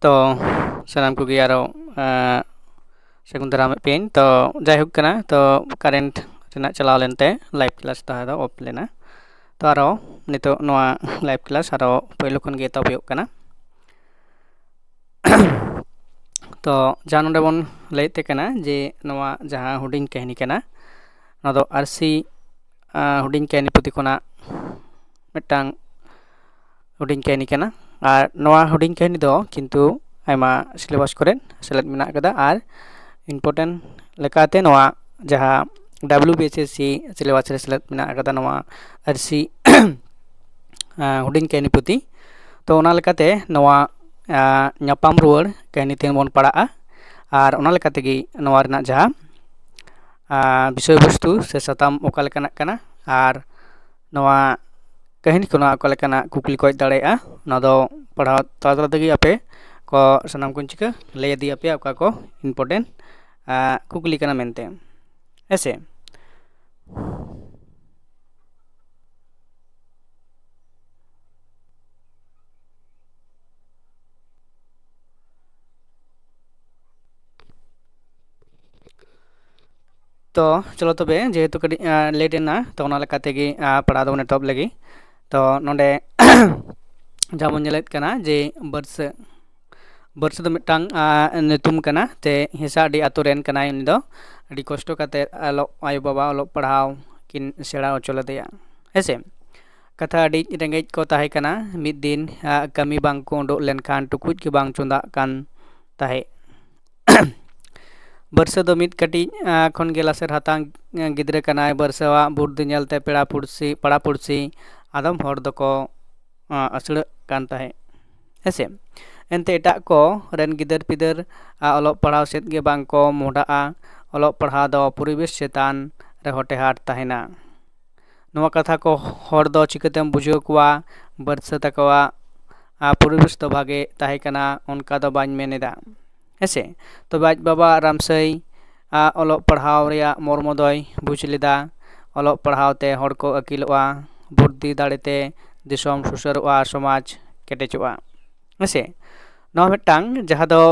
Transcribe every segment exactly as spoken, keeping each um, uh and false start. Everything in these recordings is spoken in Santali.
ᱛᱚ ᱥᱟᱱᱟᱢ ᱠᱚᱜᱮ ᱟᱨᱚ ᱥᱟᱹᱜᱩᱱ ᱫᱟᱨᱟᱢᱮᱫ ᱯᱮᱭᱟᱹᱧ᱾ ᱛᱚ ᱡᱟᱭᱦᱳᱠ ᱠᱟᱱᱟ, ᱛᱚ ᱠᱟᱨᱮᱱᱴ ᱨᱮᱱᱟᱜ ᱪᱟᱞᱟᱣ ᱞᱮᱱᱛᱮ ᱞᱟᱭᱤᱵᱷ ᱠᱞᱟᱥ ᱛᱟᱦᱮᱸ ᱫᱚ ᱚᱯᱷ ᱞᱮᱱᱟ᱾ ᱛᱚ ᱟᱨᱚ ᱱᱤᱛᱚᱜ ᱱᱚᱣᱟ ᱞᱟᱭᱤᱵᱷ ᱠᱞᱟᱥ ᱟᱨᱚ ᱯᱳᱭᱞᱳ ᱠᱷᱚᱱ ᱜᱮ ᱮᱛᱚᱦᱚᱵ ᱦᱩᱭᱩᱜ ᱠᱟᱱᱟ᱾ ᱛᱚ ᱡᱟᱦᱟᱸ ᱱᱚᱰᱮ ᱵᱚᱱ ᱞᱟᱹᱭᱮᱫ ᱛᱮ ᱠᱟᱱᱟ ᱡᱮ ᱱᱚᱣᱟ ᱡᱟᱦᱟᱸ ᱦᱩᱰᱤᱧ ᱠᱟᱹᱦᱱᱤ ᱠᱟᱱᱟ, ᱱᱚᱣᱟ ᱫᱚ ᱟᱨᱥᱤ ᱦᱩᱰᱤᱧ ᱠᱟᱹᱦᱱᱤ ᱯᱩᱛᱷᱤ ᱠᱷᱚᱱᱟᱜ ᱢᱤᱫᱴᱟᱝ ᱦᱩᱰᱤᱧ ᱠᱟᱹᱦᱱᱤ ᱠᱟᱱᱟ᱾ ᱟᱨ ᱱᱚᱣᱟ ᱦᱩᱰᱤᱧ ᱠᱟᱹᱦᱱᱤ ᱫᱚ ᱠᱤᱱᱛᱩ ᱟᱭᱢᱟ ᱥᱤᱞᱮᱵᱟᱥ ᱠᱚᱨᱮ ᱥᱮᱞᱮᱫ ᱢᱮᱱᱟᱜ ᱟᱠᱟᱫᱟ᱾ ᱟᱨ ᱤᱢᱯᱚᱨᱴᱮᱱᱴ ᱞᱮᱠᱟᱛᱮ ᱱᱚᱣᱟ ᱡᱟᱦᱟᱸ W B S S C syllabus ᱨᱮ ᱥᱮᱞᱮᱫ ᱢᱮᱱᱟᱜ ᱟᱠᱟᱫᱟ ᱱᱚᱣᱟ ᱟᱨᱥᱤ ᱦᱩᱰᱤᱧ ᱠᱟᱹᱦᱱᱤ ᱯᱩᱛᱷᱤ᱾ ᱛᱚ ᱚᱱᱟ ᱞᱮᱠᱟᱛᱮ ᱱᱚᱣᱟ ᱧᱟᱯᱟᱢ ᱨᱩᱣᱟᱹᱲ ᱠᱟᱹᱦᱱᱤ ᱛᱮᱦᱮᱧ ᱵᱚᱱ ᱯᱟᱲᱦᱟᱜᱼᱟ᱾ ᱟᱨ ᱚᱱᱟ ᱞᱮᱠᱟ ᱛᱮᱜᱮ ᱱᱚᱣᱟ ᱨᱮᱱᱟᱜ ᱡᱟᱦᱟᱸ ᱵᱤᱥᱚᱭ ᱵᱚᱥᱛᱩ ᱥᱮ ᱥᱟᱛᱟᱢ ᱚᱠᱟ ᱞᱮᱠᱟᱱᱟᱜ ᱠᱟᱱᱟ, ᱟᱨ ᱱᱚᱣᱟ ᱠᱟᱹᱦᱱᱤ ᱠᱷᱚᱱᱟᱜ ᱚᱠᱟ ᱞᱮᱠᱟᱱᱟᱜ ᱠᱩᱠᱞᱤ ᱠᱚ ᱦᱮᱡ ᱫᱟᱲᱮᱭᱟᱜᱼᱟ, ᱚᱱᱟ ᱫᱚ ᱯᱟᱲᱦᱟᱣ ᱛᱟᱞᱟ ᱛᱟᱞᱟ ᱛᱮᱜᱮ ᱟᱯᱮ ᱠᱚ ᱥᱟᱱᱟᱢ ᱠᱚᱧ ᱪᱤᱠᱟᱹ ᱞᱟᱹᱭ ᱤᱫᱤ ᱟᱯᱮᱭᱟ ᱚᱠᱟ ᱠᱚ ᱤᱢᱯᱚᱨᱴᱮᱱᱴ ᱠᱩᱠᱞᱤ ᱠᱟᱱᱟ ᱢᱮᱱᱛᱮ᱾ ᱦᱮᱸ ᱥᱮ? ᱛᱚ ᱪᱚᱞᱚ ᱛᱚᱵᱮ, ᱡᱮᱦᱮᱛᱩ ᱠᱟᱹᱴᱤᱡ ᱞᱮᱴ ᱮᱱᱟ, ᱛᱚ ᱚᱱᱟ ᱞᱮᱠᱟ ᱛᱮᱜᱮ ᱯᱟᱲᱦᱟᱣ ᱫᱚᱵᱚᱱ ᱮᱛᱚᱦᱚᱵ ᱞᱮᱜᱮ᱾ ᱛᱚ ᱱᱚᱰᱮ ᱡᱟᱦᱟᱸ ᱵᱚᱱ ᱧᱮᱞᱮᱫ ᱠᱟᱱᱟ ᱡᱮ ᱵᱟᱹᱨᱥᱟᱹ, ᱵᱟᱹᱨᱥᱟᱹ ᱫᱚ ᱢᱤᱫᱴᱟᱝ ᱧᱩᱛᱩᱢ ᱠᱟᱱᱟ, ᱛᱮ ᱦᱮᱸᱥᱟᱰᱤ ᱟᱛᱳ ᱨᱮᱱ ᱠᱟᱱᱟᱭ ᱩᱱᱤ ᱫᱚ᱾ ᱟᱹᱰᱤ ᱠᱚᱥᱴᱚ ᱠᱟᱛᱮ ᱚᱞᱚᱜ, ᱟᱭᱳᱼᱵᱟᱵᱟ ᱚᱞᱚᱜ ᱯᱟᱲᱦᱟᱣ ᱠᱤᱱ ᱥᱮᱬᱟ ᱦᱚᱪᱚ ᱞᱮᱫᱮᱭᱟ, ᱦᱮᱸᱥᱮ᱾ ᱠᱟᱛᱷᱟ ᱟᱹᱰᱤ ᱨᱮᱸᱜᱮᱡ ᱠᱚ ᱛᱟᱦᱮᱸ ᱠᱟᱱᱟ᱾ ᱢᱤᱫ ᱫᱤᱱ ᱠᱟᱹᱢᱤ ᱵᱟᱝ ᱠᱚ ᱩᱰᱩᱠ ᱞᱮᱱᱠᱷᱟᱱ ᱴᱩᱠᱩᱡ ᱜᱮ ᱵᱟᱝ ᱪᱚᱸᱫᱟᱜ ᱠᱟᱱ ᱛᱟᱦᱮᱸᱫ᱾ ᱵᱟᱹᱨᱥᱟᱹ ᱫᱚ ᱢᱤᱫ ᱠᱟᱹᱴᱤᱡ ᱠᱷᱚᱱ ᱜᱮ ᱞᱟᱥᱮᱨ ᱦᱟᱛᱟᱝ ᱜᱤᱫᱽᱨᱟᱹ ᱠᱟᱱᱟᱭ᱾ ᱵᱟᱹᱨᱥᱟᱹᱣᱟᱜ ᱵᱩᱫᱽᱫᱷᱤ ᱧᱮᱞᱛᱮ ᱯᱮᱲᱟ ᱯᱩᱲᱥᱤ, ᱯᱟᱲᱟ ᱯᱩᱲᱥᱤ ᱟᱫᱚᱢ ᱦᱚᱲ ᱫᱚᱠᱚ ᱟᱹᱥᱲᱟᱹᱜ ᱠᱟᱱ ᱛᱟᱦᱮᱸᱫ, ᱦᱮᱸᱥᱮ᱾ ᱮᱱᱛᱮ ᱮᱴᱟᱜ ᱠᱚ ᱨᱮᱱ ᱜᱤᱫᱟᱹᱨ ᱯᱤᱫᱟᱹᱨ ᱚᱞᱚᱜ ᱯᱟᱲᱦᱟᱣ ᱥᱮᱫ ᱜᱮ ᱵᱟᱝ ᱠᱚ ᱢᱚᱦᱰᱟᱜᱼᱟ᱾ ᱚᱞᱚᱜ ᱯᱟᱲᱦᱟᱣ ᱫᱚ ᱯᱚᱨᱤᱵᱮᱥ ᱪᱮᱛᱟᱱ ᱨᱮᱦᱚᱸ ᱴᱮᱦᱟᱴ ᱛᱟᱦᱮᱱᱟ᱾ ᱱᱚᱣᱟ ᱠᱟᱛᱷᱟ ᱠᱚ ᱦᱚᱲ ᱫᱚ ᱪᱤᱠᱟᱹᱛᱮᱢ ᱵᱩᱡᱷᱟᱹᱣ ᱠᱚᱣᱟ? ᱵᱟᱹᱨᱥᱟᱹ ᱛᱟᱠᱚᱣᱟᱜ ᱯᱚᱨᱤᱵᱮᱥ ᱫᱚ ᱵᱷᱟᱜᱮ ᱛᱟᱦᱮᱸ ᱠᱟᱱᱟ, ᱚᱱᱠᱟ ᱫᱚ ᱵᱟᱹᱧ ᱢᱮᱱ ᱮᱫᱟ, ᱦᱮᱸᱥᱮ᱾ ᱛᱚᱵᱮ ᱟᱡ ᱵᱟᱵᱟ ᱨᱟᱢᱥᱟᱹᱭ ᱟᱜ ᱚᱞᱚᱜ ᱯᱟᱲᱦᱟᱣ ᱨᱮᱭᱟᱜ ᱢᱚᱨᱢᱚ ᱫᱚᱭ ᱵᱩᱡᱽ ᱞᱮᱫᱟ᱾ ᱚᱞᱚᱜ ᱯᱟᱲᱦᱟᱣ ᱛᱮ ᱦᱚᱲ ᱠᱚ ᱟᱹᱠᱤᱞᱚᱜᱼᱟ, ᱵᱩᱫᱽᱫᱷᱤ ᱫᱟᱲᱮ ᱛᱮ ᱫᱤᱥᱚᱢ ᱥᱩᱥᱟᱹᱨᱚᱜᱼᱟ, ᱥᱚᱢᱟᱡᱽ ᱠᱮᱴᱮᱡᱚᱜᱼᱟ, ᱦᱮᱸᱥᱮ᱾ ᱱᱚᱣᱟ ᱢᱤᱫᱴᱟᱝ ᱡᱟᱦᱟᱸ ᱫᱚ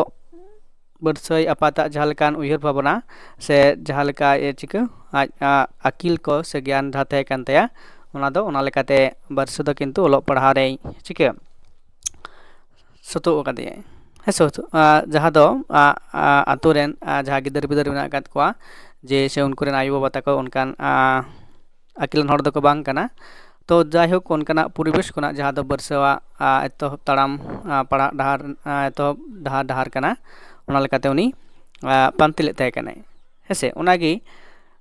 ᱵᱟᱹᱨᱥᱟᱹᱭ ᱟᱯᱟᱛᱟᱜ ᱡᱟᱦᱟᱸ ᱞᱮᱠᱟᱱ ᱩᱭᱦᱟᱹᱨ ᱵᱷᱟᱵᱽᱱᱟ ᱥᱮ ᱡᱟᱦᱟᱸ ᱞᱮᱠᱟ ᱮ ᱪᱤᱠᱟᱹ ᱟᱡ ᱟ, ᱟᱹᱠᱤᱞ ᱠᱚ ᱥᱮ ᱜᱮᱭᱟᱱ ᱡᱟᱦᱟᱸ ᱛᱟᱦᱮᱸ ᱠᱟᱱ ᱛᱟᱭᱟ, ᱚᱱᱟ ᱫᱚ ᱚᱱᱟ ᱞᱮᱠᱟᱛᱮ ᱵᱟᱹᱨᱥᱟᱹ ᱫᱚ ᱠᱤᱱᱛᱩ ᱚᱞᱚᱜ ᱯᱟᱲᱦᱟᱣ ᱨᱮᱭ ᱪᱤᱠᱟᱹ ᱥᱩᱛᱩᱜ ᱟᱠᱟᱫᱮᱭᱟᱭ᱾ ᱦᱮᱸ ᱥᱮ ᱥᱩᱛᱩᱜ, ᱟ, ᱡᱟᱦᱟᱸ ᱫᱚ ᱟ, ᱟ, ᱟᱛᱳ ᱨᱮᱱ ᱟ, ᱡᱟᱦᱟᱸ ᱜᱤᱫᱟᱹᱨ ᱯᱤᱫᱟᱹᱨ ᱢᱮᱱᱟᱜ ᱟᱠᱟᱫ ᱠᱚᱣᱟ ᱡᱮ ᱥᱮ ᱩᱱᱠᱩ ᱨᱮᱱ ᱟᱭᱳᱼᱵᱟᱵᱟ ᱛᱟᱠᱚ ᱚᱱᱠᱟᱱ ᱟ, ᱟᱹᱠᱤᱞᱟᱱ ᱦᱚᱲ ᱫᱚᱠᱚ ᱵᱟᱝ ᱠᱟᱱᱟ᱾ ᱛᱚ ᱡᱟᱭᱦᱳᱠ, ᱚᱱᱠᱟᱱᱟᱜ ᱯᱚᱨᱤᱵᱮᱥ ᱠᱷᱚᱱᱟᱜ ᱡᱟᱦᱟᱸ ᱫᱚ ᱵᱟᱹᱨᱥᱟᱹᱣᱟᱜ ᱟ, ᱮᱛᱚᱦᱚᱵ ᱛᱟᱲᱟᱢ ᱟ, ᱯᱟᱲᱦᱟᱜ ᱰᱟᱦᱟᱨ ᱟ, ᱮᱛᱚᱦᱚᱵ ᱰᱟᱦᱟᱨ ᱰᱟᱦᱟᱨ ᱠᱟᱱᱟ, ᱚᱱᱟ ᱞᱮᱠᱟᱛᱮ ᱩᱱᱤ ᱟ, ᱯᱟᱱᱛᱮ ᱞᱮᱫ ᱛᱟᱦᱮᱸ ᱠᱟᱱᱟᱭ᱾ ᱦᱮᱸᱥᱮ, ᱚᱱᱟᱜᱮ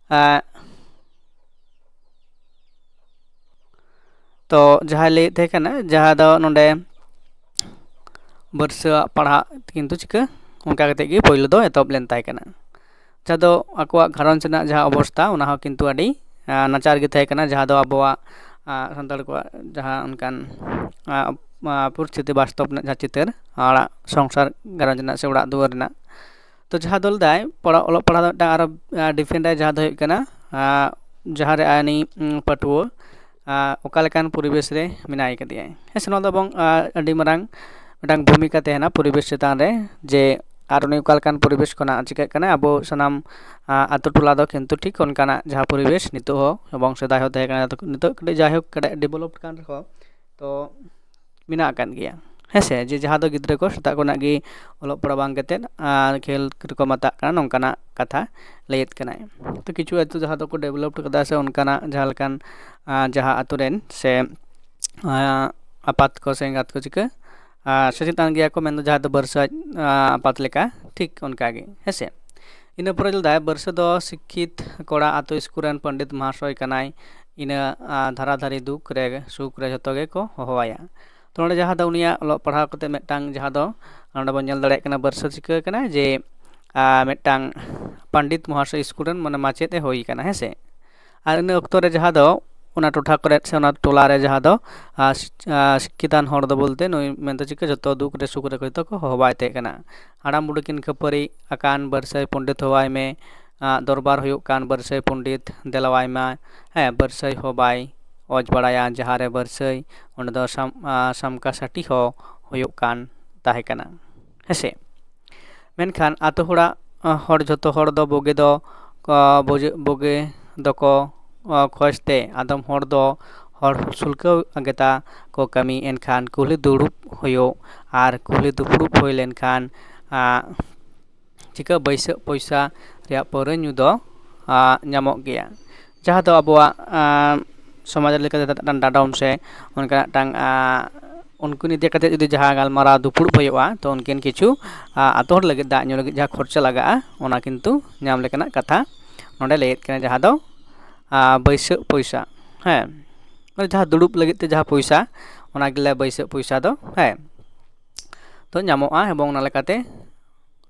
ᱟ, ᱛᱚ ᱡᱟᱦᱟᱸᱭ ᱞᱟᱹᱭᱮᱫ ᱛᱟᱦᱮᱸ ᱠᱟᱱᱟ, ᱡᱟᱦᱟᱸ ᱫᱚ ᱱᱚᱰᱮ ᱵᱟᱹᱨᱥᱟᱹᱣᱟᱜ ᱯᱟᱲᱦᱟᱜ ᱠᱤᱱᱛᱩ ᱪᱤᱠᱟᱹ ᱚᱱᱠᱟ ᱠᱟᱛᱮᱫ ᱜᱮ ᱯᱳᱭᱞᱳ ᱫᱚ ᱮᱛᱚᱦᱚᱵ ᱞᱮᱱ ᱛᱟᱦᱮᱸ ᱠᱟᱱᱟ᱾ ᱡᱟᱦᱟᱸ ᱫᱚ ᱟᱠᱚᱣᱟᱜ ᱜᱷᱟᱨᱚᱸᱡᱽ ᱨᱮᱱᱟᱜ ᱡᱟᱦᱟᱸ ᱚᱵᱚᱥᱛᱟ, ᱚᱱᱟ ᱦᱚᱸ ᱠᱤᱱᱛᱩ ᱟᱹᱰᱤ ᱟ, ᱱᱟᱪᱟᱨ ᱜᱮ ᱛᱟᱦᱮᱸ ᱠᱟᱱᱟ, ᱡᱟᱦᱟᱸ ᱫᱚ ᱟᱵᱚᱣᱟᱜ ᱟ, ᱥᱟᱱᱛᱟᱲ ᱠᱚᱣᱟᱜ ᱡᱟᱦᱟᱸ ᱚᱱᱠᱟᱱ ᱟ, ᱟ, ᱯᱚᱨᱤᱥᱛᱷᱤᱛᱤ, ᱵᱟᱥᱛᱚᱵ ᱨᱮᱱᱟᱜ ᱡᱟᱦᱟᱸ ᱪᱤᱛᱟᱹᱨ, ᱚᱲᱟᱜ ᱥᱚᱝᱥᱟᱨ, ᱜᱷᱟᱨᱚᱸᱡᱽ ᱨᱮᱱᱟᱜ ᱥᱮ ᱚᱲᱟᱜ ᱫᱩᱣᱟᱹᱨ ᱨᱮᱱᱟᱜ᱾ ᱛᱚ ᱡᱟᱦᱟᱸ ᱫᱚ ᱞᱮᱫᱟᱭ ᱯᱟᱲᱦᱟᱜ, ᱚᱞᱚᱜ ᱯᱟᱲᱦᱟᱣ ᱫᱚ ᱢᱤᱫᱴᱟᱝ ᱟᱨᱚ ᱰᱤᱯᱷᱮᱱᱰ ᱟᱭ, ᱡᱟᱦᱟᱸ ᱫᱚ ᱦᱩᱭᱩᱜ ᱠᱟᱱᱟ ᱟ, ᱡᱟᱦᱟᱸ ᱨᱮ ᱟᱭ ᱩᱱᱤ ᱩᱢ, ᱯᱟᱹᱴᱷᱩᱣᱟᱹ ᱟ, ᱚᱠᱟ ᱞᱮᱠᱟᱱ ᱯᱚᱨᱤᱵᱮᱥ ᱨᱮ ᱢᱮᱱᱟᱭ ᱠᱟᱫᱮᱭᱟ᱾ ᱦᱮᱸ ᱥᱮ, ᱱᱚᱣᱟ ᱫᱚ ᱮᱵᱚᱝ ᱟ, ᱟᱹᱰᱤ ᱢᱟᱨᱟᱝ ᱢᱤᱫᱴᱟᱝ ᱵᱷᱩᱢᱤᱠᱟ ᱛᱟᱦᱮᱱᱟ ᱯᱚᱨᱤᱵᱮᱥ ᱪᱮᱛᱟᱱ ᱨᱮ, ᱡᱮ ᱟᱨ ᱩᱱᱤ ᱚᱠᱟ ᱞᱮᱠᱟᱱ ᱯᱚᱨᱤᱵᱮᱥ ᱠᱷᱚᱱᱟᱜ ᱪᱤᱠᱟᱹᱜ ᱠᱟᱱᱟᱭ᱾ ᱟᱵᱚ ᱥᱟᱱᱟᱢ ᱟ, ᱟᱛᱳ ᱴᱚᱞᱟ ᱫᱚ ᱠᱤᱱᱛᱩ ᱴᱷᱤᱠ ᱚᱱᱠᱟᱱᱟᱜ ᱡᱟᱦᱟᱸ ᱯᱚᱨᱤᱵᱮᱥ ᱱᱤᱛᱚᱜ ᱦᱚᱸ ᱮᱵᱚᱝ ᱥᱮᱫᱟᱭ ᱦᱚᱸ ᱛᱟᱦᱮᱸ ᱠᱟᱱᱟ, ᱱᱤᱛᱚᱜ ᱠᱟᱹᱴᱤᱡ ᱡᱟᱭᱦᱳᱠ ᱠᱟᱹᱴᱤᱡ ᱰᱮᱵᱷᱞᱚᱯᱰ ᱠᱟᱱ ᱨᱮᱦᱚᱸ, ᱛᱚ ᱢᱮᱱᱟᱜ ᱟᱠᱟᱫ ᱜᱮᱭᱟ᱾ ᱦᱮᱸ ᱥᱮ, ᱡᱮ ᱡᱟᱦᱟᱸ ᱫᱚ ᱜᱤᱫᱽᱨᱟᱹ ᱠᱚ ᱥᱮᱛᱟᱜ ᱠᱷᱚᱱᱟᱜ ᱜᱮ ᱚᱞᱚᱜ ᱯᱟᱲᱦᱟᱜ ᱵᱟᱝ ᱠᱟᱛᱮᱫ ᱟᱨ ᱠᱷᱮᱞ ᱨᱮᱠᱚ ᱢᱟᱛᱟᱜ ᱠᱟᱱᱟ, ᱱᱚᱝᱠᱟᱱᱟᱜ ᱠᱟᱛᱷᱟ ᱞᱟᱹᱭᱮᱫ ᱠᱟᱱᱟᱭ᱾ ᱛᱚ ᱠᱤᱪᱷᱩ ᱟᱹᱛᱩ ᱡᱟᱦᱟᱸ ᱫᱚᱠᱚ ᱰᱮᱵᱷᱞᱚᱯᱰ ᱠᱟᱫᱟ ᱥᱮ ᱚᱱᱠᱟᱱᱟᱜ ᱡᱟᱦᱟᱸ ᱞᱮᱠᱟᱱ ᱟ, ᱡᱟᱦᱟᱸ ᱟᱛᱳ ᱨᱮᱱ ᱥᱮ ᱟ, ᱟᱯᱟᱛ ᱠᱚ ᱥᱮ ᱮᱸᱜᱟᱛ ᱠᱚ ᱪᱤᱠᱟᱹ ᱟ, ᱥᱮᱪᱮᱫ ᱟᱱ ᱜᱮᱭᱟ ᱠᱚ, ᱢᱮᱱᱫᱚ ᱡᱟᱦᱟᱸ ᱫᱚ ᱵᱟᱹᱨᱥᱟᱹ ᱟᱡ ᱟ, ᱟᱯᱟᱛ ᱞᱮᱠᱟ ᱴᱷᱤᱠ ᱚᱱᱠᱟᱜᱮ᱾ ᱦᱮᱸ ᱥᱮ, ᱤᱱᱟᱹ ᱯᱚᱨᱮ ᱞᱟᱹᱭᱫᱟᱭ ᱵᱟᱹᱨᱥᱟᱹ ᱫᱚ ᱥᱤᱠᱠᱷᱤᱛ ᱠᱚᱲᱟ ᱟᱛᱳ ᱥᱠᱩᱞ ᱨᱮᱱ ᱯᱚᱱᱰᱤᱛ ᱢᱚᱦᱟᱥᱚᱭ ᱠᱟᱱᱟᱭ᱾ ᱤᱱᱟᱹ ᱟ, ᱫᱷᱟᱨᱟ ᱫᱷᱟᱨᱤ ᱫᱩᱠ ᱨᱮ ᱥᱩᱠ ᱨᱮ ᱡᱷᱚᱛᱚ ᱜᱮᱠᱚ ᱦᱚᱦᱚᱣᱟᱭᱟ᱾ ᱛᱚ ᱱᱚᱰᱮ ᱡᱟᱦᱟᱸ ᱫᱚ ᱩᱱᱤᱭᱟᱜ ᱚᱞᱚᱜ ᱯᱟᱲᱦᱟᱣ ᱠᱟᱛᱮ ᱢᱤᱫᱴᱟᱝ ᱡᱟᱦᱟᱸ ᱫᱚ ᱱᱚᱰᱮ ᱵᱚᱱ ᱧᱮᱞ ᱫᱟᱲᱮᱭᱟᱜ ᱠᱟᱱᱟ ᱵᱟᱹᱨᱥᱟᱹ ᱪᱤᱠᱟᱹ ᱠᱟᱱᱟ ᱡᱮ ᱟ, ᱢᱤᱫᱴᱟᱝ ᱯᱚᱱᱰᱤᱛ ᱢᱚᱦᱟᱥᱚᱭ ᱥᱠᱩᱞ ᱨᱮᱱ ᱢᱟᱱᱮ ᱢᱟᱪᱮᱫ ᱮ ᱦᱩᱭ ᱠᱟᱱᱟ᱾ ᱦᱮᱸ ᱥᱮ, ᱟᱨ ᱤᱱᱟᱹ ᱚᱠᱛᱚ ᱨᱮ ᱡᱟᱦᱟᱸ ᱫᱚ ᱚᱱᱟ ᱴᱚᱴᱷᱟ ᱠᱚᱨᱮ ᱥᱮ ᱚᱱᱟ ᱴᱚᱞᱟ ᱨᱮ ᱡᱟᱦᱟᱸ ᱫᱚ ᱟ, ᱥᱤ-, ᱟ, ᱥᱤᱠᱠᱷᱤᱛᱟᱱ ᱦᱚᱲ ᱫᱚ ᱵᱚᱞᱛᱮ ᱱᱩᱭ ᱢᱮᱱᱛᱮ ᱪᱤᱠᱟᱹ ᱡᱷᱚᱛᱚ ᱫᱩᱠ ᱨᱮ ᱥᱩᱠ ᱨᱮ ᱦᱚᱭᱛᱳ ᱠᱚ ᱦᱚᱦᱚ ᱵᱟᱭ ᱛᱟᱦᱮᱸ ᱠᱟᱱᱟ᱾ ᱦᱟᱲᱟᱢ ᱵᱩᱰᱷᱤ ᱠᱤᱱ ᱠᱷᱟᱹᱯᱟᱹᱨᱤ ᱟᱠᱟᱱ, ᱵᱟᱹᱨᱥᱟᱹᱭ ᱯᱚᱱᱰᱤᱛ ᱦᱚᱦᱚᱣᱟᱭ ᱢᱮ, ᱟ, ᱫᱚᱨᱵᱟᱨ ᱦᱩᱭᱩᱜ ᱠᱟᱱ, ᱵᱟᱹᱨᱥᱟᱹᱭ ᱯᱚᱱᱰᱤᱛ ᱫᱮᱞᱟᱣᱟᱭ ᱢᱟ᱾ ᱦᱮᱸ, ᱵᱟᱹᱨᱥᱟᱹᱭ ᱦᱚᱸ ᱵᱟᱭ ᱚᱡᱽ ᱵᱟᱲᱟᱭᱟ, ᱡᱟᱦᱟᱸ ᱨᱮ ᱵᱟᱹᱨᱥᱟᱹᱭ ᱚᱸᱰᱮ ᱫᱚ ᱥᱟᱢ-, ᱟ, ᱥᱟᱢᱠᱟ ᱥᱟᱴᱤ ᱦᱚᱸ ᱦᱩᱭᱩᱜ ᱠᱟᱱ᱾ ᱛᱟᱦᱮᱸ ᱠᱟᱱᱟ᱾ ᱦᱮᱸᱥᱮ? ᱢᱮᱱᱠᱷᱟᱱ ᱟᱛᱳ ᱦᱚᱲᱟᱜ ᱦᱚᱲ, ᱡᱷᱚᱛᱚ ᱦᱚᱲ ᱫᱚ ᱵᱩᱜᱤ ᱫᱚ ᱵᱩᱜᱤ ᱫᱚᱠᱚ ᱠᱷᱚᱡᱽ ᱛᱮ, ᱟᱫᱚᱢ ᱦᱚᱲ ᱫᱚ ᱦᱚᱲ ᱥᱩᱞᱠᱟᱹᱣ ᱜᱮᱛᱟ ᱠᱚ ᱠᱟᱹᱢᱤ᱾ ᱮᱱᱠᱷᱟᱱ ᱠᱩᱞᱦᱤ ᱫᱩᱲᱩᱵ ᱦᱩᱭᱩᱜ ᱟᱨ ᱠᱩᱞᱦᱤ ᱫᱩᱯᱲᱩᱵ ᱦᱩᱭ ᱞᱮᱱᱠᱷᱟᱱ ᱪᱤᱠᱟᱹ ᱵᱟᱹᱭᱥᱟᱹᱜ ᱯᱚᱭᱥᱟ ᱨᱮᱭᱟᱜ ᱯᱟᱹᱣᱨᱟᱹ ᱧᱩ ᱫᱚ ᱧᱟᱢᱚᱜ ᱜᱮᱭᱟ, ᱡᱟᱦᱟᱸ ᱫᱚ ᱟᱵᱚᱣᱟᱜ ᱥᱚᱢᱟᱡᱽ ᱞᱮᱠᱟᱛᱮ ᱰᱟᱰᱚᱢ ᱥᱮ ᱚᱱᱠᱟ ᱢᱤᱫᱴᱟᱝ ᱩᱱᱠᱩ ᱤᱫᱤ ᱠᱟᱛᱮ ᱡᱩᱫᱤ ᱡᱟᱦᱟᱸ ᱜᱟᱞᱢᱟᱨᱟᱣ ᱫᱩᱯᱲᱩᱵ ᱦᱩᱭᱩᱜᱼᱟ, ᱛᱚ ᱩᱱᱠᱤᱱ ᱠᱤᱪᱷᱩ ᱟᱛᱳ ᱦᱚᱲ ᱞᱟᱹᱜᱤᱫ ᱫᱟᱜ ᱧᱩ ᱞᱟᱹᱜᱤᱫ ᱡᱟᱦᱟᱸ ᱠᱷᱚᱨᱪᱟ ᱞᱟᱜᱟᱜᱼᱟ, ᱚᱱᱟ ᱠᱤᱱᱛᱩ ᱧᱟᱢ ᱞᱮᱠᱟᱱᱟᱜ ᱠᱟᱛᱷᱟ ᱱᱚᱰᱮ ᱞᱟᱹᱭᱮᱫ ᱠᱟᱱᱟ, ᱡᱟᱦᱟᱸ ᱫᱚ ᱵᱟᱹᱭᱥᱟᱹᱜ ᱯᱚᱭᱥᱟ᱾ ᱦᱮᱸ, ᱢᱟᱱᱮ ᱡᱟᱦᱟᱸ ᱫᱩᱲᱩᱵ ᱞᱟᱹᱜᱤᱫ ᱛᱮ ᱡᱟᱦᱟᱸ ᱯᱚᱭᱥᱟ, ᱚᱱᱟ ᱜᱮᱞᱮ ᱵᱟᱹᱭᱥᱟᱹᱜ ᱯᱚᱭᱥᱟ ᱫᱚ, ᱦᱮᱸ, ᱛᱚ ᱧᱟᱢᱚᱜᱼᱟ᱾ ᱮᱵᱚᱝ ᱚᱱᱟ ᱞᱮᱠᱟᱛᱮ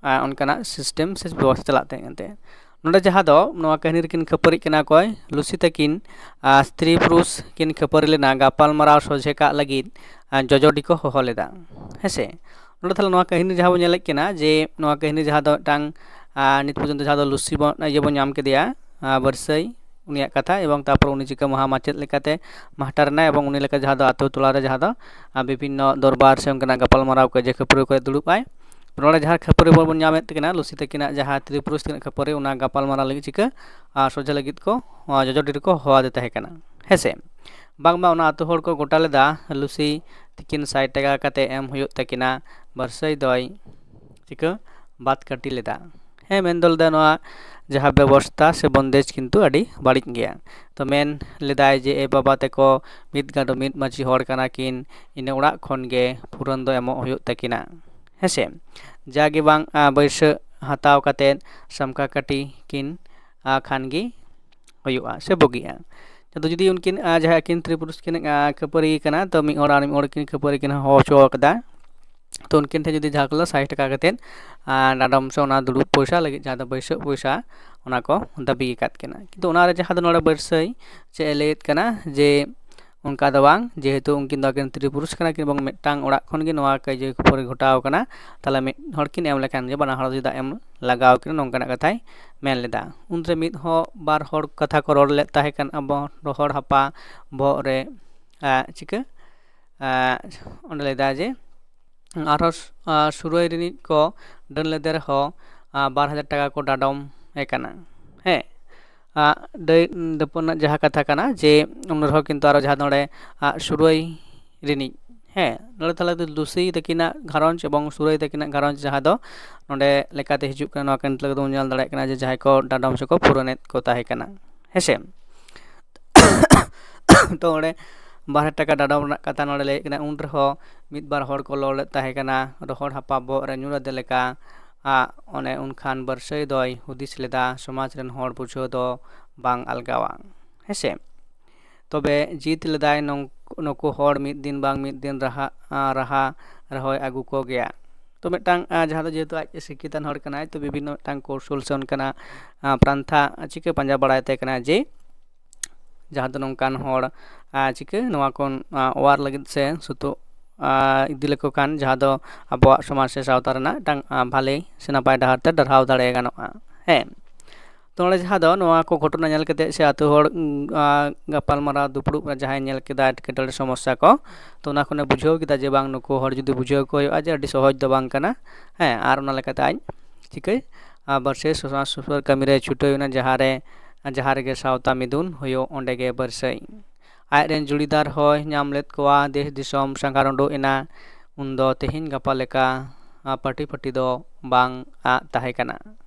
ᱚᱱᱠᱟᱱᱟᱜ ᱥᱤᱥᱴᱮᱢ ᱥᱮ ᱵᱮᱵᱚᱥᱛᱷᱟ ᱪᱟᱞᱟᱜ ᱛᱟᱦᱮᱸ ᱠᱟᱱ ᱛᱟᱦᱮᱸᱫ᱾ ᱱᱚᱰᱮ ᱡᱟᱦᱟᱸ ᱫᱚ ᱱᱚᱣᱟ ᱠᱟᱹᱦᱱᱤ ᱨᱮᱠᱤᱱ ᱠᱷᱟᱹᱯᱟᱹᱨᱤᱜ ᱠᱟᱱᱟ ᱚᱠᱚᱭ? ᱞᱩᱥᱤ ᱛᱟᱹᱠᱤᱱ ᱟᱨ ᱥᱛᱨᱤ ᱯᱩᱨᱩᱥ ᱠᱤᱱ ᱠᱷᱟᱹᱯᱟᱹᱨᱤ ᱞᱮᱱᱟ ᱜᱟᱯᱟᱞᱢᱟᱨᱟᱣ ᱥᱚᱡᱷᱮ ᱠᱟᱜ ᱞᱟᱹᱜᱤᱫ ᱡᱚᱡᱚᱰᱤ ᱠᱚ ᱦᱚᱦᱚ ᱞᱮᱫᱟ᱾ ᱦᱮᱸᱥᱮ? ᱱᱚᱰᱮ ᱛᱟᱦᱞᱮ ᱱᱚᱣᱟ ᱠᱟᱹᱦᱱᱤ ᱡᱟᱦᱟᱸ ᱵᱚᱱ ᱧᱮᱞᱮᱫ ᱠᱟᱱᱟ, ᱡᱮ ᱱᱚᱣᱟ ᱠᱟᱹᱦᱱᱤ ᱡᱟᱦᱟᱸ ᱫᱚ ᱢᱤᱫᱴᱟᱝ ᱱᱤᱛ ᱯᱚᱨᱡᱚᱱᱛᱚ ᱡᱟᱦᱟᱸ ᱫᱚ ᱞᱩᱥᱤ ᱵᱚᱱ ᱤᱭᱟᱹ ᱵᱚᱱ ᱧᱟᱢ ᱠᱮᱫᱮᱭᱟ, ᱵᱟᱹᱨᱥᱟᱹᱭ, ᱩᱱᱤᱭᱟᱜ ᱠᱟᱛᱷᱟ, ᱮᱵᱚᱝ ᱛᱟᱨᱯᱚᱨ ᱩᱱᱤ ᱪᱤᱠᱟᱹ ᱢᱚᱦᱟ ᱢᱟᱪᱮᱫ ᱞᱮᱠᱟᱛᱮ ᱢᱟᱦᱴᱟᱨ ᱮᱱᱟᱭ, ᱮᱵᱚᱝ ᱩᱱᱤ ᱞᱮᱠᱟ ᱡᱟᱦᱟᱸ ᱫᱚ ᱟᱛᱳ ᱴᱚᱞᱟ ᱨᱮ ᱡᱟᱦᱟᱸ ᱫᱚ ᱵᱤᱵᱷᱤᱱᱱᱚ ᱫᱚᱨᱵᱟᱨ ᱥᱮ ᱚᱱᱠᱟᱱᱟᱜ ᱜᱟᱯᱟᱞᱢᱟᱨᱟᱣ ᱠᱚ ᱡᱮ ᱠᱷᱟᱹᱯᱟᱹᱨᱤ ᱠᱚᱨᱮ ᱫᱩᱲᱩᱵ ᱟᱭ᱾ ᱱᱚᱰᱮ ᱡᱟᱦᱟᱸ ᱠᱷᱟᱹᱯᱟᱹᱨᱤ ᱵᱚᱱ ᱧᱟᱢᱮᱫ ᱠᱟᱱᱟ, ᱞᱩᱥᱤ ᱛᱟᱹᱠᱤᱱᱟᱜ ᱡᱟᱦᱟᱸ ᱛᱨᱤ ᱯᱩᱨᱩᱥ ᱛᱟᱹᱠᱤᱱᱟᱜ ᱠᱷᱟᱹᱯᱟᱹᱨᱤ, ᱚᱱᱟ ᱜᱟᱯᱟᱞᱢᱟᱨᱟᱣ ᱞᱟᱹᱜᱤᱫ ᱪᱤᱠᱟᱹ ᱥᱚᱡᱷᱮ ᱞᱟᱹᱜᱤᱫ ᱠᱚ ᱡᱚᱡᱚᱰᱤ ᱨᱮᱠᱚ ᱦᱚᱦᱚ ᱟᱫᱮ ᱛᱟᱦᱮᱸ ᱠᱟᱱᱟ᱾ ᱦᱮᱸᱥᱮ? ᱵᱟᱝᱢᱟ ᱚᱱᱟ ᱟᱛᱳ ᱦᱚᱲ ᱠᱚ ᱜᱚᱴᱟ ᱞᱮᱫᱟ ᱞᱩᱥᱤ ᱛᱤᱠᱤᱱ ᱥᱟᱭ ᱴᱟᱠᱟ ᱠᱟᱛᱮ ᱮᱢ ᱦᱩᱭᱩᱜ ᱛᱟᱹᱠᱤᱱᱟ, ᱵᱟᱹᱨᱥᱟᱹᱭ ᱫᱚᱭ ᱪᱤᱠᱟᱹ ᱵᱟᱫ ᱠᱟᱹᱴᱤ ᱞᱮᱫᱟ᱾ ᱦᱮᱸ, ᱢᱮᱱ ᱫᱚ ᱞᱮᱫᱟ ᱱᱚᱣᱟ ᱡᱟᱦᱟᱸ ᱵᱮᱵᱚᱥᱛᱟ ᱥᱮ ᱵᱚᱱᱫᱮᱡᱽ ᱠᱤᱱᱛᱩ ᱟᱹᱰᱤ ᱵᱟᱹᱲᱤᱡ ᱜᱮᱭᱟ᱾ ᱛᱚ ᱢᱮᱱ ᱞᱮᱫᱟᱭ ᱡᱮ, ᱮ ᱵᱟᱵᱟ ᱛᱟᱠᱚ ᱢᱤᱫ ᱜᱟᱸᱰᱚ ᱢᱤᱫ ᱢᱟᱹᱡᱷᱤ ᱦᱚᱲ ᱠᱟᱱᱟ ᱠᱤᱱ, ᱤᱱᱟᱹ ᱚᱲᱟᱜ ᱠᱷᱚᱱ ᱜᱮ ᱯᱩᱨᱟᱹᱱ ᱫᱚ ᱮᱢᱚᱜ ᱦᱩᱭᱩᱜ ᱛᱟᱹᱠᱤᱱᱟ᱾ ᱦᱮᱸᱥᱮ? ᱡᱟᱜᱮ ᱵᱟᱝ ᱵᱟᱹᱭᱥᱟᱹᱜ ᱦᱟᱛᱟᱣ ᱠᱟᱛᱮᱫ ᱥᱟᱢᱠᱟ ᱠᱟᱹᱴᱤ ᱠᱤᱱ ᱠᱷᱟᱱ ᱜᱮ ᱦᱩᱭᱩᱜᱼᱟ ᱥᱮ ᱵᱩᱜᱤᱜᱼᱟ᱾ ᱟᱫᱚ ᱡᱩᱫᱤ ᱩᱱᱠᱤᱱ ᱡᱟᱦᱟᱸ ᱟᱹᱠᱤᱱ ᱛᱨᱤ ᱯᱩᱨᱩᱥ ᱠᱤᱱ ᱠᱷᱟᱹᱯᱟᱹᱨᱤ ᱠᱟᱱᱟ, ᱛᱚ ᱢᱤᱫ ᱦᱚᱲ ᱟᱨ ᱢᱤᱫ ᱦᱚᱲ ᱠᱤᱱ ᱠᱷᱟᱹᱯᱟᱹᱨᱤ ᱠᱤᱱ ᱦᱚᱦᱚ ᱦᱚᱪᱚ ᱠᱟᱫᱟ, ᱛᱚ ᱩᱱᱠᱤᱱ ᱴᱷᱮᱱ ᱡᱩᱫᱤ ᱡᱟᱦᱟᱸ ᱠᱚ ᱥᱟᱭ ᱴᱟᱠᱟ ᱠᱟᱛᱮᱫ ᱰᱟᱰᱚᱢ ᱥᱮ ᱚᱱᱟ ᱫᱩᱲᱩᱵ ᱯᱚᱭᱥᱟ ᱞᱟᱹᱜᱤᱫ ᱡᱟᱦᱟᱸ ᱫᱚ ᱵᱟᱹᱭᱥᱟᱹᱜ ᱯᱚᱭᱥᱟ, ᱚᱱᱟ ᱠᱚ ᱫᱟᱹᱵᱤ ᱟᱠᱟᱫ ᱠᱤᱱᱟ᱾ ᱠᱤᱱᱛᱩ ᱚᱱᱟᱨᱮ ᱡᱟᱦᱟᱸ ᱫᱚ ᱱᱚᱰᱮ ᱵᱟᱹᱨᱥᱟᱹᱭ ᱪᱮᱫ ᱮ ᱞᱟᱹᱭᱮᱫ ᱠᱟᱱᱟ ᱡᱮ ᱚᱱᱠᱟ ᱫᱚ ᱵᱟᱝ, ᱡᱮᱦᱮᱛᱩ ᱩᱱᱠᱤᱱ ᱫᱚ ᱟᱹᱠᱤᱱ ᱛᱨᱤ ᱯᱩᱨᱩᱥ ᱠᱟᱱᱟ ᱠᱤᱱ ᱮᱵᱚᱝ ᱢᱤᱫᱴᱟᱝ ᱚᱲᱟᱜ ᱠᱷᱚᱱ ᱜᱮ ᱱᱚᱣᱟ ᱠᱟᱹᱭᱡᱟᱹ ᱠᱷᱟᱹᱯᱟᱹᱨᱤ ᱜᱷᱚᱴᱟᱣ ᱠᱟᱱᱟ, ᱛᱟᱦᱚᱞᱮ ᱢᱤᱫ ᱦᱚᱲ ᱠᱤᱱ ᱮᱢ ᱞᱮᱠᱷᱟᱱ ᱜᱮ ᱵᱟᱱᱟ ᱦᱚᱲ ᱪᱮᱫᱟᱜ ᱮᱢ ᱞᱟᱜᱟᱣ ᱠᱤᱱᱟ, ᱱᱚᱝᱠᱟᱱᱟᱜ ᱠᱟᱛᱷᱟᱭ ᱢᱮᱱ ᱞᱮᱫᱟ᱾ ᱩᱱᱨᱮ ᱢᱤᱫ ᱦᱚᱲ ᱵᱟᱨ ᱦᱚᱲ ᱠᱟᱛᱷᱟ ᱠᱚ ᱨᱚᱲ ᱞᱮᱫ ᱛᱟᱦᱮᱸ ᱠᱟᱱ, ᱟᱵᱚ ᱨᱚᱦᱚᱲ ᱦᱟᱯᱟ ᱵᱚᱦᱚᱜ ᱨᱮ ᱪᱤᱠᱟᱹ ᱚᱸᱰᱮ ᱞᱟᱹᱭᱫᱟ ᱡᱮ ᱟᱨᱦᱚᱸ ᱥᱩᱨᱟᱹᱭ ᱨᱤᱱᱤᱡ ᱠᱚ ᱰᱟᱹᱱ ᱞᱮᱫᱮ ᱨᱮᱦᱚᱸ ᱵᱟᱨ ᱦᱟᱡᱟᱨ ᱴᱟᱠᱟ ᱠᱚ ᱰᱟᱰᱚᱢ ᱮ ᱠᱟᱱᱟ᱾ ᱦᱮᱸ, ᱰᱟᱹᱭ ᱫᱟᱹᱯᱟᱹᱱ ᱨᱮᱱᱟᱜ ᱡᱟᱦᱟᱸ ᱠᱟᱛᱷᱟ ᱠᱟᱱᱟ, ᱡᱮ ᱩᱱ ᱨᱮᱦᱚᱸ ᱠᱤᱱᱛᱩ ᱟᱨᱚ ᱡᱟᱦᱟᱸ ᱱᱚᱰᱮ ᱥᱩᱨᱟᱹᱭ ᱨᱤᱱᱤᱡ, ᱦᱮᱸ, ᱱᱚᱰᱮ ᱛᱟᱦᱚᱞᱮ ᱞᱩᱥᱤ ᱛᱟᱹᱠᱤᱱᱟᱜ ᱜᱷᱟᱨᱚᱸᱡᱽ ᱮᱵᱚᱝ ᱥᱩᱨᱟᱹᱭ ᱛᱟᱹᱠᱤᱱᱟᱜ ᱜᱷᱟᱨᱚᱸᱡᱽ ᱡᱟᱦᱟᱸ ᱫᱚ ᱱᱚᱰᱮ ᱞᱮᱠᱟᱛᱮ ᱦᱤᱡᱩᱜ ᱠᱟᱱᱟ, ᱱᱚᱣᱟ ᱠᱟᱹᱦᱱᱤ ᱛᱟᱞᱟ ᱛᱮᱵᱚᱱ ᱧᱮᱞ ᱫᱟᱲᱮᱭᱟᱜ ᱠᱟᱱᱟ ᱡᱮ ᱡᱟᱦᱟᱸᱭ ᱠᱚ ᱰᱟᱰᱚᱢ ᱥᱮᱠᱚ ᱯᱩᱨᱟᱹᱱᱮᱫ ᱠᱚ ᱛᱟᱦᱮᱸ ᱠᱟᱱᱟ᱾ ᱦᱮᱸᱥᱮ? ᱛᱚ ᱚᱸᱰᱮ ᱵᱟᱨ ᱦᱟᱡᱟᱨ ᱴᱟᱠᱟ ᱰᱟᱰᱚᱢ ᱨᱮᱱᱟᱜ ᱠᱟᱛᱷᱟ ᱱᱚᱰᱮ ᱞᱟᱹᱭᱮᱫ ᱠᱟᱱᱟ, ᱩᱱ ᱨᱮᱦᱚᱸ ᱢᱤᱫ ᱵᱟᱨ ᱦᱚᱲ ᱠᱚ ᱞᱚᱲᱮᱫ ᱛᱟᱦᱮᱸ ᱠᱟᱱᱟ, ᱨᱚᱦᱚᱲ ᱦᱟᱯᱟ ᱵᱚᱦᱚᱜ ᱨᱮ ᱧᱩᱨ ᱟᱫᱮ ᱞᱮᱠᱟ᱾ ᱟᱜ, ᱚᱱᱮ ᱩᱱᱠᱷᱟᱱ ᱵᱟᱹᱨᱥᱟᱹᱭ ᱫᱚᱭ ᱦᱩᱫᱤᱥ ᱞᱮᱫᱟ, ᱥᱚᱢᱟᱡᱽ ᱨᱮᱱ ᱦᱚᱲ ᱵᱩᱡᱷᱟᱹᱣ ᱫᱚ ᱵᱟᱝ ᱟᱞᱜᱟᱣᱟ᱾ ᱦᱮᱸᱥᱮ? ᱛᱚᱵᱮ ᱡᱤᱫ ᱞᱮᱫᱟᱭ, ᱱᱚᱝ-, ᱱᱩᱠᱩ ᱦᱚᱲ ᱢᱤᱫ ᱫᱤᱱ ᱵᱟᱝ ᱢᱤᱫ ᱫᱤᱱ ᱨᱟᱦᱟ, ᱟᱸ, ᱨᱟᱦᱟ ᱨᱚᱦᱚᱭ ᱟᱹᱜᱩ ᱠᱚ ᱜᱮᱭᱟ᱾ ᱛᱚ ᱢᱤᱫᱴᱟᱝ, ᱟᱸ, ᱡᱟᱦᱟᱸ ᱫᱚ ᱡᱮᱦᱮᱛᱩ ᱟᱡ ᱥᱤᱠᱠᱷᱤᱛᱟᱱ ᱦᱚᱲ ᱠᱟᱱᱟᱭ, ᱛᱚ ᱵᱤᱵᱷᱤᱱᱱᱚ ᱢᱤᱫᱴᱟᱝ ᱠᱳᱣᱥᱚᱞ ᱥᱮ ᱚᱱᱠᱟᱱᱟᱜ, ᱟᱸ, ᱯᱨᱟᱱᱛᱷᱟ ᱪᱤᱠᱟᱹ ᱯᱟᱸᱡᱟ ᱵᱟᱲᱟᱭ ᱛᱮ ᱠᱟᱱᱟ ᱡᱮ ᱡᱟᱦᱟᱸ ᱫᱚ ᱱᱚᱝᱠᱟᱱ ᱦᱚᱲ, ᱟᱸ, ᱪᱤᱠᱟᱹ ᱱᱚᱣᱟ ᱠᱷᱚᱱ, ᱟᱸ, ᱚᱣᱟᱨ ᱞᱟᱹᱜᱤᱫ ᱥᱮ ᱥᱩᱛᱩᱜ, ᱟᱸ, ᱤᱫᱤ ᱞᱮᱠᱚ ᱠᱷᱟᱱ ᱡᱟᱦᱟᱸ ᱫᱚ ᱟᱵᱚᱣᱟᱜ ᱥᱚᱢᱟᱡᱽ ᱥᱮ ᱥᱟᱶᱛᱟ ᱨᱮᱱᱟᱜ ᱢᱤᱫᱴᱟᱝ, ᱟᱸ, ᱵᱷᱟᱞᱮ ᱥᱮ ᱱᱟᱯᱟᱭ ᱰᱟᱦᱟᱨ ᱛᱮ ᱰᱟᱨᱦᱟᱣ ᱫᱟᱲᱮ ᱜᱟᱱᱚᱜᱼᱟ᱾ ᱦᱮᱸ, ᱛᱚ ᱱᱚᱰᱮ ᱡᱟᱦᱟᱸ ᱫᱚ ᱱᱚᱣᱟ ᱠᱚ ᱜᱷᱚᱴᱚᱱᱟ ᱧᱮᱞ ᱠᱟᱛᱮ ᱥᱮ ᱟᱹᱛᱩ ᱦᱚᱲ, ᱩᱸ, ᱟᱸ, ᱜᱟᱯᱟᱞᱢᱟᱨᱟᱣ ᱫᱩᱯᱲᱩᱵ ᱨᱮ ᱡᱟᱦᱟᱸᱭ ᱧᱮᱞ ᱠᱮᱫᱟ ᱮᱴᱠᱮᱴᱚᱬᱮ ᱥᱚᱢᱚᱥᱥᱟ ᱠᱚ, ᱛᱚ ᱚᱱᱟ ᱠᱷᱚᱱᱮ ᱵᱩᱡᱷᱟᱹᱣ ᱠᱮᱫᱟ ᱡᱮ ᱵᱟᱝ, ᱱᱩᱠᱩ ᱦᱚᱲ ᱡᱩᱫᱤ ᱵᱩᱡᱷᱟᱹᱣ ᱠᱚ ᱦᱩᱭᱩᱜᱼᱟ ᱡᱮ ᱟᱹᱰᱤ ᱥᱚᱦᱚᱡᱽ ᱫᱚ ᱵᱟᱝ ᱠᱟᱱᱟ᱾ ᱦᱮᱸ, ᱟᱨ ᱚᱱᱟ ᱞᱮᱠᱟᱛᱮ ᱟᱡ ᱪᱤᱠᱟᱹᱭ, ᱟᱨ ᱵᱟᱨᱥᱮ ᱥᱚᱢᱟᱡᱽ ᱥᱩᱥᱟᱹᱨ ᱠᱟᱹᱢᱤ ᱨᱮ ᱪᱷᱩᱴᱟᱹᱣ ᱮᱱᱟ, ᱡᱟᱦᱟᱸ ᱨᱮ, ᱡᱟᱦᱟᱸ ᱨᱮᱜᱮ ᱥᱟᱶᱛᱟ ᱢᱤᱫᱩᱱ ᱦᱩᱭᱩᱜ, ᱚᱸᱰᱮ ᱜᱮ ᱵᱟᱨᱥᱟᱹᱭ᱾ ᱟᱡ ᱨᱮᱱ ᱡᱩᱲᱤᱫᱟᱨ ᱦᱚᱸᱭ ᱧᱟᱢ ᱞᱮᱫ ᱠᱚᱣᱟ, ᱫᱮᱥ ᱫᱤᱥᱚᱢ ᱥᱟᱸᱜᱷᱟᱨ ᱩᱰᱩᱠ ᱮᱱᱟ᱾ ᱩᱱᱫᱚ ᱛᱮᱦᱮᱧ ᱜᱟᱯᱟ ᱞᱮᱠᱟ, ᱟ, ᱯᱟᱹᱴᱤ ᱯᱟᱹᱴᱤ ᱫᱚ ᱵᱟᱝ ᱟᱜ ᱛᱟᱦᱮᱸ ᱠᱟᱱᱟ᱾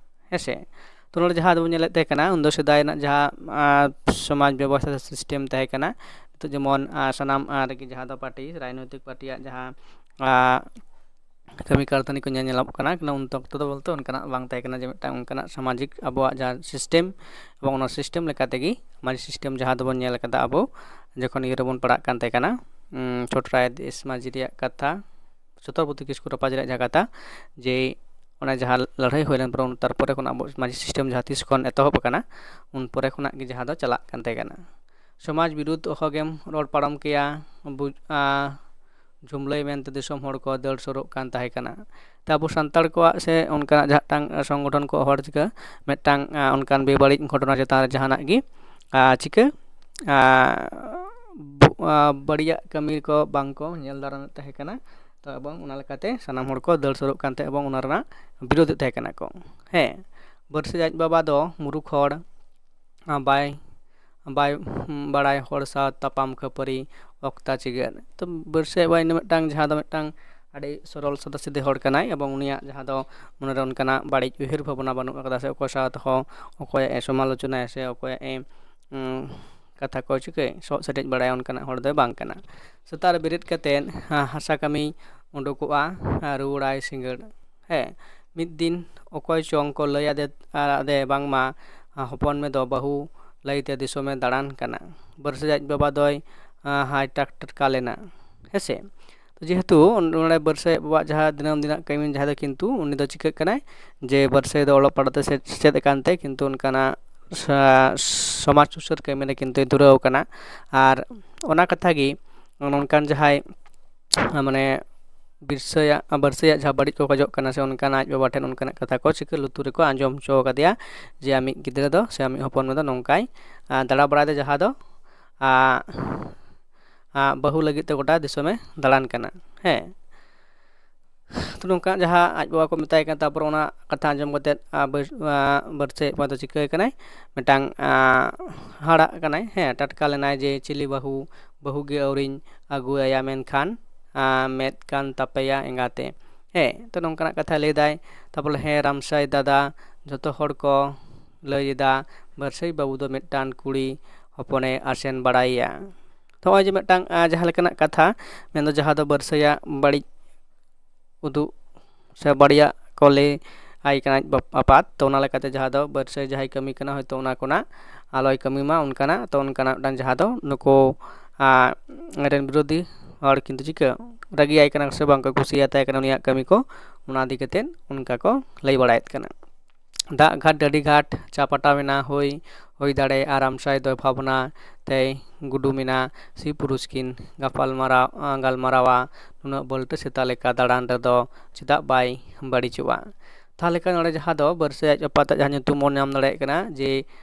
ᱦᱮᱸᱥᱮ? ᱛᱚ ᱱᱚᱰᱮ ᱡᱟᱦᱟᱸ ᱫᱚᱵᱚᱱ ᱧᱮᱞᱮᱫ ᱛᱟᱦᱮᱸ ᱠᱟᱱᱟ, ᱩᱱᱫᱚ ᱥᱮᱫᱟᱭ ᱨᱮᱱᱟᱜ ᱡᱟᱦᱟᱸ, ᱟ, ᱥᱚᱢᱟᱡᱽ ᱵᱮᱵᱚᱥᱛᱷᱟ ᱥᱮ ᱥᱤᱥᱴᱮᱢ ᱛᱟᱦᱮᱸ ᱠᱟᱱᱟ, ᱱᱤᱛᱚᱜ ᱡᱮᱢᱚᱱ, ᱟ, ᱥᱟᱱᱟᱢ, ᱟ, ᱨᱮᱜᱮ ᱡᱟᱦᱟᱸ ᱫᱚ ᱯᱟᱨᱴᱤ, ᱨᱟᱡᱽᱱᱳᱭᱛᱤᱠ ᱯᱟᱨᱴᱤᱭᱟᱜ ᱡᱟᱦᱟᱸ, ᱟ, ᱠᱟᱹᱢᱤ ᱠᱟᱹᱨᱫᱷᱟᱹᱱᱤ ᱠᱚ ᱧᱮᱞ ᱧᱮᱞᱚᱜ ᱠᱟᱱᱟ, ᱠᱤᱱᱛᱩ ᱩᱱ ᱚᱠᱛᱚ ᱫᱚ ᱵᱚᱞᱛᱮ ᱚᱱᱠᱟᱱᱟᱜ ᱵᱟᱝ ᱛᱟᱦᱮᱸ ᱠᱟᱱᱟ ᱡᱮ ᱢᱤᱫᱴᱟᱝ ᱚᱱᱠᱟᱱᱟᱜ ᱥᱟᱢᱟᱡᱤᱠ ᱟᱵᱚᱣᱟᱜ ᱡᱟᱦᱟᱸ ᱥᱤᱥᱴᱮᱢ, ᱮᱵᱚᱝ ᱚᱱᱟ ᱥᱤᱥᱴᱮᱢ ᱞᱮᱠᱟ ᱛᱮᱜᱮ ᱢᱟᱹᱡᱷᱤ ᱥᱤᱥᱴᱮᱢ ᱡᱟᱦᱟᱸ ᱫᱚᱵᱚᱱ ᱧᱮᱞ ᱠᱟᱫᱟ ᱟᱵᱚ ᱡᱚᱠᱷᱚᱱ ᱤᱭᱟᱹ ᱨᱮᱵᱚᱱ ᱯᱟᱲᱦᱟᱜ ᱠᱟᱱ ᱛᱟᱦᱮᱸ ᱠᱟᱱᱟ, ᱩᱸ, ᱪᱷᱳᱴᱨᱟᱭ ᱫᱮᱥ ᱢᱟᱹᱡᱷᱤ ᱨᱮᱭᱟᱜ ᱠᱟᱛᱷᱟ, ᱪᱷᱚᱛᱨᱚᱯᱚᱛᱤ ᱠᱤᱥᱠᱩ ᱨᱟᱯᱟᱡᱽ ᱨᱮᱭᱟᱜ ᱡᱟᱦᱟᱸ ᱠᱟᱛᱷᱟ, ᱡᱮ ᱚᱱᱟ ᱡᱟᱦᱟᱸ ᱞᱟᱹᱲᱦᱟᱹᱭ ᱦᱩᱭ ᱞᱮᱱ ᱯᱚᱨᱮ, ᱛᱟᱨᱯᱚᱨᱮ ᱠᱷᱚᱱ ᱟᱵᱚ ᱢᱟᱹᱡᱷᱤ ᱥᱤᱥᱴᱮᱢ ᱡᱟᱦᱟᱸ ᱛᱤᱥ ᱠᱷᱚᱱ ᱮᱛᱚᱦᱚᱵ ᱟᱠᱟᱱᱟ, ᱩᱱ ᱯᱚᱨᱮ ᱠᱷᱚᱱᱟᱜ ᱜᱮ ᱡᱟᱦᱟᱸ ᱫᱚ ᱪᱟᱞᱟᱜ ᱠᱟᱱ ᱛᱟᱦᱮᱸ ᱠᱟᱱᱟ᱾ ᱥᱚᱢᱟᱡᱽ ᱵᱤᱨᱩᱫᱷ ᱚᱦᱚᱜᱮᱢ ᱨᱚᱲ ᱯᱟᱨᱚᱢ ᱠᱮᱭᱟ, ᱵᱩᱡᱽ-, ᱟ, ᱡᱷᱩᱢᱞᱟᱹᱭ ᱢᱮᱱᱛᱮ ᱫᱤᱥᱚᱢ ᱦᱚᱲ ᱠᱚ ᱫᱟᱹᱲ ᱥᱩᱨᱩᱜ ᱠᱟᱱ ᱛᱟᱦᱮᱸ ᱠᱟᱱᱟ᱾ ᱛᱮ ᱟᱵᱚ ᱥᱟᱱᱛᱟᱲ ᱠᱚᱣᱟᱜ ᱥᱮ ᱚᱱᱠᱟᱱᱟᱜ ᱡᱟᱦᱟᱸ ᱢᱤᱫᱴᱟᱝ ᱥᱚᱝᱜᱚᱴᱷᱚᱱ ᱠᱚ ᱦᱚᱲ ᱪᱤᱠᱟᱹ ᱢᱤᱫᱴᱟᱝ, ᱟ, ᱚᱱᱠᱟᱱ ᱵᱮᱵᱟᱹᱲᱤᱡ ᱜᱷᱚᱴᱚᱱᱟ ᱪᱮᱛᱟᱱ ᱨᱮ ᱡᱟᱦᱟᱱᱟᱜ ᱜᱮ, ᱟ, ᱪᱤᱠᱟᱹ, ᱟ, ᱵᱩ-, ᱟ, ᱵᱟᱹᱲᱤᱡᱟᱜ ᱠᱟᱹᱢᱤ ᱠᱚ ᱵᱟᱝ ᱠᱚ ᱧᱮᱞ ᱫᱟᱨᱟᱢᱮᱫ ᱛᱟᱦᱮᱸ ᱠᱟᱱᱟ᱾ ᱮᱵᱚᱝ ᱚᱱᱟ ᱞᱮᱠᱟᱛᱮ ᱥᱟᱱᱟᱢ ᱦᱚᱲ ᱠᱚ ᱫᱟᱹᱲ ᱥᱩᱨᱩᱜ ᱠᱟᱱ ᱛᱟᱦᱮᱸᱫ ᱮᱵᱚᱝ ᱚᱱᱟ ᱨᱮᱱᱟᱜ ᱵᱤᱨᱳᱫᱷ ᱮᱫ ᱛᱟᱦᱮᱸ ᱠᱟᱱᱟ ᱠᱚ᱾ ᱦᱮᱸ, ᱵᱟᱹᱨᱥᱟᱹᱭ ᱟᱡ ᱵᱟᱵᱟ ᱫᱚ ᱢᱩᱨᱩᱠᱷ ᱦᱚᱲ, ᱟᱨ ᱵᱟᱭ ᱵᱟᱭ ᱵᱟᱲᱟᱭ ᱦᱚᱲ ᱥᱟᱶ ᱛᱟᱯᱟᱢ ᱠᱷᱟᱹᱯᱟᱹᱨᱤ ᱚᱠᱛᱟ ᱪᱤᱜᱟᱹᱫ᱾ ᱛᱚ ᱵᱟᱹᱨᱥᱟᱹᱭ ᱟᱡ ᱵᱟᱵᱟ ᱤᱱᱟᱹ ᱢᱤᱫᱴᱟᱝ ᱡᱟᱦᱟᱸ ᱫᱚ ᱢᱤᱫᱴᱟᱝ ᱟᱹᱰᱤ ᱥᱚᱨᱚᱞ ᱥᱟᱫᱟ ᱥᱤᱫᱷᱮ ᱦᱚᱲ ᱠᱟᱱᱟᱭ ᱮᱵᱚᱝ ᱩᱱᱤᱭᱟᱜ ᱡᱟᱦᱟᱸ ᱫᱚ ᱢᱚᱱᱮᱨᱮ ᱚᱱᱠᱟᱱᱟᱜ ᱵᱟᱹᱲᱤᱡ ᱩᱭᱦᱟᱹᱨ ᱵᱷᱟᱵᱽᱱᱟ ᱵᱟᱹᱱᱩᱜ ᱟᱠᱟᱫᱟ, ᱥᱮ ᱚᱠᱚᱭ ᱥᱟᱶ ᱛᱮᱦᱚᱸ ᱚᱠᱚᱭᱟᱜ ᱮ ᱥᱚᱢᱟᱞᱳᱪᱚᱱᱟᱭᱟ ᱥᱮ ᱚᱠᱚᱭᱟᱜ ᱮ ᱩᱸ, ᱠᱟᱛᱷᱟ ᱠᱚ ᱪᱤᱠᱟᱹᱭ ᱥᱚᱜ ᱥᱮᱴᱮᱡ ᱵᱟᱲᱟᱭᱟ, ᱚᱱᱠᱟᱱᱟᱜ ᱦᱚᱲ ᱫᱚᱭ ᱵᱟᱝ ᱠᱟᱱᱟ᱾ ᱥᱮᱛᱟᱜ ᱨᱮ ᱵᱮᱨᱮᱫ ᱠᱟᱛᱮᱫ ᱦᱟ- ᱦᱟᱥᱟ ᱠᱟᱹᱢᱤ ᱩᱰᱩᱠᱚᱜᱼᱟ, ᱟᱨ ᱨᱩᱣᱟᱹᱲᱟᱭ ᱥᱤᱸᱜᱟᱹᱲ᱾ ᱦᱮᱸ, ᱢᱤᱫ ᱫᱤᱱ ᱚᱠᱚᱭ ᱪᱚᱝ ᱠᱚ ᱞᱟᱹᱭ ᱟᱫᱮ ᱟᱫᱮ ᱵᱟᱝᱢᱟ ᱦᱚᱯᱚᱱ ᱢᱮ ᱫᱚ ᱵᱟᱹᱦᱩ ᱞᱟᱹᱭᱛᱮ ᱫᱤᱥᱚᱢᱮ ᱫᱟᱬᱟᱱ ᱠᱟᱱᱟ᱾ ᱵᱟᱹᱨᱥᱟᱹ ᱟᱡ ᱵᱟᱵᱟ ᱫᱚᱭ ᱦᱟᱭ ᱴᱟᱠᱴᱟᱨ ᱠᱟ ᱞᱮᱱᱟ᱾ ᱦᱮᱸᱥᱮ, ᱛᱚ ᱡᱮᱦᱮᱛᱩ ᱱᱚᱰᱮ ᱵᱟᱹᱨᱥᱟᱹᱭ ᱟᱡ ᱵᱟᱵᱟᱣᱟᱜ ᱡᱟᱦᱟᱸ ᱫᱤᱱᱟᱹᱢ ᱫᱤᱱᱟᱜ ᱠᱟᱹᱢᱤ, ᱡᱟᱦᱟᱸ ᱫᱚ ᱠᱤᱱᱛᱩ ᱩᱱᱤ ᱫᱚ ᱪᱤᱠᱟᱹᱜ ᱠᱟᱱᱟᱭ ᱡᱮ ᱵᱟᱹᱨᱥᱟᱹᱭ ᱫᱚ ᱚᱞᱚᱜ ᱯᱟᱲᱦᱟᱜ ᱛᱮ ᱥᱮ- ᱥᱮᱪᱮᱫ ᱟᱠᱟᱱ ᱛᱮ ᱠᱤᱱᱛᱩ ᱚᱱᱠᱟᱱᱟᱜ ᱥᱟ- ᱥᱚᱢᱟᱡᱽ ᱥᱩᱥᱟᱹᱨ ᱠᱟᱹᱢᱤ ᱨᱮ ᱠᱤᱱᱛᱩᱭ ᱫᱷᱩᱨᱟᱹᱣ ᱟᱠᱟᱱᱟ᱾ ᱟᱨ ᱚᱱᱟ ᱠᱟᱛᱷᱟ ᱜᱮ ᱱᱚᱝᱠᱟᱱ ᱡᱟᱦᱟᱸᱭ ᱢᱟᱱᱮ ᱵᱤᱨᱥᱟᱹᱭᱟᱜ ᱵᱟᱹᱨᱥᱟᱹᱭᱟᱜ ᱡᱟᱦᱟᱸ ᱵᱟᱹᱲᱤᱡ ᱠᱚ ᱠᱷᱚᱡᱚᱜ ᱠᱟᱱᱟ ᱥᱮ ᱚᱱᱠᱟᱱᱟᱜ ᱟᱡ ᱵᱟᱵᱟ ᱴᱷᱮᱱ ᱚᱱᱠᱟᱱᱟᱜ ᱠᱟᱛᱷᱟ ᱠᱚ ᱪᱤᱠᱟᱹ ᱞᱩᱛᱩᱨ ᱨᱮᱠᱚ ᱟᱸᱡᱚᱢ ᱦᱚᱪᱚ ᱟᱠᱟᱫᱮᱭᱟ ᱡᱮ ᱟᱢᱤᱡ ᱜᱤᱫᱽᱨᱟᱹ ᱫᱚ ᱥᱮ ᱟᱢᱤᱡ ᱦᱚᱯᱚᱱ ᱢᱮ ᱫᱚ ᱱᱚᱝᱠᱟᱭ ᱫᱟᱬᱟ ᱵᱟᱲᱟᱭᱮᱫᱟ, ᱡᱟᱦᱟᱸ ᱫᱚ ᱵᱟᱹᱦᱩ ᱞᱟᱹᱜᱤᱫ ᱛᱮ ᱜᱚᱴᱟ ᱫᱤᱥᱚᱢᱮ ᱫᱟᱬᱟᱱ ᱠᱟᱱᱟ᱾ ᱦᱮᱸ, ᱛᱚ ᱱᱚᱝᱠᱟ ᱡᱟᱦᱟᱸ ᱟᱡ ᱵᱟᱵᱟ ᱠᱚ ᱢᱮᱛᱟᱭ ᱠᱟᱱᱟ, ᱛᱟᱨᱯᱚᱨ ᱚᱱᱟ ᱠᱟᱛᱷᱟ ᱟᱸᱡᱚᱢ ᱠᱟᱛᱮᱫ ᱵᱟᱹᱨᱥᱟᱹᱭ ᱟᱡ ᱵᱟᱵᱟ ᱫᱚ ᱪᱤᱠᱟᱹ ᱠᱟᱱᱟᱭ, ᱢᱤᱫᱴᱟᱝ ᱦᱟᱦᱟᱲᱟᱜ ᱠᱟᱱᱟᱭ᱾ ᱦᱮᱸ, ᱴᱟᱴᱠᱟ ᱞᱮᱱᱟᱭ ᱡᱮ ᱪᱤᱞᱤ ᱵᱟᱹᱦᱩ, ᱵᱟᱹᱦᱩ ᱜᱮ ᱟᱹᱣᱨᱤᱧ ᱟᱹᱜᱩ ᱟᱭᱟ, ᱢᱮᱱᱠᱷᱟᱱ ᱢᱮᱫ ᱠᱟᱱ ᱛᱟᱯᱮᱭᱟ ᱮᱸᱜᱟᱛᱮ᱾ ᱦᱮᱸ, ᱛᱚ ᱱᱚᱝᱠᱟᱱᱟᱜ ᱠᱟᱛᱷᱟᱭ ᱞᱟᱹᱭᱫᱟᱭ᱾ ᱛᱟᱨᱯᱚᱨᱮ ᱦᱮᱸ, ᱨᱟᱢᱥᱟᱭ ᱫᱟᱫᱟ, ᱡᱷᱚᱛᱚ ᱦᱚᱲ ᱠᱚ ᱞᱟᱹᱭ ᱮᱫᱟ ᱵᱟᱹᱨᱥᱟᱹᱭ ᱵᱟᱹᱵᱩ ᱫᱚ ᱢᱤᱫᱴᱟᱝ ᱠᱩᱲᱤ ᱦᱚᱯᱚᱱᱮ ᱟᱥᱮᱱ ᱵᱟᱲᱟᱭᱮᱭᱟ᱾ ᱛᱚ ᱱᱚᱜᱼᱚᱭ ᱡᱮ ᱢᱤᱫᱴᱟᱝ ᱡᱟᱦᱟᱸ ᱞᱮᱠᱟᱱᱟᱜ ᱠᱟᱛᱷᱟ ᱢᱮᱱᱫᱚ ᱡᱟᱦᱟᱸ ᱫᱚ ᱵᱟᱹᱨᱥᱟᱹᱭᱟᱜ ᱵᱟᱹᱲᱤᱡ ᱩᱫᱩᱜ ᱥᱮ ᱵᱟᱹᱲᱤᱡᱟᱜ ᱠᱚ ᱞᱟᱹᱭ ᱟᱭ ᱠᱟᱱᱟ ᱟᱡ ᱵᱟᱯ- ᱟᱯᱟᱛ᱾ ᱛᱚ ᱚᱱᱟ ᱞᱮᱠᱟᱛᱮ ᱡᱟᱦᱟᱸ ᱫᱚ ᱵᱟᱹᱨᱥᱟᱹᱭ ᱡᱟᱦᱟᱸᱭ ᱠᱟᱹᱢᱤ ᱠᱟᱱᱟ ᱦᱚᱭᱛᱳ ᱚᱱᱟ ᱠᱚᱱᱟᱜ ᱟᱞᱚᱭ ᱠᱟᱹᱢᱤ ᱢᱟ ᱚᱱᱠᱟᱱᱟᱜ᱾ ᱛᱚ ᱚᱱᱠᱟᱱᱟᱜ ᱢᱤᱫᱴᱟᱝ ᱡᱟᱦᱟᱸ ᱫᱚ ᱱᱩᱠᱩ ᱨᱮᱱ ᱵᱤᱨᱳᱫᱷᱤ ᱦᱚᱲ ᱠᱤᱱᱛᱩ ᱪᱤᱠᱟᱹ ᱨᱟᱹᱜᱤᱭᱟᱭ ᱠᱟᱱᱟ ᱥᱮ ᱵᱟᱝ ᱠᱚ ᱠᱩᱥᱤᱭᱟᱛᱟᱭ ᱠᱟᱱᱟ ᱩᱱᱤᱭᱟᱜ ᱠᱟᱹᱢᱤ ᱠᱚ, ᱚᱱᱟ ᱤᱫᱤ ᱠᱟᱛᱮᱫ ᱚᱱᱠᱟ ᱠᱚ ᱞᱟᱹᱭ ᱵᱟᱲᱟᱭᱮᱫ ᱠᱟᱱᱟ᱾ ᱫᱟᱜ ᱜᱷᱟᱴ ᱰᱟᱹᱰᱤ ᱜᱷᱟᱴ ᱪᱟ ᱯᱟᱴᱟᱣ ᱮᱱᱟ ᱦᱩᱭ, ᱦᱩᱭ ᱫᱟᱲᱮᱭᱟᱜᱼᱟ ᱨᱟᱢᱥᱟᱭ ᱫᱚᱭ ᱵᱷᱟᱵᱽᱱᱟ ᱛᱮᱭ ᱜᱩᱰᱩᱢ ᱮᱱᱟ᱾ ᱥᱤ ᱯᱩᱨᱩᱥ ᱠᱤᱱ ᱜᱟᱯᱟᱞ ᱢᱟᱨᱟᱣ ᱜᱟᱞᱢᱟᱨᱟᱣᱟ, ᱱᱩᱱᱟᱹᱜ ᱵᱟᱹᱞᱴᱟᱹ ᱥᱮᱛᱟ ᱞᱮᱠᱟ ᱫᱟᱬᱟᱱ ᱨᱮᱫᱚ ᱪᱮᱫᱟᱜ ᱵᱟᱭ ᱵᱟᱹᱲᱤᱡᱚᱜᱼᱟ? ᱛᱟᱦᱚᱞᱮ ᱠᱷᱟᱱ ᱱᱚᱰᱮ ᱡᱟᱦᱟᱸ ᱫᱚ ᱵᱟᱹᱨᱥᱟᱹᱭ ᱟᱡ ᱟᱯᱟᱛᱟᱜ ᱡᱟᱦᱟᱸ ᱧᱩᱛᱩᱢ ᱵᱚᱱ ᱧᱟᱢ ᱫᱟᱲᱮᱭᱟᱜ ᱠᱟᱱᱟ ᱡᱮ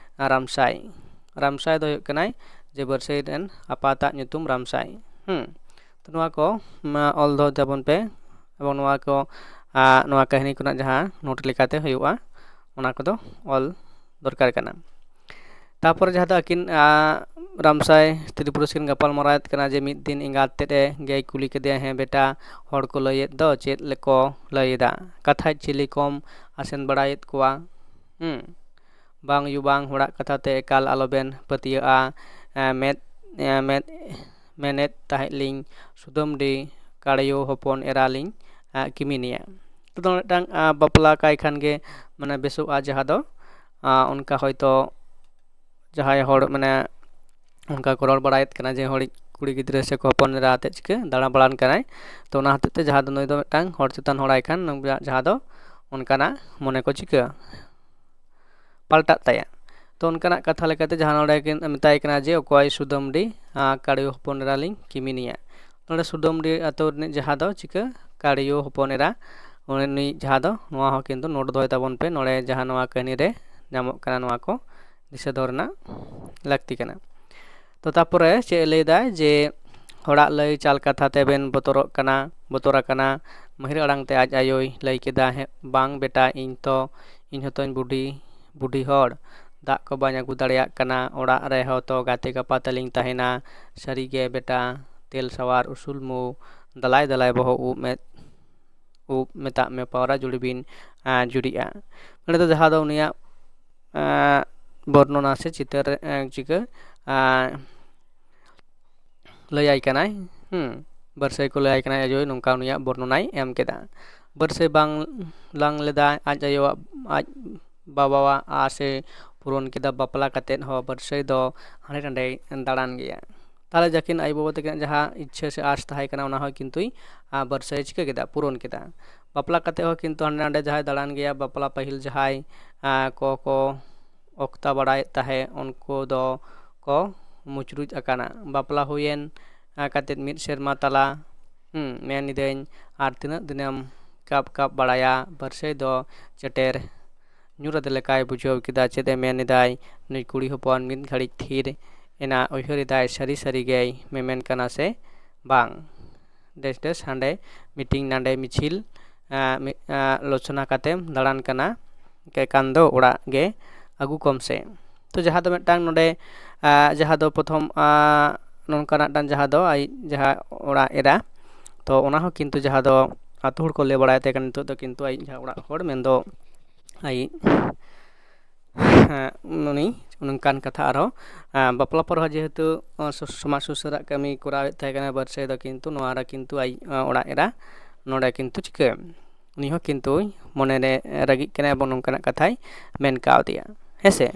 ᱨᱟᱢᱥᱟᱭ᱾ ᱨᱟᱢᱥᱟᱭ ᱫᱚ ᱦᱩᱭᱩᱜ ᱠᱟᱱᱟᱭ ᱡᱮ ᱵᱟᱹᱨᱥᱟᱹᱭ ᱨᱮᱱ ᱟᱯᱟᱛᱟᱜ ᱧᱩᱛᱩᱢ ᱨᱟᱢᱥᱟᱭ᱾ ᱦᱩᱸ, ᱛᱚ ᱱᱚᱣᱟ ᱠᱚ ᱚᱞ ᱫᱚᱦᱚᱭ ᱛᱟᱵᱚᱱ ᱯᱮ, ᱮᱵᱚᱝ ᱱᱚᱣᱟ ᱠᱚ ᱱᱚᱣᱟ ᱠᱟᱹᱦᱱᱤ ᱠᱷᱚᱱᱟᱜ ᱡᱟᱦᱟᱸ ᱱᱳᱴ ᱞᱮᱠᱟᱛᱮ ᱦᱩᱭᱩᱜᱼᱟ, ᱚᱱᱟ ᱠᱚᱫᱚ ᱚᱞ ᱫᱚᱨᱠᱟᱨ ᱠᱟᱱᱟ᱾ ᱛᱟᱯᱚᱨ ᱡᱟᱦᱟᱸ ᱫᱚ ᱟᱹᱠᱤᱱ ᱨᱟᱢᱥᱟᱭ ᱛᱤᱨᱤᱯᱩᱨᱩᱥ ᱠᱤᱱ ᱜᱟᱯᱟᱞ ᱢᱟᱨᱟᱣᱮᱫ ᱠᱟᱱᱟ ᱡᱮ ᱢᱤᱫ ᱫᱤᱱ ᱮᱸᱜᱟᱛ ᱛᱮᱫ ᱮ ᱜᱮᱭ ᱠᱩᱞᱤ ᱠᱮᱫᱮᱭᱟ, "ᱦᱮᱸ ᱵᱮᱴᱟ, ᱦᱚᱲ ᱠᱚ ᱞᱟᱹᱭᱮᱫ ᱫᱚ ᱪᱮᱫ ᱞᱮᱠᱚ ᱞᱟᱹᱭ ᱮᱫᱟ? ᱠᱟᱛᱷᱟᱡ ᱪᱤᱞᱤ ᱠᱚᱢ ᱟᱥᱮᱱ ᱵᱟᱲᱟᱭᱮᱫ ᱠᱚᱣᱟ?" ᱦᱩᱸ, "ᱵᱟᱝ ᱭᱩ ᱵᱟᱝ, ᱦᱚᱲᱟᱜ ᱠᱟᱛᱷᱟ ᱛᱮ ᱮᱠᱟᱞ ᱟᱞᱚᱵᱮᱱ ᱯᱟᱹᱛᱭᱟᱹᱜᱼᱟ᱾ ᱢᱮᱫ ᱢᱮᱫ ᱢᱮᱱᱮᱫ ᱛᱟᱦᱮᱸᱫ ᱞᱤᱧ ᱥᱩᱫᱟᱹᱢᱰᱤ ᱠᱟᱲᱭᱳ ᱦᱚᱯᱚᱱ ᱮᱨᱟ ᱞᱤᱧ ᱠᱤᱢᱤᱱᱮᱭᱟ᱾" ᱛᱚ ᱢᱤᱫᱴᱟᱝ ᱵᱟᱯᱞᱟ ᱠᱟᱭ ᱠᱷᱟᱱ ᱜᱮ ᱢᱟᱱᱮ ᱵᱮᱥᱚᱜᱼᱟ, ᱡᱟᱦᱟᱸ ᱫᱚ ᱚᱱᱠᱟ ᱦᱚᱭᱛᱳ ᱡᱟᱦᱟᱸᱭ ᱦᱚᱲ ᱢᱟᱱᱮ ᱚᱱᱠᱟ ᱠᱚ ᱨᱚᱲ ᱵᱟᱲᱟᱭᱮᱫ ᱠᱟᱱᱟ ᱡᱮ ᱦᱚᱲᱤᱡ ᱠᱩᱲᱤ ᱜᱤᱫᱽᱨᱟᱹ ᱥᱮ ᱦᱚᱯᱚᱱ ᱮᱨᱟ ᱟᱛᱮᱫ ᱪᱤᱠᱟᱹ ᱫᱟᱬᱟ ᱵᱟᱲᱟᱱ ᱠᱟᱱᱟᱭ᱾ ᱛᱚ ᱚᱱᱟ ᱦᱚᱛᱮᱡ ᱛᱮ ᱡᱟᱦᱟᱸ ᱫᱚ ᱱᱩᱭ ᱫᱚ ᱢᱤᱫᱴᱟᱝ ᱦᱚᱲ ᱪᱮᱛᱟᱱ ᱦᱚᱲᱟᱭ ᱠᱷᱟᱱ ᱡᱟᱦᱟᱸ ᱫᱚ ᱚᱱᱠᱟᱱᱟᱜ ᱢᱚᱱᱮ ᱠᱚ ᱪᱤᱠᱟᱹ ᱯᱟᱞᱴᱟᱜ ᱛᱟᱭᱟ᱾ ᱛᱚ ᱚᱱᱠᱟᱱᱟᱜ ᱠᱟᱛᱷᱟ ᱞᱮᱠᱟᱛᱮ ᱡᱟᱦᱟᱸ ᱱᱚᱰᱮ ᱠᱤᱱ ᱢᱮᱛᱟᱭ ᱠᱟᱱᱟ ᱡᱮ, "ᱚᱠᱚᱭ ᱥᱩᱫᱟᱹᱢᱰᱤ ᱠᱟᱲᱤ ᱦᱚᱯᱚᱱ ᱮᱨᱟ ᱞᱤᱧ ᱠᱤᱢᱤᱱᱮᱭᱟ?" ᱱᱚᱰᱮ ᱥᱩᱫᱟᱹᱢᱰᱤ ᱟᱛᱳ ᱨᱤᱱᱤᱡ ᱡᱟᱦᱟᱸ ᱫᱚ ᱪᱤᱠᱟᱹ ᱠᱟᱲᱤᱭᱳ ᱦᱚᱯᱚᱱ ᱮᱨᱟ, ᱩᱱᱤ ᱡᱟᱦᱟᱸ ᱫᱚ ᱱᱚᱣᱟ ᱦᱚᱸ ᱠᱤᱱᱛᱩ ᱱᱳᱴ ᱫᱚᱦᱚᱭ ᱛᱟᱵᱚᱱ ᱯᱮ, ᱱᱚᱰᱮ ᱡᱟᱦᱟᱸ ᱱᱚᱣᱟ ᱠᱟᱹᱦᱱᱤ ᱨᱮ ᱧᱟᱢᱚᱜ ᱠᱟᱱᱟ, ᱱᱚᱣᱟ ᱠᱚ ᱫᱤᱥᱟᱹ ᱫᱚᱦᱚ ᱨᱮᱱᱟᱜ ᱞᱟᱹᱠᱛᱤ ᱠᱟᱱᱟ᱾ ᱛᱚ ᱛᱟᱯᱚᱨᱮ ᱪᱮᱫ ᱮ ᱞᱟᱹᱭᱫᱟᱭ ᱡᱮ, "ᱦᱚᱲᱟᱜ ᱞᱟᱹᱭ ᱪᱟᱞ ᱠᱟᱛᱷᱟ ᱛᱮᱵᱮᱱ ᱵᱚᱛᱚᱨᱚᱜ ᱠᱟᱱᱟ, ᱵᱚᱛᱚᱨ ᱟᱠᱟᱱᱟ?" ᱢᱟᱹᱦᱤᱨ ᱟᱲᱟᱝ ᱛᱮ ᱟᱡ ᱟᱭᱳᱭ ᱞᱟᱹᱭ ᱠᱮᱫᱟ, "ᱦᱮᱸ ᱵᱟᱝ ᱵᱮᱴᱟ, ᱤᱧ ᱛᱚ ᱤᱧ ᱦᱚᱸᱛᱚᱧ ᱵᱩᱰᱷᱤ ᱵᱩᱰᱷᱤ ᱦᱚᱲ, ᱫᱟᱜ ᱠᱚ ᱵᱟᱹᱧ ᱟᱹᱜᱩ ᱫᱟᱲᱮᱭᱟᱜ ᱠᱟᱱᱟ, ᱚᱲᱟᱜ ᱨᱮᱦᱚᱸ ᱛᱚ ᱜᱟᱛᱮ ᱜᱟᱯᱟᱛᱮ ᱞᱤᱧ ᱛᱟᱦᱮᱱᱟ᱾ ᱥᱟᱹᱨᱤᱜᱮ ᱵᱮᱴᱟ, ᱛᱮᱞ ᱥᱟᱣᱟᱨ ᱩᱥᱩᱞ ᱢᱩ, ᱫᱟᱞᱟᱭ ᱫᱟᱞᱟᱭ ᱵᱚᱦᱚᱜ ᱩᱵ ᱢᱮᱫ ᱩᱵ, ᱢᱮᱛᱟᱜ ᱢᱮ ᱯᱟᱣᱨᱟ ᱡᱩᱲᱤ ᱵᱤᱱ ᱡᱩᱨᱤᱜᱼᱟ᱾" ᱱᱚᱰᱮ ᱫᱚ ᱡᱟᱦᱟᱸ ᱫᱚ ᱩᱱᱤᱭᱟᱜ ᱵᱚᱨᱱᱚᱱᱟ ᱥᱮ ᱪᱤᱛᱟᱹᱨ ᱪᱤᱠᱟᱹ ᱞᱟᱹᱭᱟᱭ ᱠᱟᱱᱟᱭ, ᱦᱩᱸ, ᱵᱟᱹᱨᱥᱟᱹᱭ ᱠᱚ ᱞᱟᱹᱭᱟᱭ ᱠᱟᱱᱟᱭ ᱟᱡᱚᱭ, ᱱᱚᱝᱠᱟ ᱩᱱᱤᱭᱟᱜ ᱵᱚᱨᱱᱚᱱᱟᱭ ᱮᱢ ᱠᱮᱫᱟ᱾ ᱵᱟᱹᱨᱥᱟᱹᱭ ᱵᱟᱝ ᱞᱟᱝ ᱞᱮᱫᱟ ᱟᱡ ᱟᱭᱳᱣᱟᱜ, ᱟᱡ ᱵᱟᱵᱟᱣᱟᱜ ᱟᱥ ᱮ ᱯᱩᱨᱚᱱ ᱠᱮᱫᱟ᱾ ᱵᱟᱯᱞᱟ ᱠᱟᱛᱮᱫ ᱦᱚᱸ ᱵᱟᱹᱨᱥᱟᱹᱭ ᱫᱚ ᱦᱟᱸᱰᱮ ᱱᱟᱰᱮᱭ ᱫᱟᱬᱟᱱ ᱜᱮᱭᱟ᱾ ᱛᱟᱦᱚᱞᱮ ᱡᱟᱹᱠᱤᱱ ᱟᱭᱳᱼᱵᱟᱵᱟ ᱛᱟᱹᱠᱤᱱᱟᱜ ᱡᱟᱦᱟᱸ ᱤᱪᱪᱷᱟᱹ ᱥᱮ ᱟᱸᱥ ᱛᱟᱦᱮᱸ ᱠᱟᱱᱟ, ᱚᱱᱟ ᱦᱚᱸ ᱠᱤᱱᱛᱩᱭ ᱵᱟᱹᱨᱥᱟᱹᱭ ᱪᱤᱠᱟᱹ ᱠᱮᱫᱟ, ᱯᱩᱨᱚᱱ ᱠᱮᱫᱟ᱾ ᱵᱟᱯᱞᱟ ᱠᱟᱛᱮ ᱦᱚᱸ ᱠᱤᱱᱛᱩ ᱦᱟᱸᱰᱮ ᱱᱟᱰᱮ ᱡᱟᱦᱟᱸᱭ ᱫᱟᱬᱟᱱ ᱜᱮᱭᱟ, ᱵᱟᱯᱞᱟ ᱯᱟᱹᱦᱤᱞ ᱡᱟᱦᱟᱸᱭ ᱠᱚ ᱠᱚ ᱚᱠᱛᱟ ᱵᱟᱲᱟᱭᱮᱫ ᱛᱟᱦᱮᱸᱫ, ᱩᱱᱠᱩ ᱫᱚ ᱠᱚ ᱢᱩᱪᱨᱩᱡ ᱟᱠᱟᱱᱟ᱾ ᱵᱟᱯᱞᱟ ᱦᱩᱭᱮᱱ ᱠᱟᱛᱮᱫ ᱢᱤᱫ ᱥᱮᱨᱢᱟ ᱛᱟᱞᱟ, ᱦᱩᱸ, ᱢᱮᱱ ᱤᱫᱟᱹᱧ, ᱟᱨ ᱛᱤᱱᱟᱹᱜ ᱫᱤᱱᱮᱢ ᱠᱟᱯ ᱠᱟᱯ ᱵᱟᱲᱟᱭᱟ? ᱵᱟᱹᱨᱥᱟᱹᱭ ᱫᱚ ᱪᱮᱴᱮᱨ ᱧᱩᱨ ᱟᱫᱮ ᱞᱮᱠᱟᱭ ᱵᱩᱡᱷᱟᱹᱣ ᱠᱮᱫᱟ᱾ ᱪᱮᱫ ᱮ ᱢᱮᱱ ᱮᱫᱟᱭ ᱱᱩᱭ ᱠᱩᱲᱤ ᱦᱚᱯᱚᱱ? ᱢᱤᱫ ᱜᱷᱟᱹᱲᱤᱡ ᱛᱷᱤᱨ ᱮᱱᱟ, ᱩᱭᱦᱟᱹᱨ ᱮᱫᱟᱭ, ᱥᱟᱹᱨᱤ ᱥᱟᱹᱨᱤ ᱜᱮᱭ ᱢᱮᱢᱮᱱ ᱠᱟᱱᱟ ᱥᱮ ᱵᱟᱝ? ᱰᱮᱥ ᱰᱮᱥ ᱦᱟᱸᱰᱮ ᱢᱤᱴᱤᱝ ᱱᱟᱰᱮ ᱢᱤᱪᱷᱤᱞ, ᱟᱸ, ᱢᱤ-, ᱟᱸ, ᱞᱳᱪᱱᱟ ᱠᱟᱛᱮᱢ ᱫᱟᱬᱟᱱ ᱠᱟᱱᱟ, ᱮᱱᱠᱷᱟᱱ ᱫᱚ ᱚᱲᱟᱜ ᱜᱮ ᱟᱹᱜᱩ ᱠᱚᱢ ᱥᱮ᱾ ᱛᱚ ᱡᱟᱦᱟᱸ ᱫᱚ ᱢᱤᱫᱴᱟᱝ ᱱᱚᱰᱮ, ᱟᱸ, ᱡᱟᱦᱟᱸ ᱫᱚ ᱯᱨᱚᱛᱷᱚᱢ, ᱟᱸ, ᱱᱚᱝᱠᱟᱱᱟᱜ ᱢᱤᱫᱴᱟᱝ ᱡᱟᱦᱟᱸ ᱫᱚ ᱟᱡ ᱡᱟᱦᱟᱸ ᱚᱲᱟᱜ ᱮᱨᱟ, ᱛᱚ ᱚᱱᱟ ᱦᱚᱸ ᱠᱤᱱᱛᱩ ᱡᱟᱦᱟᱸ ᱫᱚ ᱟᱹᱛᱩ ᱦᱚᱲ ᱠᱚ ᱞᱟᱹᱭ ᱵᱟᱲᱟᱭ ᱛᱟᱦᱮᱸ ᱠᱟᱱᱟ, ᱱᱤᱛᱚᱜ ᱫᱚ ᱠᱤᱱᱛᱩ ᱟᱡ ᱡᱟᱦᱟᱸ ᱚᱲᱟᱜ ᱦᱚᱲ ᱢᱮᱱᱫᱚ ᱟᱡ, ᱦᱮᱸ, ᱩᱱᱤ ᱱᱚᱝᱠᱟᱱ ᱠᱟᱛᱷᱟ ᱟᱨᱦᱚᱸ, ᱟᱸ, ᱵᱟᱯᱞᱟ ᱯᱚᱨ ᱦᱚᱸ ᱡᱮᱦᱮᱛᱩ, ᱟᱸ, ᱥᱚ-, ᱥᱚᱢᱟᱡᱽ ᱥᱩᱥᱟᱹᱨᱟᱜ ᱠᱟᱹᱢᱤ ᱠᱚᱨᱟᱣᱮᱫ ᱛᱟᱦᱮᱸ ᱠᱟᱱᱟ ᱵᱟᱹᱨᱥᱟᱹᱭ ᱫᱚ, ᱠᱤᱱᱛᱩ ᱱᱚᱣᱟ ᱨᱮ ᱠᱤᱱᱛᱩ ᱟᱡ, ᱟᱸ, ᱚᱲᱟᱜ ᱮᱨᱟ ᱱᱚᱰᱮ ᱠᱤᱱᱛᱩ ᱪᱤᱠᱟᱹ, ᱩᱱᱤ ᱦᱚᱸ ᱠᱤᱱᱛᱩ ᱢᱚᱱᱮᱨᱮ ᱨᱟᱹᱜᱤᱜ ᱠᱟᱱᱟᱭ ᱮᱵᱚᱝ ᱱᱚᱝᱠᱟᱱᱟᱜ ᱠᱟᱛᱷᱟᱭ ᱢᱮᱱ ᱠᱟᱣᱫᱮᱭᱟ, ᱦᱮᱸᱥᱮ᱾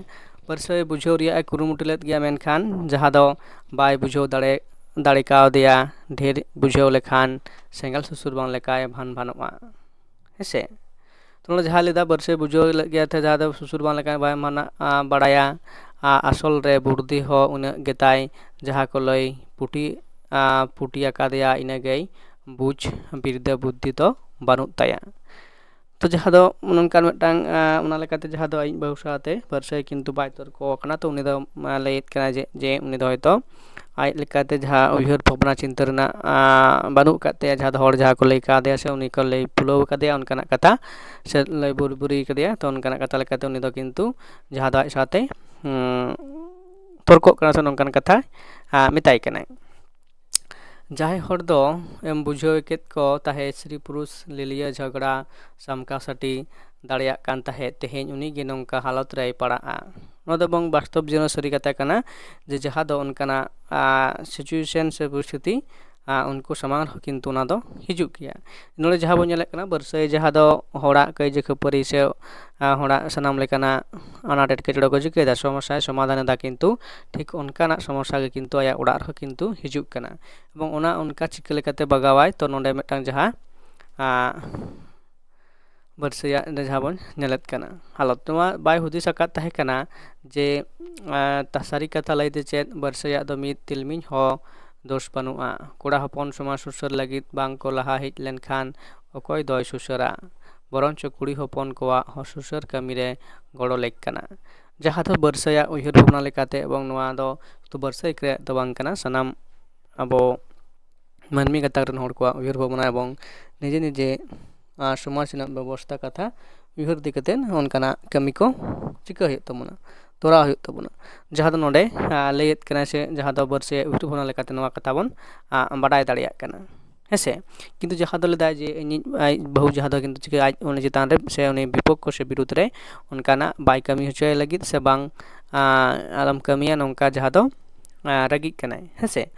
ᱵᱟᱹᱨᱥᱟᱹᱭ ᱵᱩᱡᱷᱟᱹᱣ ᱨᱮᱭᱟᱜ ᱮ ᱠᱩᱨᱩᱢᱩᱴᱩ ᱞᱮᱫ ᱜᱮᱭᱟ, ᱢᱮᱱᱠᱷᱟᱱ ᱡᱟᱦᱟᱸ ᱫᱚ ᱵᱟᱭ ᱵᱩᱡᱷᱟᱹᱣ ᱫᱟᱲᱮ, ᱫᱟᱲᱮ ᱠᱟᱣᱫᱮᱭᱟ, ᱰᱷᱮᱨ ᱵᱩᱡᱷᱟᱹᱣ ᱞᱮᱠᱷᱟᱱ ᱥᱮᱸᱜᱮᱞ ᱥᱩᱥᱩᱨ ᱵᱟᱝ ᱞᱮᱠᱟᱭ ᱵᱷᱟᱱ ᱵᱷᱟᱱᱚᱜᱼᱟ, ᱦᱮᱸᱥᱮ᱾ ᱛᱚ ᱱᱚᱰᱮ ᱡᱟᱦᱟᱸᱭ ᱞᱟᱹᱭᱫᱟ ᱵᱟᱹᱨᱥᱟᱹᱭ ᱵᱩᱡᱷᱟᱹᱣ ᱞᱮᱫ ᱜᱮᱭᱟ, ᱛᱚ ᱡᱟᱦᱟᱸ ᱫᱚ ᱥᱩᱥᱩᱨ ᱵᱟᱝ ᱞᱮᱠᱟ ᱵᱟᱭ ᱢᱟᱱᱟ-, ᱟ, ᱵᱟᱲᱟᱭᱟ, ᱟ, ᱟᱥᱚᱞ ᱨᱮ ᱵᱩᱨᱫᱷᱤ ᱦᱚᱸ ᱩᱱᱟᱹᱜ ᱜᱮᱛᱟᱭ, ᱡᱟᱦᱟᱸ ᱠᱚ ᱞᱟᱹᱭ ᱯᱩᱴᱤ, ᱟ, ᱯᱩᱴᱤ ᱟᱠᱟᱫᱮᱭᱟ, ᱤᱱᱟᱹᱜᱮᱭ ᱵᱩᱡᱽ, ᱵᱤᱨᱫᱟᱹ ᱵᱩᱫᱽᱫᱷᱤ ᱫᱚ ᱵᱟᱹᱱᱩᱜ ᱛᱟᱭᱟ᱾ ᱛᱚ ᱡᱟᱦᱟᱸ ᱫᱚ ᱱᱚᱝᱠᱟᱱ ᱢᱤᱫᱴᱟᱝ, ᱟ, ᱚᱱᱟ ᱞᱮᱠᱟᱛᱮ ᱡᱟᱦᱟᱸ ᱫᱚ ᱟᱡ ᱵᱟᱹᱦᱩ ᱥᱟᱶᱛᱮ ᱵᱟᱹᱨᱥᱟᱹᱭ ᱠᱤᱱᱛᱩ ᱵᱟᱭ ᱛᱚᱨᱠᱚ ᱟᱠᱟᱱᱟ, ᱛᱚ ᱩᱱᱤ ᱫᱚ, ᱟ, ᱞᱟᱹᱭᱮᱫ ᱠᱟᱱᱟ ᱡᱮ, ᱡᱮ ᱩᱱᱤ ᱫᱚ ᱦᱚᱭᱛᱳ ᱟᱡ ᱞᱮᱠᱟᱛᱮ ᱡᱟᱦᱟᱸ ᱩᱭᱦᱟᱹᱨ ᱵᱷᱟᱵᱽᱱᱟ ᱪᱤᱱᱛᱟᱹ ᱨᱮᱱᱟᱜ, ᱟ, ᱵᱟᱹᱱᱩᱜ ᱟᱠᱟᱫ ᱛᱟᱭᱟ, ᱡᱟᱦᱟᱸ ᱫᱚ ᱦᱚᱲ ᱡᱟᱦᱟᱸ ᱠᱚ ᱞᱟᱹᱭ ᱠᱟᱣᱫᱮᱭᱟ ᱥᱮ ᱩᱱᱤ ᱠᱚ ᱞᱟᱹᱭ ᱵᱩᱞᱟᱹᱣ ᱟᱠᱟᱫᱮᱭᱟ ᱚᱱᱠᱟᱱᱟᱜ ᱠᱟᱛᱷᱟ, ᱥᱮ ᱞᱟᱹᱭ ᱵᱩᱨᱵᱩᱨᱤ ᱠᱟᱫᱮᱭᱟ, ᱛᱚ ᱚᱱᱠᱟᱱᱟᱜ ᱠᱟᱛᱷᱟ ᱞᱮᱠᱟᱛᱮ ᱩᱱᱤ ᱫᱚ ᱠᱤᱱᱛᱩ ᱡᱟᱦᱟᱸ ᱫᱚ ᱟᱡ ᱥᱟᱶᱛᱮ, ᱩᱸ, ᱛᱚᱨᱠᱚᱜ ᱠᱟᱱᱟ ᱥᱮ ᱱᱚᱝᱠᱟᱱ ᱠᱟᱛᱷᱟ, ᱟ, ᱢᱮᱛᱟᱭ ᱠᱟᱱᱟᱭ᱾ ᱡᱟᱦᱟᱸᱭ ᱦᱚᱲ ᱫᱚ ᱮᱢ ᱵᱩᱡᱷᱟᱹᱣ ᱠᱮᱫ ᱠᱚ ᱛᱟᱦᱮᱸᱫ ᱥᱨᱤ ᱯᱩᱨᱩᱥ ᱞᱤᱞᱤᱭᱟᱹ ᱡᱷᱚᱜᱽᱲᱟ ᱥᱟᱢᱠᱟ ᱥᱟᱹᱴᱤ ᱫᱟᱲᱮᱭᱟᱜ ᱠᱟᱱ ᱛᱟᱦᱮᱸᱫ, ᱛᱮᱦᱮᱧ ᱩᱱᱤ ᱜᱮ ᱱᱚᱝᱠᱟ ᱦᱟᱞᱚᱛ ᱨᱮᱭ ᱯᱟᱲᱟᱜᱼᱟ᱾ ᱱᱚᱣᱟ ᱫᱚ ᱵᱚᱝ ᱵᱟᱥᱛᱚᱵ ᱡᱤᱭᱚᱱ ᱥᱟᱹᱨᱤ ᱠᱟᱛᱷᱟ ᱠᱟᱱᱟ, ᱡᱮ ᱡᱟᱦᱟᱸ ᱫᱚ ᱚᱱᱠᱟᱱᱟᱜ, ᱟ, situation ᱥᱮ ᱯᱚᱨᱤᱥᱛᱷᱤᱛᱤ, ᱟ, ᱩᱱᱠᱩ ᱥᱟᱢᱟᱝ ᱨᱮᱦᱚᱸ ᱠᱤᱱᱛᱩ ᱚᱱᱟ ᱫᱚ ᱦᱤᱡᱩᱜ ᱜᱮᱭᱟ᱾ ᱱᱚᱰᱮ ᱡᱟᱦᱟᱸ ᱵᱚᱱ ᱧᱮᱞᱮᱫ ᱠᱟᱱᱟ ᱵᱟᱹᱨᱥᱟᱹᱭ, ᱡᱟᱦᱟᱸ ᱫᱚ ᱦᱚᱲᱟᱜ ᱠᱟᱹᱭᱡᱟᱹ ᱠᱷᱟᱹᱯᱟᱹᱨᱤ ᱥᱮ, ᱟ, ᱦᱚᱲᱟᱜ ᱥᱟᱱᱟᱢ ᱞᱮᱠᱟᱱᱟᱜ ᱟᱱᱟᱴ ᱮᱴᱠᱮᱴᱚᱬᱮ ᱠᱚ ᱪᱤᱠᱟᱹᱭᱮᱫᱟ, ᱥᱚᱢᱚᱥᱥᱟᱭ ᱥᱚᱢᱟᱫᱷᱟᱱ ᱮᱫᱟ, ᱠᱤᱱᱛᱩ ᱴᱷᱤᱠ ᱚᱱᱠᱟᱱᱟᱜ ᱥᱚᱢᱚᱥᱥᱟ ᱜᱮ ᱠᱤᱱᱛᱩ ᱟᱭᱟᱜ ᱚᱲᱟᱜ ᱨᱮᱦᱚᱸ ᱠᱤᱱᱛᱩ ᱦᱤᱡᱩᱜ ᱠᱟᱱᱟ᱾ ᱮᱵᱚᱝ ᱚᱱᱟ ᱚᱱᱠᱟ ᱪᱤᱠᱟᱹ ᱞᱮᱠᱟᱛᱮ ᱵᱟᱜᱟᱣᱟᱭ, ᱛᱚ ᱱᱚᱰᱮ ᱢᱤᱫᱴᱟᱝ ᱡᱟᱦᱟᱸ, ᱟ, ᱵᱟᱹᱨᱥᱟᱹᱭᱟᱜ ᱨᱮ ᱡᱟᱦᱟᱸ ᱵᱚᱱ ᱧᱮᱞᱮᱫ ᱠᱟᱱᱟ ᱦᱟᱞᱚᱛ, ᱱᱚᱣᱟ ᱵᱟᱭ ᱦᱩᱫᱤᱥ ᱟᱠᱟᱫ ᱛᱟᱦᱮᱸ ᱠᱟᱱᱟ ᱡᱮ, ᱟ, ᱛᱟ-, ᱥᱟᱹᱨᱤ ᱠᱟᱛᱷᱟ ᱞᱟᱹᱭᱛᱮ ᱪᱮᱫ ᱵᱟᱹᱨᱥᱟᱹᱭᱟᱜ ᱫᱚ ᱢᱤᱫ ᱛᱤᱞᱢᱤᱧ ᱦᱚᱸ ᱫᱳᱥ ᱵᱟᱹᱱᱩᱜᱼᱟ᱾ ᱠᱚᱲᱟ ᱦᱚᱯᱚᱱ ᱥᱚᱢᱟᱡᱽ ᱥᱩᱥᱟᱹᱨ ᱞᱟᱹᱜᱤᱫ ᱵᱟᱝ ᱠᱚ ᱞᱟᱦᱟ ᱦᱮᱡ ᱞᱮᱱᱠᱷᱟᱱ ᱚᱠᱚᱭ ᱫᱚᱭ ᱥᱩᱥᱟᱹᱨᱟ? ᱵᱚᱨᱚᱱᱪᱚ ᱠᱩᱲᱤ ᱦᱚᱯᱚᱱ ᱠᱚᱣᱟᱜ ᱦᱚᱸ ᱥᱩᱥᱟᱹᱨ ᱠᱟᱹᱢᱤ ᱨᱮ ᱜᱚᱲᱚ ᱞᱮᱠ ᱠᱟᱱᱟ᱾ ᱡᱟᱦᱟᱸ ᱫᱚ ᱵᱟᱹᱨᱥᱟᱹᱭᱟᱜ ᱩᱭᱦᱟᱹᱨ ᱵᱷᱟᱵᱽᱱᱟ ᱞᱮᱠᱟᱛᱮ, ᱮᱵᱚᱝ ᱱᱚᱣᱟ ᱫᱚ ᱥᱩᱫᱷᱩ ᱵᱟᱹᱨᱥᱟᱹᱭ ᱠᱚᱨᱮ ᱫᱚ ᱵᱟᱝ ᱠᱟᱱᱟ, ᱥᱟᱱᱟᱢ ᱟᱵᱚ ᱢᱟᱹᱱᱢᱤ ᱜᱟᱛᱟᱠ ᱨᱮᱱ ᱦᱚᱲ ᱠᱚᱣᱟᱜ ᱩᱭᱦᱟᱹᱨ ᱵᱷᱟᱵᱽᱱᱟ ᱮᱵᱚᱝ ᱱᱤᱡᱮ ᱱᱤᱡᱮ ᱟᱨ ᱥᱚᱢᱟᱡᱽ ᱨᱮᱱᱟᱜ ᱵᱮᱵᱚᱥᱛᱷᱟ ᱠᱟᱛᱷᱟ ᱩᱭᱦᱟᱹᱨ ᱤᱫᱤ ᱠᱟᱛᱮᱫ ᱚᱱᱠᱟᱱᱟᱜ ᱠᱟᱹᱢᱤ ᱠᱚ ᱪᱤᱠᱟᱹ ᱦᱩᱭᱩᱜ ᱛᱟᱵᱚᱱᱟ, ᱛᱚᱨᱟᱣ ᱦᱩᱭᱩᱜ ᱛᱟᱵᱚᱱᱟ᱾ ᱡᱟᱦᱟᱸ ᱫᱚ ᱱᱚᱰᱮ ᱞᱟᱹᱭᱮᱫ ᱠᱟᱱᱟᱭ ᱥᱮ ᱡᱟᱦᱟᱸ ᱫᱚ ᱵᱟᱹᱨᱥᱟᱹᱭᱟᱜ ᱩᱭᱦᱟᱹᱨ ᱵᱷᱟᱵᱽᱱᱟ ᱞᱮᱠᱟᱛᱮ ᱱᱚᱣᱟ ᱠᱟᱛᱷᱟ ᱵᱚᱱ ᱵᱟᱰᱟᱭ ᱫᱟᱲᱮᱭᱟᱜ ᱠᱟᱱᱟ᱾ ᱦᱮᱸᱥᱮ? ᱠᱤᱱᱛᱩ ᱡᱟᱦᱟᱸ ᱫᱚ ᱞᱟᱹᱭᱫᱟᱭ ᱡᱮ ᱤᱧᱤᱡ ᱟᱡ ᱵᱟᱹᱦᱩ ᱡᱟᱦᱟᱸ ᱫᱚ ᱠᱤᱱᱛᱩ ᱪᱤᱠᱟᱹ ᱟᱡ ᱩᱱᱤ ᱪᱮᱛᱟᱱ ᱨᱮ ᱥᱮ ᱩᱱᱤ ᱵᱤᱯᱚᱠᱠᱷᱚ ᱥᱮ ᱵᱤᱨᱩᱫᱽ ᱨᱮ ᱚᱱᱠᱟᱱᱟᱜ ᱵᱟᱭ ᱠᱟᱹᱢᱤ ᱦᱚᱪᱚᱭ ᱞᱟᱹᱜᱤᱫ ᱥᱮ ᱵᱟᱝ ᱟᱞᱚᱢ ᱠᱟᱹᱢᱤᱭᱟ ᱱᱚᱝᱠᱟ ᱡᱟᱦᱟᱸ ᱫᱚ ᱨᱟᱹᱜᱤᱜ ᱠᱟᱱᱟᱭ᱾ ᱦᱮᱸᱥᱮ?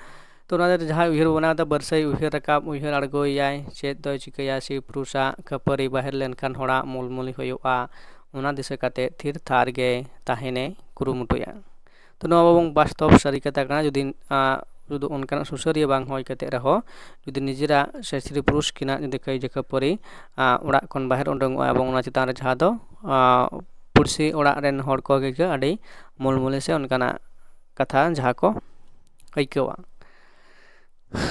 ᱛᱚ ᱚᱱᱟ ᱫᱚ ᱡᱟᱦᱟᱸᱭ ᱩᱭᱦᱟᱹᱨ ᱵᱷᱟᱵᱽᱱᱟ ᱫᱚ ᱵᱟᱹᱨᱥᱟᱹᱭ ᱩᱭᱦᱟᱹᱨ ᱨᱟᱠᱟᱵ ᱩᱭᱦᱟᱹᱨ ᱟᱬᱜᱚᱭᱟᱭ ᱪᱮᱫ ᱫᱚᱭ ᱪᱤᱠᱟᱹᱭᱟ ᱥᱤ ᱯᱩᱨᱩᱥᱟᱜ ᱠᱷᱟᱹᱯᱟᱹᱨᱤ ᱵᱟᱦᱮᱨ ᱞᱮᱱᱠᱷᱟᱱ ᱦᱚᱲᱟᱜ ᱢᱩᱞᱢᱩᱞᱤ ᱦᱩᱭᱩᱜᱼᱟ᱾ ᱚᱱᱟ ᱫᱤᱥᱟᱹ ᱠᱟᱛᱮ ᱛᱷᱤᱨ ᱛᱷᱟᱨ ᱜᱮ ᱛᱟᱦᱮᱱᱮ ᱠᱩᱨᱩᱢᱩᱴᱩᱭᱟ᱾ ᱛᱚ ᱱᱚᱣᱟ ᱵᱟᱵᱚᱱ ᱵᱟᱥᱛᱚᱵ ᱥᱟᱹᱨᱤ ᱠᱟᱛᱷᱟ ᱠᱟᱱᱟ᱾ ᱡᱩᱫᱤ ᱡᱩᱫᱤ ᱚᱱᱠᱟᱱᱟᱜ ᱥᱩᱥᱟᱹᱨᱤᱭᱟᱹ ᱵᱟᱝ ᱦᱩᱭ ᱠᱟᱛᱮ ᱨᱮᱦᱚᱸ ᱡᱩᱫᱤ ᱱᱤᱡᱮᱨᱟᱜ ᱥᱮ ᱥᱤ ᱯᱩᱨᱩᱥ ᱠᱤᱱᱟᱜ ᱡᱩᱫᱤ ᱠᱟᱹᱭᱡᱟᱹ ᱠᱷᱟᱹᱯᱟᱹᱨᱤ ᱚᱲᱟᱜ ᱠᱷᱚᱱ ᱵᱟᱦᱮᱨ ᱩᱰᱩᱝᱚᱜᱼᱟ ᱮᱵᱚᱝ ᱚᱱᱟ ᱪᱮᱛᱟᱱ ᱨᱮ ᱡᱟᱦᱟᱸ ᱫᱚ ᱯᱩᱲᱥᱤ ᱚᱲᱟᱜ ᱨᱮᱱ ᱦᱚᱲ ᱠᱚᱜᱮ ᱟᱹᱰᱤ ᱢᱩᱞᱢᱩᱞᱤ ᱥᱮ ᱚᱱᱠᱟᱱᱟᱜ ᱠᱟᱛᱷᱟ ᱡᱟᱦᱟᱸ ᱠᱚ ᱟᱹᱭᱠᱟᱹᱣᱟ᱾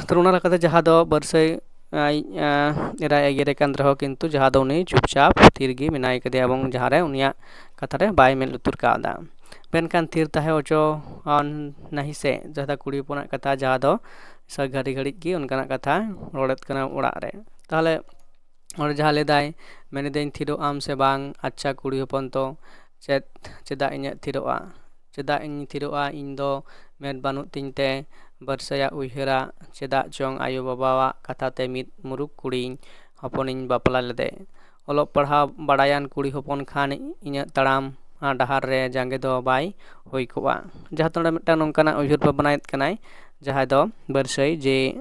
ᱛᱚ ᱚᱱᱟ ᱞᱮᱠᱟᱛᱮ ᱡᱟᱦᱟᱸ ᱫᱚ ᱵᱟᱹᱨᱥᱟᱹᱭ ᱟᱡ ᱮᱨᱟᱭ ᱮᱜᱮᱨᱮ ᱠᱟᱱ ᱨᱮᱦᱚᱸ ᱠᱤᱱᱛᱩ ᱡᱟᱦᱟᱸ ᱫᱚ ᱩᱱᱤ ᱪᱩᱯᱪᱟᱯ ᱛᱷᱤᱨ ᱜᱮ ᱢᱮᱱᱟᱭ ᱠᱟᱫᱮᱭᱟ ᱮᱵᱚᱝ ᱡᱟᱦᱟᱸ ᱨᱮ ᱩᱱᱤᱭᱟᱜ ᱠᱟᱛᱷᱟ ᱨᱮ ᱵᱟᱭ ᱢᱮᱫ ᱞᱩᱛᱩᱨ ᱠᱟᱣᱫᱟ᱾ ᱢᱮᱱᱠᱷᱟᱱ ᱛᱷᱤᱨ ᱛᱟᱦᱮᱸ ᱦᱚᱪᱚ ᱱᱟᱦᱤ ᱥᱮ ᱡᱟᱦᱟᱸ ᱫᱚ ᱠᱩᱲᱤ ᱦᱚᱯᱚᱱᱟᱜ ᱠᱟᱛᱷᱟ ᱡᱟᱦᱟᱸ ᱫᱚ ᱥᱟ ᱜᱷᱟᱹᱲᱤ ᱜᱷᱟᱹᱲᱤᱡ ᱜᱮ ᱚᱱᱠᱟᱱᱟᱜ ᱠᱟᱛᱷᱟ ᱨᱚᱲᱮᱫ ᱠᱟᱱᱟ ᱚᱲᱟᱜ ᱨᱮ᱾ ᱛᱟᱦᱚᱞᱮ ᱚᱸᱰᱮ ᱡᱟᱦᱟᱸ ᱞᱟᱹᱭᱫᱟᱭ, ᱢᱮᱱᱮᱫᱟᱹᱧ ᱛᱷᱤᱨᱚᱜ ᱟᱢ ᱥᱮ ᱵᱟᱝ? ᱟᱪᱪᱷᱟ ᱠᱩᱲᱤ ᱦᱚᱯᱚᱱ ᱛᱚ ᱪᱮᱫ ᱪᱮᱫᱟᱜ ᱤᱧᱟᱹᱜ ᱛᱷᱤᱨᱚᱜᱼᱟ? ᱪᱮᱫᱟᱜ ᱤᱧ ᱛᱷᱤᱨᱚᱜᱼᱟ? ᱤᱧ ᱫᱚ ᱢᱮᱫ ᱵᱟᱹᱱᱩᱜ ᱛᱤᱧ ᱛᱮ ᱵᱟᱹᱨᱥᱟᱹᱭᱟᱜ ᱩᱭᱦᱟᱹᱨᱟ᱾ ᱪᱮᱫᱟᱜ ᱪᱚᱝ ᱟᱭᱳ ᱵᱟᱵᱟᱣᱟᱜ ᱠᱟᱛᱷᱟ ᱛᱮ ᱢᱤᱫ ᱢᱩᱨᱩᱠ ᱠᱩᱲᱤ ᱦᱚᱯᱚᱱᱤᱧ ᱵᱟᱯᱞᱟ ᱞᱮᱫᱮ᱾ ᱚᱞᱚᱜ ᱯᱟᱲᱦᱟᱣ ᱵᱟᱲᱟᱭᱟᱱ ᱠᱩᱲᱤ ᱦᱚᱯᱚᱱ ᱠᱷᱟᱱ ᱤᱧᱟᱹᱜ ᱛᱟᱲᱟᱢ ᱰᱟᱦᱟᱨ ᱨᱮ ᱡᱟᱸᱜᱮ ᱫᱚ ᱵᱟᱭ ᱦᱩᱭ ᱠᱚᱜᱼᱟ᱾ ᱡᱟᱦᱟᱸ ᱫᱚ ᱚᱸᱰᱮ ᱢᱤᱫᱴᱟᱝ ᱱᱚᱝᱠᱟᱱᱟᱜ ᱩᱭᱦᱟᱹᱨ ᱵᱷᱟᱵᱽᱱᱟᱭᱮᱫ ᱠᱟᱱᱟᱭ ᱡᱟᱦᱟᱸᱭ ᱫᱚ ᱵᱟᱹᱨᱥᱟᱹᱭ ᱡᱮ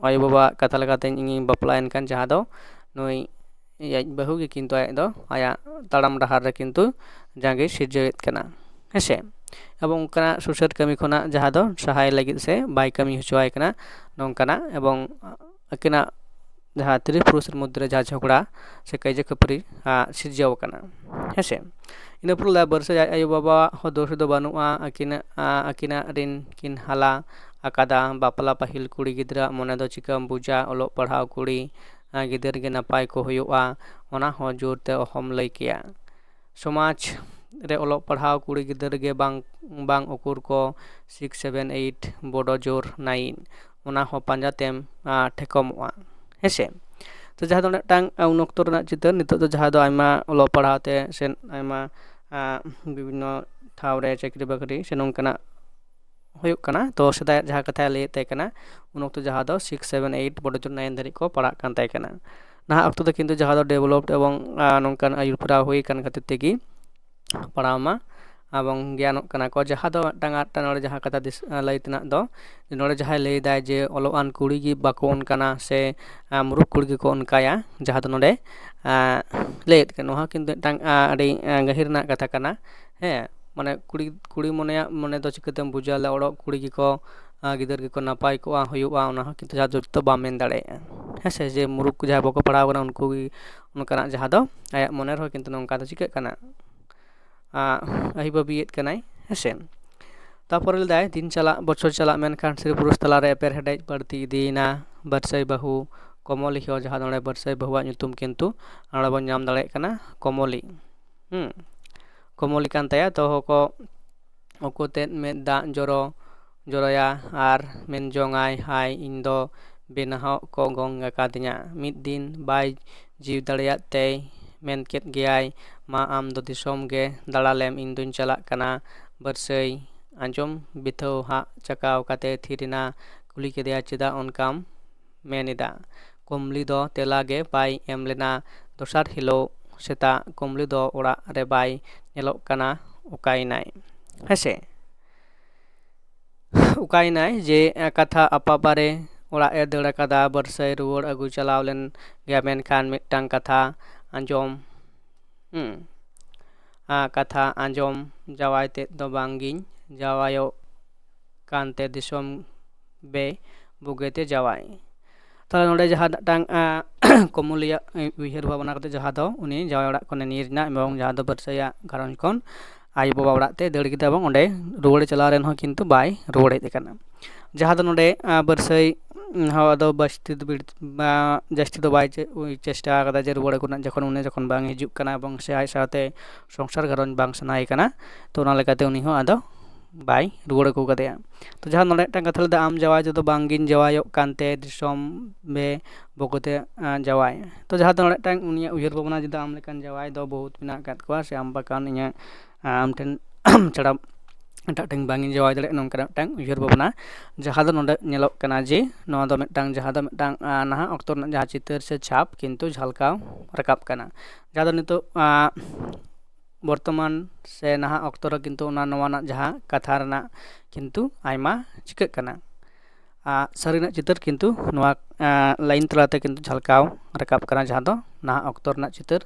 ᱟᱭᱳ ᱵᱟᱵᱟᱣᱟᱜ ᱠᱟᱛᱷᱟ ᱞᱮᱠᱟᱛᱮ ᱤᱧᱤᱧ ᱵᱟᱯᱞᱟᱭᱮᱱ ᱠᱷᱟᱱ ᱡᱟᱦᱟᱸ ᱫᱚ ᱱᱩᱭ ᱟᱡ ᱵᱟᱹᱦᱩ ᱜᱮ ᱠᱤᱱᱛᱩ ᱟᱡ ᱫᱚ ᱟᱭᱟᱜ ᱛᱟᱲᱟᱢ ᱰᱟᱦᱟᱨ ᱨᱮ ᱠᱤᱱᱛᱩ ᱡᱟᱸᱜᱮ ᱥᱤᱨᱡᱟᱹᱣᱮᱫ ᱠᱟᱱᱟ᱾ ᱦᱮᱸᱥᱮ? ᱮᱵᱚᱝ ᱚᱱᱠᱟᱱᱟᱜ ᱥᱩᱥᱟᱹᱨ ᱠᱟᱹᱢᱤ ᱠᱷᱚᱱᱟᱜ ᱡᱟᱦᱟᱸ ᱫᱚ ᱥᱟᱦᱟᱭ ᱞᱟᱹᱜᱤᱫ ᱥᱮ ᱵᱟᱭ ᱠᱟᱹᱢᱤ ᱦᱚᱪᱚᱣᱟᱭ ᱠᱟᱱᱟ ᱱᱚᱝᱠᱟᱱᱟᱜ ᱮᱵᱚᱝ ᱟᱹᱠᱤᱱᱟᱜ ᱡᱟᱦᱟᱸ ᱛᱤᱨᱤ ᱯᱩᱨᱩᱥ ᱢᱚᱫᱽᱫᱷᱮ ᱨᱮ ᱡᱟᱦᱟᱸ ᱡᱷᱚᱜᱽᱲᱟ ᱥᱮ ᱠᱟᱹᱭᱡᱟᱹ ᱠᱷᱟᱹᱯᱟᱹᱨᱤ ᱥᱤᱨᱡᱟᱹᱣ ᱟᱠᱟᱱᱟ᱾ ᱦᱮᱸᱥᱮ? ᱤᱱᱟᱹ ᱯᱚᱨᱮ ᱞᱟᱹᱭᱟ ᱵᱟᱹᱨᱥᱟᱹᱭ ᱟᱡ ᱟᱭᱳ ᱵᱟᱵᱟᱣᱟᱜ ᱦᱚᱸ ᱫᱳᱥ ᱫᱚ ᱵᱟᱹᱱᱩᱜᱼᱟ᱾ ᱟᱹᱠᱤᱱᱟᱜ ᱟᱹᱠᱤᱱᱟᱜ ᱨᱤᱱ ᱠᱤᱱ ᱦᱟᱞᱟ ᱟᱠᱟᱫᱟ᱾ ᱵᱟᱯᱞᱟ ᱯᱟᱹᱦᱤᱞ ᱠᱩᱲᱤ ᱜᱤᱫᱽᱨᱟᱹᱣᱟᱜ ᱢᱚᱱᱮ ᱫᱚ ᱪᱤᱠᱟᱹᱢ ᱵᱩᱡᱟ? ᱚᱞᱚᱜ ᱯᱟᱲᱦᱟᱣ ᱠᱩᱲᱤ ᱜᱤᱫᱟᱹᱨ ᱜᱮ ᱱᱟᱯᱟᱭ ᱠᱚ ᱦᱩᱭᱩᱜᱼᱟ, ᱚᱱᱟ ᱦᱚᱸ ᱡᱳᱨ ᱛᱮ ᱚᱦᱚᱢ ᱞᱟᱹᱭ ᱠᱮᱭᱟ᱾ ᱥᱚᱢᱟᱡᱽ ᱨᱮ ᱚᱞᱚᱜ ᱯᱟᱲᱦᱟᱣ ᱠᱩᱲᱤ ᱜᱤᱫᱟᱹᱨ ᱜᱮ ᱵᱟᱝ ᱵᱟᱝ ᱩᱠᱩᱨ ᱠᱚ ᱥᱤᱠᱥ ᱥᱮᱵᱷᱮᱱ ᱮᱭᱤᱴ ᱵᱚᱰᱚ ᱡᱳᱨ ᱱᱟᱭᱤᱱ ᱚᱱᱟ ᱦᱚᱸ ᱯᱟᱸᱡᱟ ᱛᱮᱢ ᱴᱷᱮᱠᱚᱢᱚᱜᱼᱟ᱾ ᱦᱮᱸᱥᱮ? ᱛᱚ ᱡᱟᱦᱟᱸ ᱫᱚ ᱢᱤᱫᱴᱟᱝ ᱩᱱ ᱚᱠᱛᱚ ᱨᱮᱱᱟᱜ ᱪᱤᱛᱟᱹᱨ, ᱱᱤᱛᱚᱜ ᱫᱚ ᱡᱟᱦᱟᱸ ᱫᱚ ᱟᱭᱢᱟ ᱚᱞᱚᱜ ᱯᱟᱲᱦᱟᱣ ᱛᱮ ᱥᱮ ᱟᱭᱢᱟ ᱵᱤᱵᱷᱤᱱᱱᱚ ᱴᱷᱟᱶ ᱨᱮ ᱪᱟᱹᱠᱨᱤ ᱵᱟᱹᱠᱨᱤ ᱥᱮ ᱱᱚᱝᱠᱟᱱᱟᱜ ᱦᱩᱭᱩᱜ ᱠᱟᱱᱟ᱾ ᱛᱚ ᱥᱮᱫᱟᱭᱟᱜ ᱡᱟᱦᱟᱸ ᱠᱟᱛᱷᱟᱭ ᱞᱟᱹᱭᱮᱫ ᱛᱟᱦᱮᱸ ᱠᱟᱱᱟ, ᱩᱱ ᱚᱠᱛᱚ ᱡᱟᱦᱟᱸ ᱫᱚ ᱥᱤᱠᱥ ᱥᱮᱵᱷᱮᱱ ᱮᱭᱤᱴ ᱵᱚᱲᱚ ᱡᱳᱨ ᱱᱟᱭᱤᱱ ᱫᱷᱟᱹᱨᱤᱡ ᱠᱚ ᱯᱟᱲᱦᱟᱜ ᱠᱟᱱ ᱛᱟᱦᱮᱸ ᱠᱟᱱᱟ᱾ ᱱᱟᱦᱟᱜ ᱚᱠᱛᱚ ᱫᱚ ᱠᱤᱱᱛᱩ ᱡᱟᱦᱟᱸ ᱫᱚ ᱰᱮᱵᱷᱞᱚᱯᱰ ᱮᱵᱚᱝ ᱱᱚᱝᱠᱟᱱ ᱟᱹᱭᱩᱨ ᱯᱷᱮᱨᱟᱣ ᱦᱩᱭ ᱟᱠᱟᱱ ᱠᱷᱟᱹᱛᱤᱨ ᱛᱮᱜᱮ ᱯᱟᱲᱦᱟᱣ ᱢᱟ ᱮᱵᱚᱝ ᱜᱮᱭᱟᱱᱚᱜ ᱠᱟᱱᱟ ᱠᱚ᱾ ᱡᱟᱦᱟᱸ ᱫᱚ ᱢᱤᱫᱴᱟᱝ ᱟᱨ ᱱᱚᱰᱮ ᱡᱟᱦᱟᱸ ᱠᱟᱛᱷᱟ ᱞᱟᱹᱭ ᱛᱮᱱᱟᱜ ᱫᱚ, ᱱᱚᱰᱮ ᱡᱟᱦᱟᱸᱭ ᱞᱟᱹᱭ ᱫᱟᱭ ᱡᱮ ᱚᱞᱚᱜ ᱟᱱ ᱠᱩᱲᱤ ᱜᱮ ᱵᱟᱠᱚ ᱚᱱᱠᱟᱱᱟ ᱥᱮ ᱢᱩᱨᱩᱠ ᱠᱩᱲᱤ ᱜᱮᱠᱚ ᱚᱱᱠᱟᱭᱟ, ᱡᱟᱦᱟᱸ ᱫᱚ ᱱᱚᱰᱮ ᱞᱟᱹᱭᱮᱫ ᱠᱟᱱᱟ, ᱱᱚᱣᱟ ᱦᱚᱸ ᱠᱤᱱᱛᱩ ᱢᱤᱫᱴᱟᱝ ᱟᱹᱰᱤ ᱜᱟᱹᱦᱤᱨ ᱨᱮᱱᱟᱜ ᱠᱟᱛᱷᱟ ᱠᱟᱱᱟ᱾ ᱦᱮᱸ, ᱢᱟᱱᱮ ᱠᱩᱲᱤ ᱠᱩᱲᱤ ᱢᱚᱱᱮᱭᱟᱜ ᱢᱚᱱᱮ ᱫᱚ ᱪᱤᱠᱟᱹᱛᱮᱢ ᱵᱩᱡᱷᱟᱹᱣ ᱞᱮ ᱚᱞᱚᱜ ᱠᱩᱲᱤ ᱜᱮᱠᱚ ᱜᱤᱫᱟᱹᱨ ᱜᱮᱠᱚ ᱱᱟᱯᱟᱭ ᱠᱚᱜᱼᱟ, ᱦᱩᱭᱩᱜᱼᱟ, ᱚᱱᱟ ᱦᱚᱸ ᱠᱤᱱᱛᱩ ᱡᱟᱦᱟᱸ ᱡᱚᱛᱚ ᱵᱟᱢ ᱢᱮᱱ ᱫᱟᱲᱮᱭᱟᱜᱼᱟ᱾ ᱦᱮᱸ ᱥᱮ, ᱡᱮ ᱢᱩᱨᱩᱠ ᱡᱟᱦᱟᱸᱭ ᱵᱟᱠᱚ ᱯᱟᱲᱦᱟᱣ ᱠᱟᱱᱟ ᱩᱱᱠᱩ ᱜᱮ ᱚᱱᱠᱟᱱᱟᱜ ᱡᱟᱦᱟᱸ ᱫᱚ ᱟᱭᱟᱜ ᱢᱚᱱᱮ ᱨᱮᱦᱚᱸ ᱠᱤᱱᱛᱩ ᱱᱚᱝᱠᱟ ᱫᱚ ᱪᱤᱠᱟᱹᱜ ᱠᱟᱱᱟ, ᱟᱹᱦᱤᱵᱟᱹᱵᱤᱭᱮᱫ ᱠᱟᱱᱟᱭ᱾ ᱦᱮᱸ ᱥᱮ? ᱛᱟᱯᱚᱨᱮ ᱞᱟᱹᱭᱫᱟᱭ, ᱫᱤᱱ ᱪᱟᱞᱟᱜ ᱵᱚᱪᱷᱚᱨ ᱪᱟᱞᱟᱜ, ᱢᱮᱱᱠᱷᱟᱱ ᱥᱛᱨᱤ ᱯᱩᱨᱩᱥ ᱛᱟᱞᱟᱨᱮ ᱮᱯᱮᱨ ᱦᱮᱰᱮᱡ ᱵᱟᱹᱲᱛᱤ ᱤᱫᱤᱭᱮᱱᱟ᱾ ᱵᱟᱹᱨᱥᱟᱹᱭ ᱵᱟᱹᱦᱩ ᱠᱚᱢᱚᱞᱤ ᱦᱚᱸ, ᱡᱟᱦᱟᱸ ᱫᱚ ᱱᱚᱰᱮ ᱵᱟᱹᱨᱥᱟᱹᱭ ᱵᱟᱹᱦᱩᱣᱟᱜ ᱧᱩᱛᱩᱢ ᱠᱤᱱᱛᱩ ᱱᱚᱰᱮ ᱵᱚᱱ ᱧᱟᱢ ᱫᱟᱲᱮᱭᱟᱜ ᱠᱟᱱᱟ ᱠᱚᱢᱚᱞᱤ᱾ ᱦᱩᱸ, ᱠᱚᱢᱚᱞᱤ ᱠᱟᱱ ᱛᱟᱭᱟ᱾ ᱛᱚ ᱦᱚᱸᱠᱚ ᱚᱠᱚᱛᱮᱫ ᱢᱮᱫ ᱫᱟᱜ ᱡᱚᱨᱚ ᱡᱚᱨᱚᱭᱟ ᱟᱨ ᱢᱮᱱ ᱡᱚᱝᱟᱭ, ᱦᱟᱭ, ᱤᱧ ᱫᱚ ᱵᱮᱱᱟᱦᱚᱜ ᱠᱚ ᱜᱚᱝ ᱟᱠᱟᱫᱤᱧᱟ᱾ ᱢᱤᱫ ᱫᱤᱱ ᱵᱟᱭ ᱡᱤᱣᱤ ᱫᱟᱲᱮᱭᱟᱫ ᱛᱮᱭ ᱢᱮᱱ ᱠᱮᱫ ᱜᱮᱭᱟᱭ, ᱢᱟ ᱟᱢ ᱫᱚ ᱫᱤᱥᱚᱢ ᱜᱮ ᱫᱟᱬᱟ ᱞᱮᱢ, ᱤᱧ ᱫᱩᱧ ᱪᱟᱞᱟᱜ ᱠᱟᱱᱟ᱾ ᱵᱟᱹᱨᱥᱟᱹᱭ ᱟᱸᱡᱚᱢ ᱵᱤᱛᱷᱟᱹᱣ ᱦᱟᱜ ᱪᱟᱠᱟᱣ ᱠᱟᱛᱮ ᱛᱷᱤᱨ ᱮᱱᱟ᱾ ᱠᱩᱞᱤ ᱠᱮᱫᱮᱭᱟ, ᱪᱮᱫᱟᱜ ᱚᱱᱠᱟᱢ ᱢᱮᱱ ᱮᱫᱟ? ᱠᱚᱢᱞᱤ ᱫᱚ ᱛᱮᱞᱟ ᱜᱮ ᱵᱟᱭ ᱮᱢ ᱞᱮᱱᱟ᱾ ᱫᱚᱥᱟᱨ ᱦᱤᱞᱳᱜ ᱥᱮᱛᱟᱜ ᱠᱚᱢᱞᱤ ᱫᱚ ᱚᱲᱟᱜ ᱨᱮ ᱵᱟᱭ ᱧᱮᱞᱚᱜ ᱠᱟᱱᱟ᱾ ᱚᱠᱟᱭᱮᱱᱟᱭ? ᱦᱮᱸᱥᱮ, ᱚᱠᱟᱭᱮᱱᱟᱭ ᱡᱮ ᱠᱟᱛᱷᱟ ᱟᱯᱟᱵᱟᱨᱮ ᱚᱲᱟᱜ ᱮ ᱫᱟᱹᱲ ᱟᱠᱟᱫᱟ᱾ ᱵᱟᱹᱨᱥᱟᱹᱭ ᱨᱩᱣᱟᱹᱲ ᱟᱹᱜᱩ ᱪᱟᱞᱟᱣ ᱞᱮᱱ ᱜᱮᱭᱟ, ᱢᱮᱱᱠᱷᱟᱱ ᱢᱤᱫᱴᱟᱝ ᱠᱟᱛᱷᱟ ᱟᱸᱡᱚᱢ, ᱦᱩᱸ, ᱟ, ᱠᱟᱛᱷᱟ ᱟᱸᱡᱚᱢ, ᱡᱟᱶᱟᱭ ᱛᱮᱫ ᱫᱚ ᱵᱟᱝ ᱜᱤᱧ ᱡᱟᱶᱟᱭᱚᱜ ᱠᱟᱱᱛᱮ ᱫᱤᱥᱚᱢ ᱵᱮ ᱵᱩᱜᱤᱛᱮ ᱡᱟᱶᱟᱭ᱾ ᱛᱟᱦᱞᱮ ᱱᱚᱰᱮ ᱡᱟᱦᱟᱸ ᱢᱤᱫᱴᱟᱝ, ᱟ, ᱠᱚᱢᱚᱞᱤᱭᱟᱜ ᱩᱭᱦᱟᱹᱨ ᱵᱷᱟᱵᱽᱱᱟ ᱠᱟᱛᱮ ᱡᱟᱦᱟᱸ ᱫᱚ ᱩᱱᱤ ᱡᱟᱶᱟᱭ ᱚᱲᱟᱜ ᱠᱷᱚᱱᱮ ᱧᱤᱨ ᱮᱱᱟ ᱮᱵᱚᱝ ᱡᱟᱦᱟᱸ ᱫᱚ ᱵᱟᱹᱨᱥᱟᱹᱭᱟᱜ ᱜᱷᱟᱨᱚᱸᱡᱽ ᱠᱷᱚᱱ ᱟᱭᱳᱼᱵᱟᱵᱟ ᱚᱲᱟᱜ ᱛᱮ ᱫᱟᱹᱲ ᱠᱮᱫᱟ ᱮᱵᱚᱝ ᱚᱸᱰᱮ ᱨᱩᱣᱟᱹᱲ ᱪᱟᱞᱟᱣ ᱨᱮᱱ ᱦᱚᱸ ᱠᱤᱱᱛᱩ ᱵᱟᱭ ᱨᱩᱣᱟᱹᱲ ᱦᱮᱡ ᱟᱠᱟᱱᱟ᱾ ᱡᱟᱦᱟᱸ ᱫᱚ ᱱᱚᱰᱮ, ᱟ, ᱵᱟᱹᱨᱥᱟᱹᱭ ᱦᱚᱸ ᱟᱫᱚ ᱡᱟᱹᱥᱛᱤ ᱫᱚ ᱵᱤᱲ-, ᱵᱟ-, ᱡᱟᱹᱥᱛᱤ ᱫᱚ ᱵᱟᱭ ᱪᱮ-, ᱪᱮᱥᱴᱟ ᱟᱠᱟᱫᱟ ᱡᱮ ᱨᱩᱣᱟᱹᱲ ᱟᱹᱜᱩ ᱨᱮᱱᱟᱜ, ᱡᱚᱠᱷᱚᱱ ᱩᱱᱤ ᱡᱚᱠᱷᱚᱱ ᱵᱟᱝ ᱦᱤᱡᱩᱜ ᱠᱟᱱᱟ ᱮᱵᱚᱝ ᱥᱮ ᱟᱡ ᱥᱟᱶᱛᱮ ᱥᱚᱝᱥᱟᱨ ᱜᱷᱟᱨᱚᱸᱡᱽ ᱵᱟᱝ ᱥᱟᱱᱟᱭᱮ ᱠᱟᱱᱟ᱾ ᱛᱚ ᱚᱱᱟ ᱞᱮᱠᱟᱛᱮ ᱩᱱᱤ ᱦᱚᱸ ᱟᱫᱚ ᱵᱟᱭ ᱨᱩᱣᱟᱹᱲ ᱟᱹᱜᱩ ᱠᱟᱫᱮᱭᱟ᱾ ᱛᱚ ᱡᱟᱦᱟᱸ ᱱᱚᱰᱮ ᱢᱤᱫᱴᱟᱝ ᱠᱟᱛᱷᱟ ᱞᱮᱫᱟ, ᱟᱢ ᱡᱟᱶᱟᱭ ᱛᱮᱫᱚ ᱵᱟᱝᱜᱤᱧ ᱡᱟᱶᱟᱭᱚᱜ ᱠᱟᱱᱛᱮ ᱫᱤᱥᱚᱢ ᱵᱮ ᱵᱚᱜᱚᱛᱮ ᱡᱟᱶᱟᱭ᱾ ᱛᱚ ᱡᱟᱦᱟᱸ ᱫᱚ ᱱᱚᱰᱮ ᱢᱤᱫᱴᱟᱝ ᱩᱱᱤᱭᱟᱜ ᱩᱭᱦᱟᱹᱨ ᱵᱷᱟᱵᱽᱱᱟ ᱡᱩᱫᱤ ᱟᱢ ᱞᱮᱠᱟᱱ ᱡᱟᱶᱟᱭ ᱫᱚ ᱵᱚᱦᱩᱛ ᱢᱮᱱᱟᱜ ᱟᱠᱟᱫ ᱠᱚᱣᱟ, ᱥᱮ ᱟᱢ ᱵᱟᱠᱷᱟᱱ ᱤᱧᱟᱹᱜ ᱟᱢ ᱴᱷᱮᱱ ᱪᱷᱟᱲᱟ ᱮᱴᱟᱜ ᱴᱷᱮᱱ ᱵᱟᱝ ᱤᱧ ᱡᱟᱶᱟᱭ ᱫᱟᱲᱮᱭᱟᱜᱼᱟ, ᱱᱚᱝᱠᱟᱱᱟᱜ ᱢᱤᱫᱴᱟᱝ ᱩᱭᱦᱟᱹᱨ ᱵᱷᱟᱵᱽᱱᱟ᱾ ᱡᱟᱦᱟᱸ ᱫᱚ ᱱᱚᱰᱮ ᱧᱮᱞᱚᱜ ᱠᱟᱱᱟ ᱡᱮ ᱱᱚᱣᱟ ᱫᱚ ᱢᱤᱫᱴᱟᱝ, ᱡᱟᱦᱟᱸ ᱫᱚ ᱢᱤᱫᱴᱟᱝ ᱱᱟᱦᱟᱜ ᱚᱠᱛᱚ ᱨᱮᱱᱟᱜ ᱡᱟᱦᱟᱸ ᱪᱤᱛᱟᱹᱨ ᱥᱮ ᱪᱷᱟᱯ ᱠᱤᱱᱛᱩ ᱡᱷᱟᱞᱠᱟᱣ ᱨᱟᱠᱟᱵ ᱠᱟᱱᱟ, ᱡᱟᱦᱟᱸ ᱫᱚ ᱱᱤᱛᱚᱜ ᱵᱚᱨᱛᱚᱢᱟᱱ ᱥᱮ ᱱᱟᱦᱟᱜ ᱚᱠᱛᱚ ᱨᱮ ᱠᱤᱱᱛᱩ ᱚᱱᱟ ᱱᱚᱣᱟ ᱨᱮᱱᱟᱜ ᱡᱟᱦᱟᱸ ᱠᱟᱛᱷᱟ ᱨᱮᱱᱟᱜ ᱠᱤᱱᱛᱩ ᱟᱭᱢᱟ ᱪᱤᱠᱟᱹᱜ ᱠᱟᱱᱟ᱾ ᱥᱟᱹᱨᱤᱱᱟᱜ ᱪᱤᱛᱟᱹᱨ ᱠᱤᱱᱛᱩ ᱱᱚᱣᱟ ᱞᱟᱭᱤᱱ ᱛᱟᱞᱟᱛᱮ ᱠᱤᱱᱛᱩ ᱡᱷᱟᱞᱠᱟᱣ ᱨᱟᱠᱟᱵ ᱠᱟᱱᱟ, ᱡᱟᱦᱟᱸ ᱫᱚ ᱱᱟᱦᱟᱜ ᱚᱠᱛᱚ ᱨᱮᱱᱟᱜ ᱪᱤᱛᱟᱹᱨ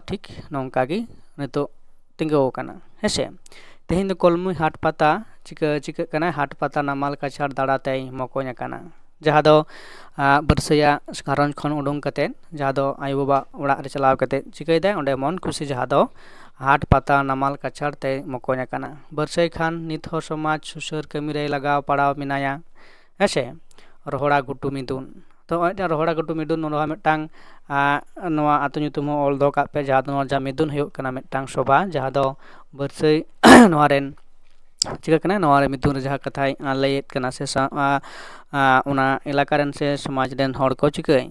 ᱴᱷᱤᱠ ᱱᱚᱝᱠᱟ ᱜᱮ ᱱᱤᱛᱚᱜ ᱛᱤᱸᱜᱩ ᱟᱠᱟᱱᱟ᱾ ᱦᱮᱸᱥᱮ, ᱛᱮᱦᱮᱧ ᱫᱚ ᱠᱚᱞᱢᱩᱭ ᱦᱟᱴ ᱯᱟᱛᱟ ᱪᱤᱠᱟᱹ ᱪᱤᱠᱟᱹᱜ ᱠᱟᱱᱟ, ᱦᱟᱴ ᱯᱟᱛᱟ ᱱᱟᱢᱟᱞ ᱠᱟᱪᱷᱟᱲ ᱫᱟᱬᱟᱛᱮᱭ ᱢᱚᱠᱚᱧ ᱟᱠᱟᱱᱟ, ᱡᱟᱦᱟᱸ ᱫᱚ ᱵᱟᱹᱨᱥᱟᱹᱭᱟᱜ ᱜᱷᱟᱨᱚᱸᱡᱽ ᱠᱷᱚᱱ ᱩᱰᱩᱝ ᱠᱟᱛᱮᱫ, ᱡᱟᱦᱟᱸ ᱫᱚ ᱟᱭᱳᱼᱵᱟᱵᱟ ᱚᱲᱟᱜ ᱨᱮ ᱪᱟᱞᱟᱣ ᱠᱟᱛᱮᱫ ᱪᱤᱠᱟᱹᱭᱮᱫᱟᱭ, ᱚᱸᱰᱮ ᱢᱚᱱ ᱠᱩᱥᱤ ᱡᱟᱦᱟᱸ ᱫᱚ ᱦᱟᱴ ᱯᱟᱛᱟ ᱱᱟᱢᱟᱞ ᱠᱟᱪᱷᱟᱲ ᱛᱮᱭ ᱢᱚᱠᱚᱧ ᱟᱠᱟᱱᱟ᱾ ᱵᱟᱹᱨᱥᱟᱹᱭ ᱠᱷᱟᱱ ᱱᱤᱛ ᱦᱚᱸ ᱥᱚᱢᱟᱡᱽ ᱥᱩᱥᱟᱹᱨ ᱠᱟᱹᱢᱤ ᱨᱮᱭ ᱞᱟᱜᱟᱣ ᱯᱟᱲᱟᱣ ᱢᱮᱱᱟᱭᱟ᱾ ᱦᱮᱸᱥᱮ, ᱨᱚᱦᱚᱲᱟ ᱜᱷᱩᱴᱩ ᱢᱤᱫᱩᱱ᱾ ᱛᱚ ᱱᱚᱜᱼᱚᱭ ᱢᱤᱫᱴᱟᱝ ᱨᱚᱦᱚᱲᱟ ᱜᱷᱩᱴᱩ ᱢᱤᱫᱩᱱ, ᱱᱚᱣᱟ ᱢᱤᱫᱴᱟᱝ ᱱᱚᱣᱟ ᱟᱹᱛᱩ ᱧᱩᱛᱩᱢ ᱦᱚᱸ ᱚᱞ ᱫᱚᱦᱚ ᱠᱟᱜ ᱯᱮ, ᱡᱟᱦᱟᱸ ᱫᱚ ᱱᱚᱣᱟ ᱡᱟᱦᱟᱸ ᱢᱤᱫᱩᱱ ᱦᱩᱭᱩᱜ ᱠᱟᱱᱟ ᱢᱤᱫᱴᱟᱝ ᱥᱚᱵᱷᱟ, ᱡᱟᱦᱟᱸ ᱫᱚ ᱵᱟᱹᱨᱥᱟᱹᱭ ᱱᱚᱣᱟ ᱨᱮᱱ ᱪᱤᱠᱟᱹ ᱠᱟᱱᱟ, ᱱᱚᱣᱟ ᱨᱮ ᱢᱤᱫᱩᱱ ᱨᱮ ᱡᱟᱦᱟᱸ ᱠᱟᱛᱷᱟᱭ ᱞᱟᱹᱭᱮᱫ ᱠᱟᱱᱟ ᱥᱮ ᱚᱱᱟ ᱮᱞᱟᱠᱟ ᱨᱮᱱ ᱥᱮ ᱥᱚᱢᱟᱡᱽ ᱨᱮᱱ ᱦᱚᱲ ᱠᱚ ᱪᱤᱠᱟᱹᱭ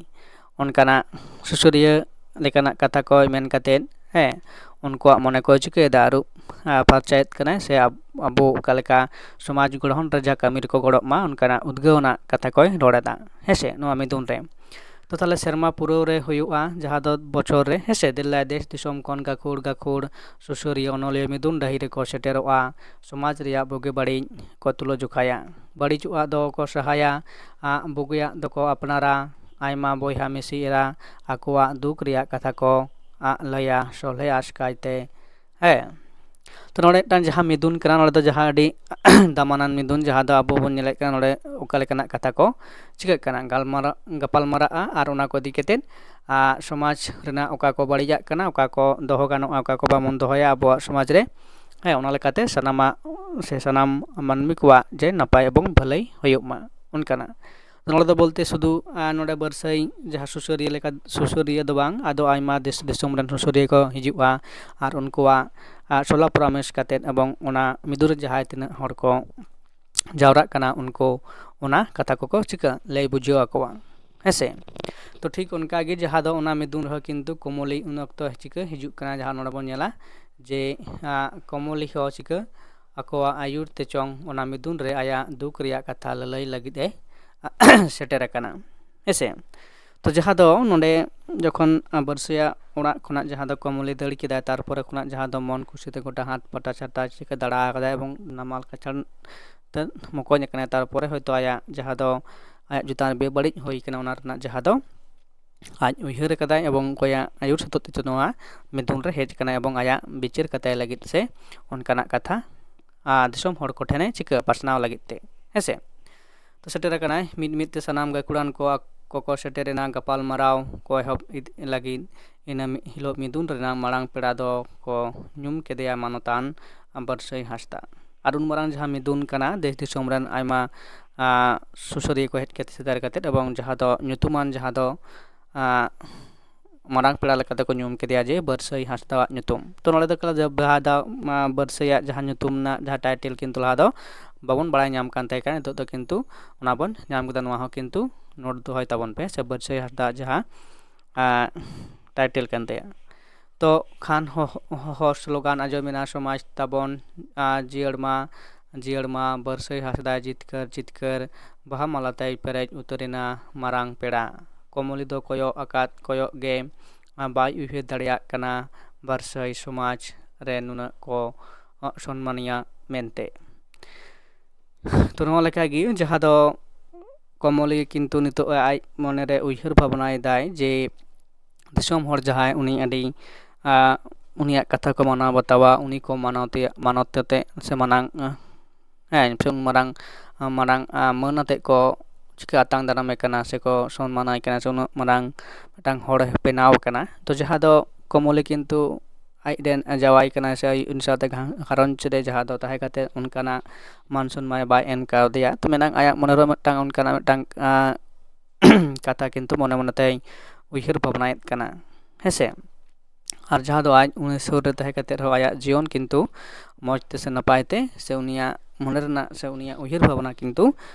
ᱚᱱᱠᱟᱱᱟᱜ ᱥᱩᱥᱟᱹᱨᱤᱭᱟᱹ ᱞᱮᱠᱟᱱᱟᱜ ᱠᱟᱛᱷᱟ ᱠᱚᱭ ᱢᱮᱱ ᱠᱟᱛᱮᱫ, ᱦᱮᱸ, ᱩᱱᱠᱩᱣᱟᱜ ᱢᱚᱱᱮ ᱠᱚᱭ ᱪᱤᱠᱟᱹᱭᱮᱫᱟ, ᱟᱹᱨᱩᱵ ᱯᱷᱟᱨᱪᱟᱭᱮᱫ ᱠᱟᱱᱟᱭ ᱥᱮ ᱟᱵᱚ ᱚᱠᱟ ᱞᱮᱠᱟ ᱥᱚᱢᱟᱡᱽ ᱜᱚᱲᱦᱚᱱ ᱨᱮ ᱡᱟᱦᱟᱸ ᱠᱟᱹᱢᱤ ᱨᱮᱠᱚ ᱜᱚᱲᱚᱜ ᱢᱟ, ᱚᱱᱠᱟᱱᱟᱜ ᱩᱫᱽᱜᱟᱹᱣ ᱨᱮᱱᱟᱜ ᱠᱟᱛᱷᱟ ᱠᱚᱭ ᱨᱚᱲ ᱮᱫᱟ, ᱦᱮᱸᱥᱮ, ᱱᱚᱣᱟ ᱢᱤᱫᱩᱱ ᱨᱮ᱾ ᱛᱚ ᱛᱟᱦᱞᱮ ᱥᱮᱨᱢᱟ ᱯᱩᱨᱟᱹᱣ ᱨᱮ ᱦᱩᱭᱩᱜᱼᱟ, ᱡᱟᱦᱟᱸ ᱫᱚ ᱵᱚᱪᱷᱚᱨ ᱨᱮ, ᱦᱮᱸᱥᱮ, ᱫᱤᱞᱞᱟᱭ ᱫᱮᱥ ᱫᱤᱥᱚᱢ ᱠᱷᱚᱱ ᱜᱟᱹᱠᱷᱩᱲ ᱜᱟᱹᱠᱷᱩᱲ ᱥᱩᱥᱟᱹᱨᱤᱭᱟᱹ ᱚᱱᱚᱞᱤᱭᱟᱹ ᱢᱤᱫᱩᱱ ᱰᱟᱹᱦᱤ ᱨᱮᱠᱚ ᱥᱮᱴᱮᱨᱚᱜᱼᱟ, ᱥᱚᱢᱟᱡᱽ ᱨᱮᱭᱟᱜ ᱵᱩᱜᱤ ᱵᱟᱹᱲᱤᱡ ᱠᱚ ᱛᱩᱞᱟᱹ ᱡᱚᱠᱷᱟᱭᱟ᱾ ᱵᱟᱹᱲᱤᱡᱚᱜᱼᱟ ᱫᱚᱠᱚ ᱥᱟᱦᱟᱭᱟ, ᱵᱩᱜᱤᱭᱟᱜ ᱫᱚᱠᱚ ᱟᱯᱱᱟᱨᱟ᱾ ᱟᱭᱢᱟ ᱵᱚᱭᱦᱟ ᱢᱤᱥᱤ ᱮᱨᱟ ᱟᱠᱚᱣᱟᱜ ᱫᱩᱠ ᱨᱮᱭᱟᱜ ᱠᱟᱛᱷᱟ ᱠᱚ ᱞᱟᱹᱭᱟ ᱥᱚᱞᱦᱮ ᱟᱥᱠᱟᱭ ᱛᱮ᱾ ᱦᱮᱸ, ᱛᱚ ᱱᱚᱰᱮ ᱢᱤᱫᱴᱟᱝ ᱡᱟᱦᱟᱸ ᱢᱤᱫᱩᱱ ᱠᱟᱱᱟ, ᱱᱚᱰᱮ ᱫᱚ ᱡᱟᱦᱟᱸ ᱟᱹᱰᱤ ᱫᱟᱢᱟᱱᱟᱱ ᱢᱤᱫᱩᱱ, ᱡᱟᱦᱟᱸ ᱫᱚ ᱟᱵᱚ ᱵᱚᱱ ᱧᱮᱞᱮᱫ ᱠᱟᱱᱟ ᱱᱚᱰᱮ ᱚᱠᱟ ᱞᱮᱠᱟᱱᱟᱜ ᱠᱟᱛᱷᱟ ᱠᱚ ᱪᱤᱠᱟᱹᱜ ᱠᱟᱱᱟ, ᱜᱟᱞᱢᱟᱨᱟᱣ ᱜᱟᱯᱟᱞ ᱢᱟᱨᱟᱜᱼᱟ, ᱟᱨ ᱚᱱᱟ ᱠᱚ ᱤᱫᱤ ᱠᱟᱛᱮᱫ ᱥᱚᱢᱟᱡᱽ ᱨᱮᱱᱟᱜ ᱚᱠᱟ ᱠᱚ ᱵᱟᱹᱲᱤᱡᱟᱜ ᱠᱟᱱᱟ, ᱚᱠᱟ ᱠᱚ ᱫᱚᱦᱚ ᱜᱟᱱᱚᱜᱼᱟ, ᱚᱠᱟ ᱠᱚ ᱵᱟᱵᱚᱱ ᱫᱚᱦᱚᱭᱟ ᱟᱵᱚᱣᱟᱜ ᱥᱚᱢᱟᱡᱽ ᱨᱮ᱾ ᱦᱮᱸ, ᱚᱱᱟ ᱞᱮᱠᱟᱛᱮ ᱥᱟᱱᱟᱢᱟᱜ ᱥᱮ ᱥᱟᱱᱟᱢ ᱢᱟᱹᱱᱢᱤ ᱠᱚᱣᱟᱜ ᱡᱮ ᱱᱟᱯᱟᱭ ᱮᱵᱚᱝ ᱵᱷᱟᱹᱞᱟᱹᱭ ᱦᱩᱭᱩᱜ ᱢᱟ, ᱚᱱᱠᱟᱱᱟᱜ᱾ ᱱᱚᱰᱮ ᱫᱚ ᱵᱚᱞᱛᱮ ᱥᱩᱫᱷᱩ ᱟᱨ ᱱᱚᱰᱮ ᱵᱟᱹᱨᱥᱟᱹᱭ ᱡᱟᱦᱟᱸ ᱥᱩᱥᱟᱹᱨᱤᱭᱟᱹ ᱞᱮᱠᱟ, ᱥᱩᱥᱟᱹᱨᱤᱭᱟᱹ ᱫᱚ ᱵᱟᱝ, ᱟᱫᱚ ᱟᱭᱢᱟ ᱫᱮᱥ ᱫᱤᱥᱚᱢ ᱨᱮᱱ ᱥᱩᱥᱟᱹᱨᱤᱭᱟᱹ ᱠᱚ ᱦᱤᱡᱩᱜᱼᱟ ᱟᱨ ᱩᱱᱠᱩᱣᱟᱜ ᱟᱨ ᱥᱚᱞᱟ ᱯᱚᱨᱟᱢᱮᱥ ᱠᱟᱛᱮᱫ ᱮᱵᱚᱝ ᱚᱱᱟ ᱢᱤᱫᱩᱱ ᱨᱮ ᱡᱟᱦᱟᱸᱭ ᱛᱤᱱᱟᱹᱜ ᱦᱚᱲ ᱠᱚ ᱡᱟᱣᱨᱟᱜ ᱠᱟᱱᱟ ᱩᱱᱠᱩ ᱚᱱᱟ ᱠᱟᱛᱷᱟ ᱠᱚᱠᱚ ᱪᱤᱠᱟᱹ ᱞᱟᱹᱭ ᱵᱩᱡᱷᱟᱹᱣ ᱟᱠᱚᱣᱟ, ᱦᱮᱸᱥᱮ᱾ ᱛᱚ ᱴᱷᱤᱠ ᱚᱱᱠᱟ ᱜᱮ ᱡᱟᱦᱟᱸ ᱫᱚ ᱚᱱᱟ ᱢᱤᱫᱩᱱ ᱨᱮᱦᱚᱸ ᱠᱤᱱᱛᱩ ᱠᱚᱢᱚᱞᱤ ᱩᱱ ᱚᱠᱛᱚ ᱪᱤᱠᱟᱹ ᱦᱤᱡᱩᱜ ᱠᱟᱱᱟ, ᱡᱟᱦᱟᱸ ᱱᱚᱰᱮ ᱵᱚᱱ ᱧᱮᱞᱟ ᱡᱮ ᱟᱸ, ᱠᱚᱢᱚᱞᱤ ᱦᱚᱸ ᱪᱤᱠᱟᱹ ᱟᱠᱚᱣᱟᱜ ᱟᱹᱭᱩᱨ ᱛᱮ ᱪᱚᱝ ᱚᱱᱟ ᱢᱤᱫᱩᱱ ᱨᱮ ᱟᱭᱟᱜ ᱫᱩᱠ ᱨᱮᱭᱟᱜ ᱠᱟᱛᱷᱟ ᱞᱟᱹᱞᱟᱹᱭ ᱞᱟᱹᱜᱤᱫ ᱮ ᱥᱮᱴᱮᱨ ᱟᱠᱟᱱᱟ, ᱦᱮᱸᱥᱮ᱾ ᱛᱚ ᱡᱟᱦᱟᱸ ᱫᱚ ᱱᱚᱰᱮ ᱡᱚᱠᱷᱚᱱ ᱵᱟᱹᱨᱥᱟᱹᱭᱟᱜ ᱚᱲᱟᱜ ᱠᱷᱚᱱᱟᱜ ᱡᱟᱦᱟᱸ ᱫᱚ ᱠᱚᱢᱚᱞᱤ ᱫᱟᱹᱲ ᱠᱮᱫᱟᱭ, ᱛᱟᱨᱯᱚᱨᱮ ᱠᱷᱚᱱᱟᱜ ᱡᱟᱦᱟᱸ ᱫᱚ ᱢᱚᱱ ᱠᱩᱥᱤ ᱛᱮ ᱜᱚᱴᱟ ᱦᱟᱴ ᱯᱟᱴᱟ ᱪᱷᱟᱛᱟ ᱪᱤᱠᱟᱹ ᱫᱟᱬᱟ ᱟᱠᱟᱫᱟᱭ ᱮᱵᱚᱝ ᱱᱟᱢᱟᱞ ᱠᱟᱪᱷᱟᱲ ᱛᱮ ᱢᱚᱠᱚᱧ ᱟᱠᱟᱱᱟᱭ᱾ ᱛᱟᱨᱯᱚᱨᱮ ᱦᱚᱭᱛᱳ ᱟᱭᱟᱜ ᱡᱟᱦᱟᱸ ᱫᱚ ᱟᱭᱟᱜ ᱪᱮᱛᱟᱱ ᱨᱮ ᱵᱮᱵᱟᱹᱲᱤᱡ ᱦᱩᱭ ᱟᱠᱟᱱᱟ, ᱚᱱᱟ ᱨᱮᱱᱟᱜ ᱡᱟᱦᱟᱸ ᱫᱚ ᱟᱡ ᱩᱭᱦᱟᱹᱨ ᱟᱠᱟᱫᱟᱭ ᱮᱵᱚᱝ ᱚᱠᱚᱭᱟᱜ ᱟᱹᱭᱩᱨ ᱥᱟᱹᱛᱩᱜ ᱛᱮ ᱱᱚᱣᱟ ᱢᱤᱫᱩᱱ ᱨᱮ ᱦᱮᱡ ᱟᱠᱟᱱᱟᱭ ᱮᱵᱚᱝ ᱟᱭᱟᱜ ᱵᱤᱪᱟᱹᱨ ᱠᱟᱛᱟᱭ ᱞᱟᱹᱜᱤᱫ ᱥᱮ ᱚᱱᱠᱟᱱᱟᱜ ᱠᱟᱛᱷᱟ ᱟᱨ ᱫᱤᱥᱚᱢ ᱦᱚᱲ ᱠᱚᱴᱷᱮᱱᱮ ᱪᱤᱠᱟᱹ ᱯᱟᱥᱱᱟᱣ ᱞᱟᱹᱜᱤᱫ ᱛᱮ, ᱦᱮᱸᱥᱮ᱾ ᱛᱚ ᱥᱮᱴᱮᱨ ᱟᱠᱟᱱᱟᱭ, ᱢᱤᱫ ᱢᱤᱫ ᱛᱮ ᱥᱟᱱᱟᱢ ᱜᱟᱹᱠᱷᱩᱲᱟᱱ ᱠᱚ ᱠᱚᱠᱚ ᱥᱮᱴᱮᱨ ᱮᱱᱟ ᱜᱟᱯᱟᱞ ᱢᱟᱨᱟᱣ ᱠᱚ ᱮᱦᱚᱵ ᱤᱫ- ᱞᱟᱹᱜᱤᱫ᱾ ᱤᱱᱟᱹ ᱢᱤ- ᱦᱤᱞᱳᱜ ᱢᱤᱫᱩᱱ ᱨᱮᱱᱟᱜ ᱢᱟᱲᱟᱝ ᱯᱮᱲᱟ ᱫᱚ ᱠᱚ ᱧᱩᱢ ᱠᱮᱫᱮᱭᱟ ᱢᱟᱱᱚᱛᱟᱱ ᱵᱟᱹᱨᱥᱟᱹᱭ ᱦᱟᱸᱥᱫᱟ᱾ ᱟᱨ ᱩᱱ ᱢᱟᱨᱟᱝ ᱡᱟᱦᱟᱸ ᱢᱤᱫᱩᱱ ᱠᱟᱱᱟ, ᱫᱮᱥ ᱫᱤᱥᱚᱢ ᱨᱮᱱ ᱟᱭᱢᱟ ᱟᱸ, ᱥᱩᱥᱟᱹᱨᱤᱭᱟᱹ ᱠᱚ ᱦᱮᱡ ᱠᱟᱛᱮ ᱥᱮᱴᱮᱨ ᱠᱟᱛᱮᱫ ᱮᱵᱚᱝ ᱡᱟᱦᱟᱸ ᱫᱚ ᱧᱩᱛᱩᱢᱟᱱ ᱡᱟᱦᱟᱸ ᱫᱚ ᱟᱸ, ᱢᱟᱨᱟᱝ ᱯᱮᱲᱟ ᱞᱮᱠᱟᱛᱮ ᱠᱚ ᱧᱩᱢ ᱠᱮᱫᱮᱭᱟ ᱡᱮ ᱵᱟᱹᱨᱥᱟᱹᱭ ᱦᱟᱸᱥᱫᱟᱣᱟᱜ ᱧᱩᱛᱩᱢ᱾ ᱛᱚ ᱱᱚᱰᱮ ᱫᱚ ᱠᱟᱱᱟ ᱡᱮ ᱵᱟᱦᱟ ᱫᱟᱣ, ᱟᱸ, ᱵᱟᱹᱨᱥᱟᱹᱭᱟᱜ ᱡᱟᱦᱟᱸ ᱧᱩᱛᱩᱢ ᱨᱮᱱᱟᱜ ᱡᱟᱦᱟᱸ ᱴᱟᱭᱴᱮᱞ ᱠᱤᱱᱛᱩ ᱞᱟᱦᱟ ᱫᱚ ᱵᱟᱵᱚᱱ ᱵᱟᱲᱟᱭ ᱧᱟᱢ ᱠᱟᱱ ᱛᱟᱦᱮᱸ ᱠᱟᱱᱟ, ᱱᱤᱛᱚᱜ ᱫᱚ ᱠᱤᱱᱛᱩ ᱚᱱᱟ ᱵᱚᱱ ᱧᱟᱢ ᱠᱮᱫᱟ᱾ ᱱᱚᱣᱟ ᱦᱚᱸ ᱠᱤᱱᱛᱩ ᱱᱳᱴ ᱫᱚᱦᱚᱭ ᱛᱟᱵᱚᱱ ᱯᱮ, ᱥᱮ ᱵᱟᱹᱨᱥᱟᱹᱭ ᱦᱟᱸᱥᱫᱟᱣᱟᱜ ᱡᱟᱦᱟᱸ ᱟᱸ, ᱴᱟᱭᱴᱮᱞ ᱠᱟᱱ ᱛᱟᱭᱟ᱾ ᱛᱚ ᱠᱷᱟᱱ ᱦᱚ- ᱦᱚ- ᱦᱚ ᱥᱞᱳᱜᱟᱱ ᱟᱸᱡᱚᱢᱮᱱᱟ, ᱥᱚᱢᱟᱡᱽ ᱛᱟᱵᱚᱱ ᱟᱸ, ᱡᱤᱭᱟᱹᱲ ᱢᱟ, ᱡᱤᱭᱟᱹᱲ ᱢᱟ, ᱵᱟᱹᱨᱥᱟᱹᱭ ᱦᱟᱸᱥᱫᱟᱭ ᱡᱤᱛᱠᱟᱹᱨ ᱡᱤᱛᱠᱟᱹᱨ, ᱵᱟᱦᱟ ᱢᱟᱞᱟ ᱛᱮᱭ ᱯᱮᱨᱮᱡ ᱩᱛᱟᱹᱨᱮᱱᱟ ᱢᱟᱨᱟᱝ ᱯᱮᱲᱟ᱾ ᱠᱚᱢᱚᱞᱤ ᱫᱚ ᱠᱚᱭᱚᱜ ᱟᱠᱟᱫ ᱠᱚᱭᱚᱜ ᱜᱮ ᱟᱸ, ᱵᱟᱭ ᱩᱭᱦᱟᱹᱨ ᱫᱟᱲᱮᱭᱟᱜ ᱠᱟᱱᱟ ᱵᱟᱹᱨᱥᱟᱹᱭ ᱥᱚᱢᱟᱡᱽ ᱨᱮ ᱱᱩᱱᱟᱹᱜ ᱠᱚ ᱟᱸ, ᱥᱚᱱᱢᱟᱱᱤᱭᱟ ᱢᱮᱱᱛᱮ᱾ ᱛᱚ ᱱᱚᱣᱟ ᱞᱮᱠᱟᱜᱮ ᱡᱟᱦᱟᱸ ᱫᱚ ᱠᱚᱢᱚᱞᱤ ᱠᱤᱱᱛᱩ ᱱᱤᱛᱚᱜ ᱟᱡ ᱢᱚᱱᱮᱨᱮ ᱩᱭᱦᱟᱹᱨ ᱵᱷᱟᱵᱽᱱᱟᱭᱮᱫᱟᱭ ᱡᱮ ᱫᱤᱥᱚᱢ ᱦᱚᱲ ᱡᱟᱦᱟᱸᱭ ᱩᱱᱤ ᱟᱹᱰᱤ ᱟᱸ, ᱩᱱᱤᱭᱟᱜ ᱠᱟᱛᱷᱟ ᱠᱚ ᱢᱟᱱᱟᱣ ᱵᱟᱛᱟᱣᱟ, ᱩᱱᱤ ᱠᱚ ᱢᱟᱱᱚᱛ ᱢᱟᱱᱚᱛ ᱠᱟᱛᱮ ᱥᱮ ᱢᱟᱱᱟᱝ ᱟᱸ, ᱦᱮᱸ ᱥᱮ ᱩᱱ ᱢᱟᱨᱟᱝ ᱟᱸ, ᱢᱟᱨᱟᱝ ᱟᱸ, ᱢᱟᱹᱱ ᱟᱛᱮᱫ ᱠᱚ ᱪᱤᱠᱟᱹ ᱟᱛᱟᱝ ᱫᱟᱨᱟᱢᱮ ᱠᱟᱱᱟ ᱥᱮᱠᱚ ᱥᱚᱱᱢᱟᱱᱟᱭ ᱠᱟᱱᱟ ᱥᱮ ᱩᱱᱟᱹᱜ ᱢᱟᱨᱟᱝ ᱢᱤᱫᱴᱟᱝ ᱦᱚᱲᱮ ᱵᱮᱱᱟᱣ ᱟᱠᱟᱱᱟ᱾ ᱛᱚ ᱡᱟᱦᱟᱸ ᱫᱚ ᱠᱚᱢᱚᱞᱤ ᱠᱤᱱᱛᱩ ᱟᱡᱨᱮᱱ ᱡᱟᱶᱟᱭ ᱠᱟᱱᱟᱭ ᱥᱮ ᱩᱱᱤ ᱥᱟᱶᱛᱮ ᱜᱷᱟ- ᱜᱷᱟᱨᱚᱸᱡᱽ ᱨᱮ ᱡᱟᱦᱟᱸ ᱫᱚ ᱛᱟᱦᱮᱸ ᱠᱟᱛᱮ ᱚᱱᱠᱟᱱᱟᱜ ᱢᱟᱱ ᱥᱚᱱᱢᱟᱱ ᱵᱟᱭ ᱮᱢ ᱠᱟᱣᱫᱮᱭᱟ᱾ ᱛᱚ ᱢᱮᱱᱟᱝ ᱟᱭᱟᱜ ᱢᱚᱱᱮ ᱨᱮ ᱢᱤᱫᱴᱟᱝ ᱚᱱᱠᱟᱱᱟᱜ ᱢᱤᱫᱴᱟᱝ ᱟᱸ, ᱠᱟᱛᱷᱟ ᱠᱤᱱᱛᱩ ᱢᱚᱱᱮ ᱢᱚᱱᱮ ᱛᱮᱭ ᱩᱭᱦᱟᱹᱨ ᱵᱷᱟᱵᱽᱱᱟᱭᱮᱫ ᱠᱟᱱᱟ, ᱦᱮᱸᱥᱮ᱾ ᱟᱨ ᱡᱟᱦᱟᱸ ᱫᱚ ᱟᱡ ᱩᱱᱤ ᱥᱩᱨ ᱨᱮ ᱛᱟᱦᱮᱸ ᱠᱟᱛᱮ ᱨᱮᱦᱚᱸ ᱟᱭᱟᱜ ᱡᱤᱭᱚᱱ ᱠᱤᱱᱛᱩ ᱢᱚᱡᱽ ᱛᱮ ᱥᱮ ᱱᱟᱯᱟᱭ ᱛᱮ ᱥᱮ ᱩᱱᱤᱭᱟᱜ ᱢᱚᱱᱮ ᱨᱮᱱᱟᱜ ᱥᱮ ᱩᱱᱤᱭᱟᱜ ᱩᱭᱦᱟᱹᱨ ᱵᱷᱟᱵᱽᱱᱟ ᱠᱤᱱᱛᱩ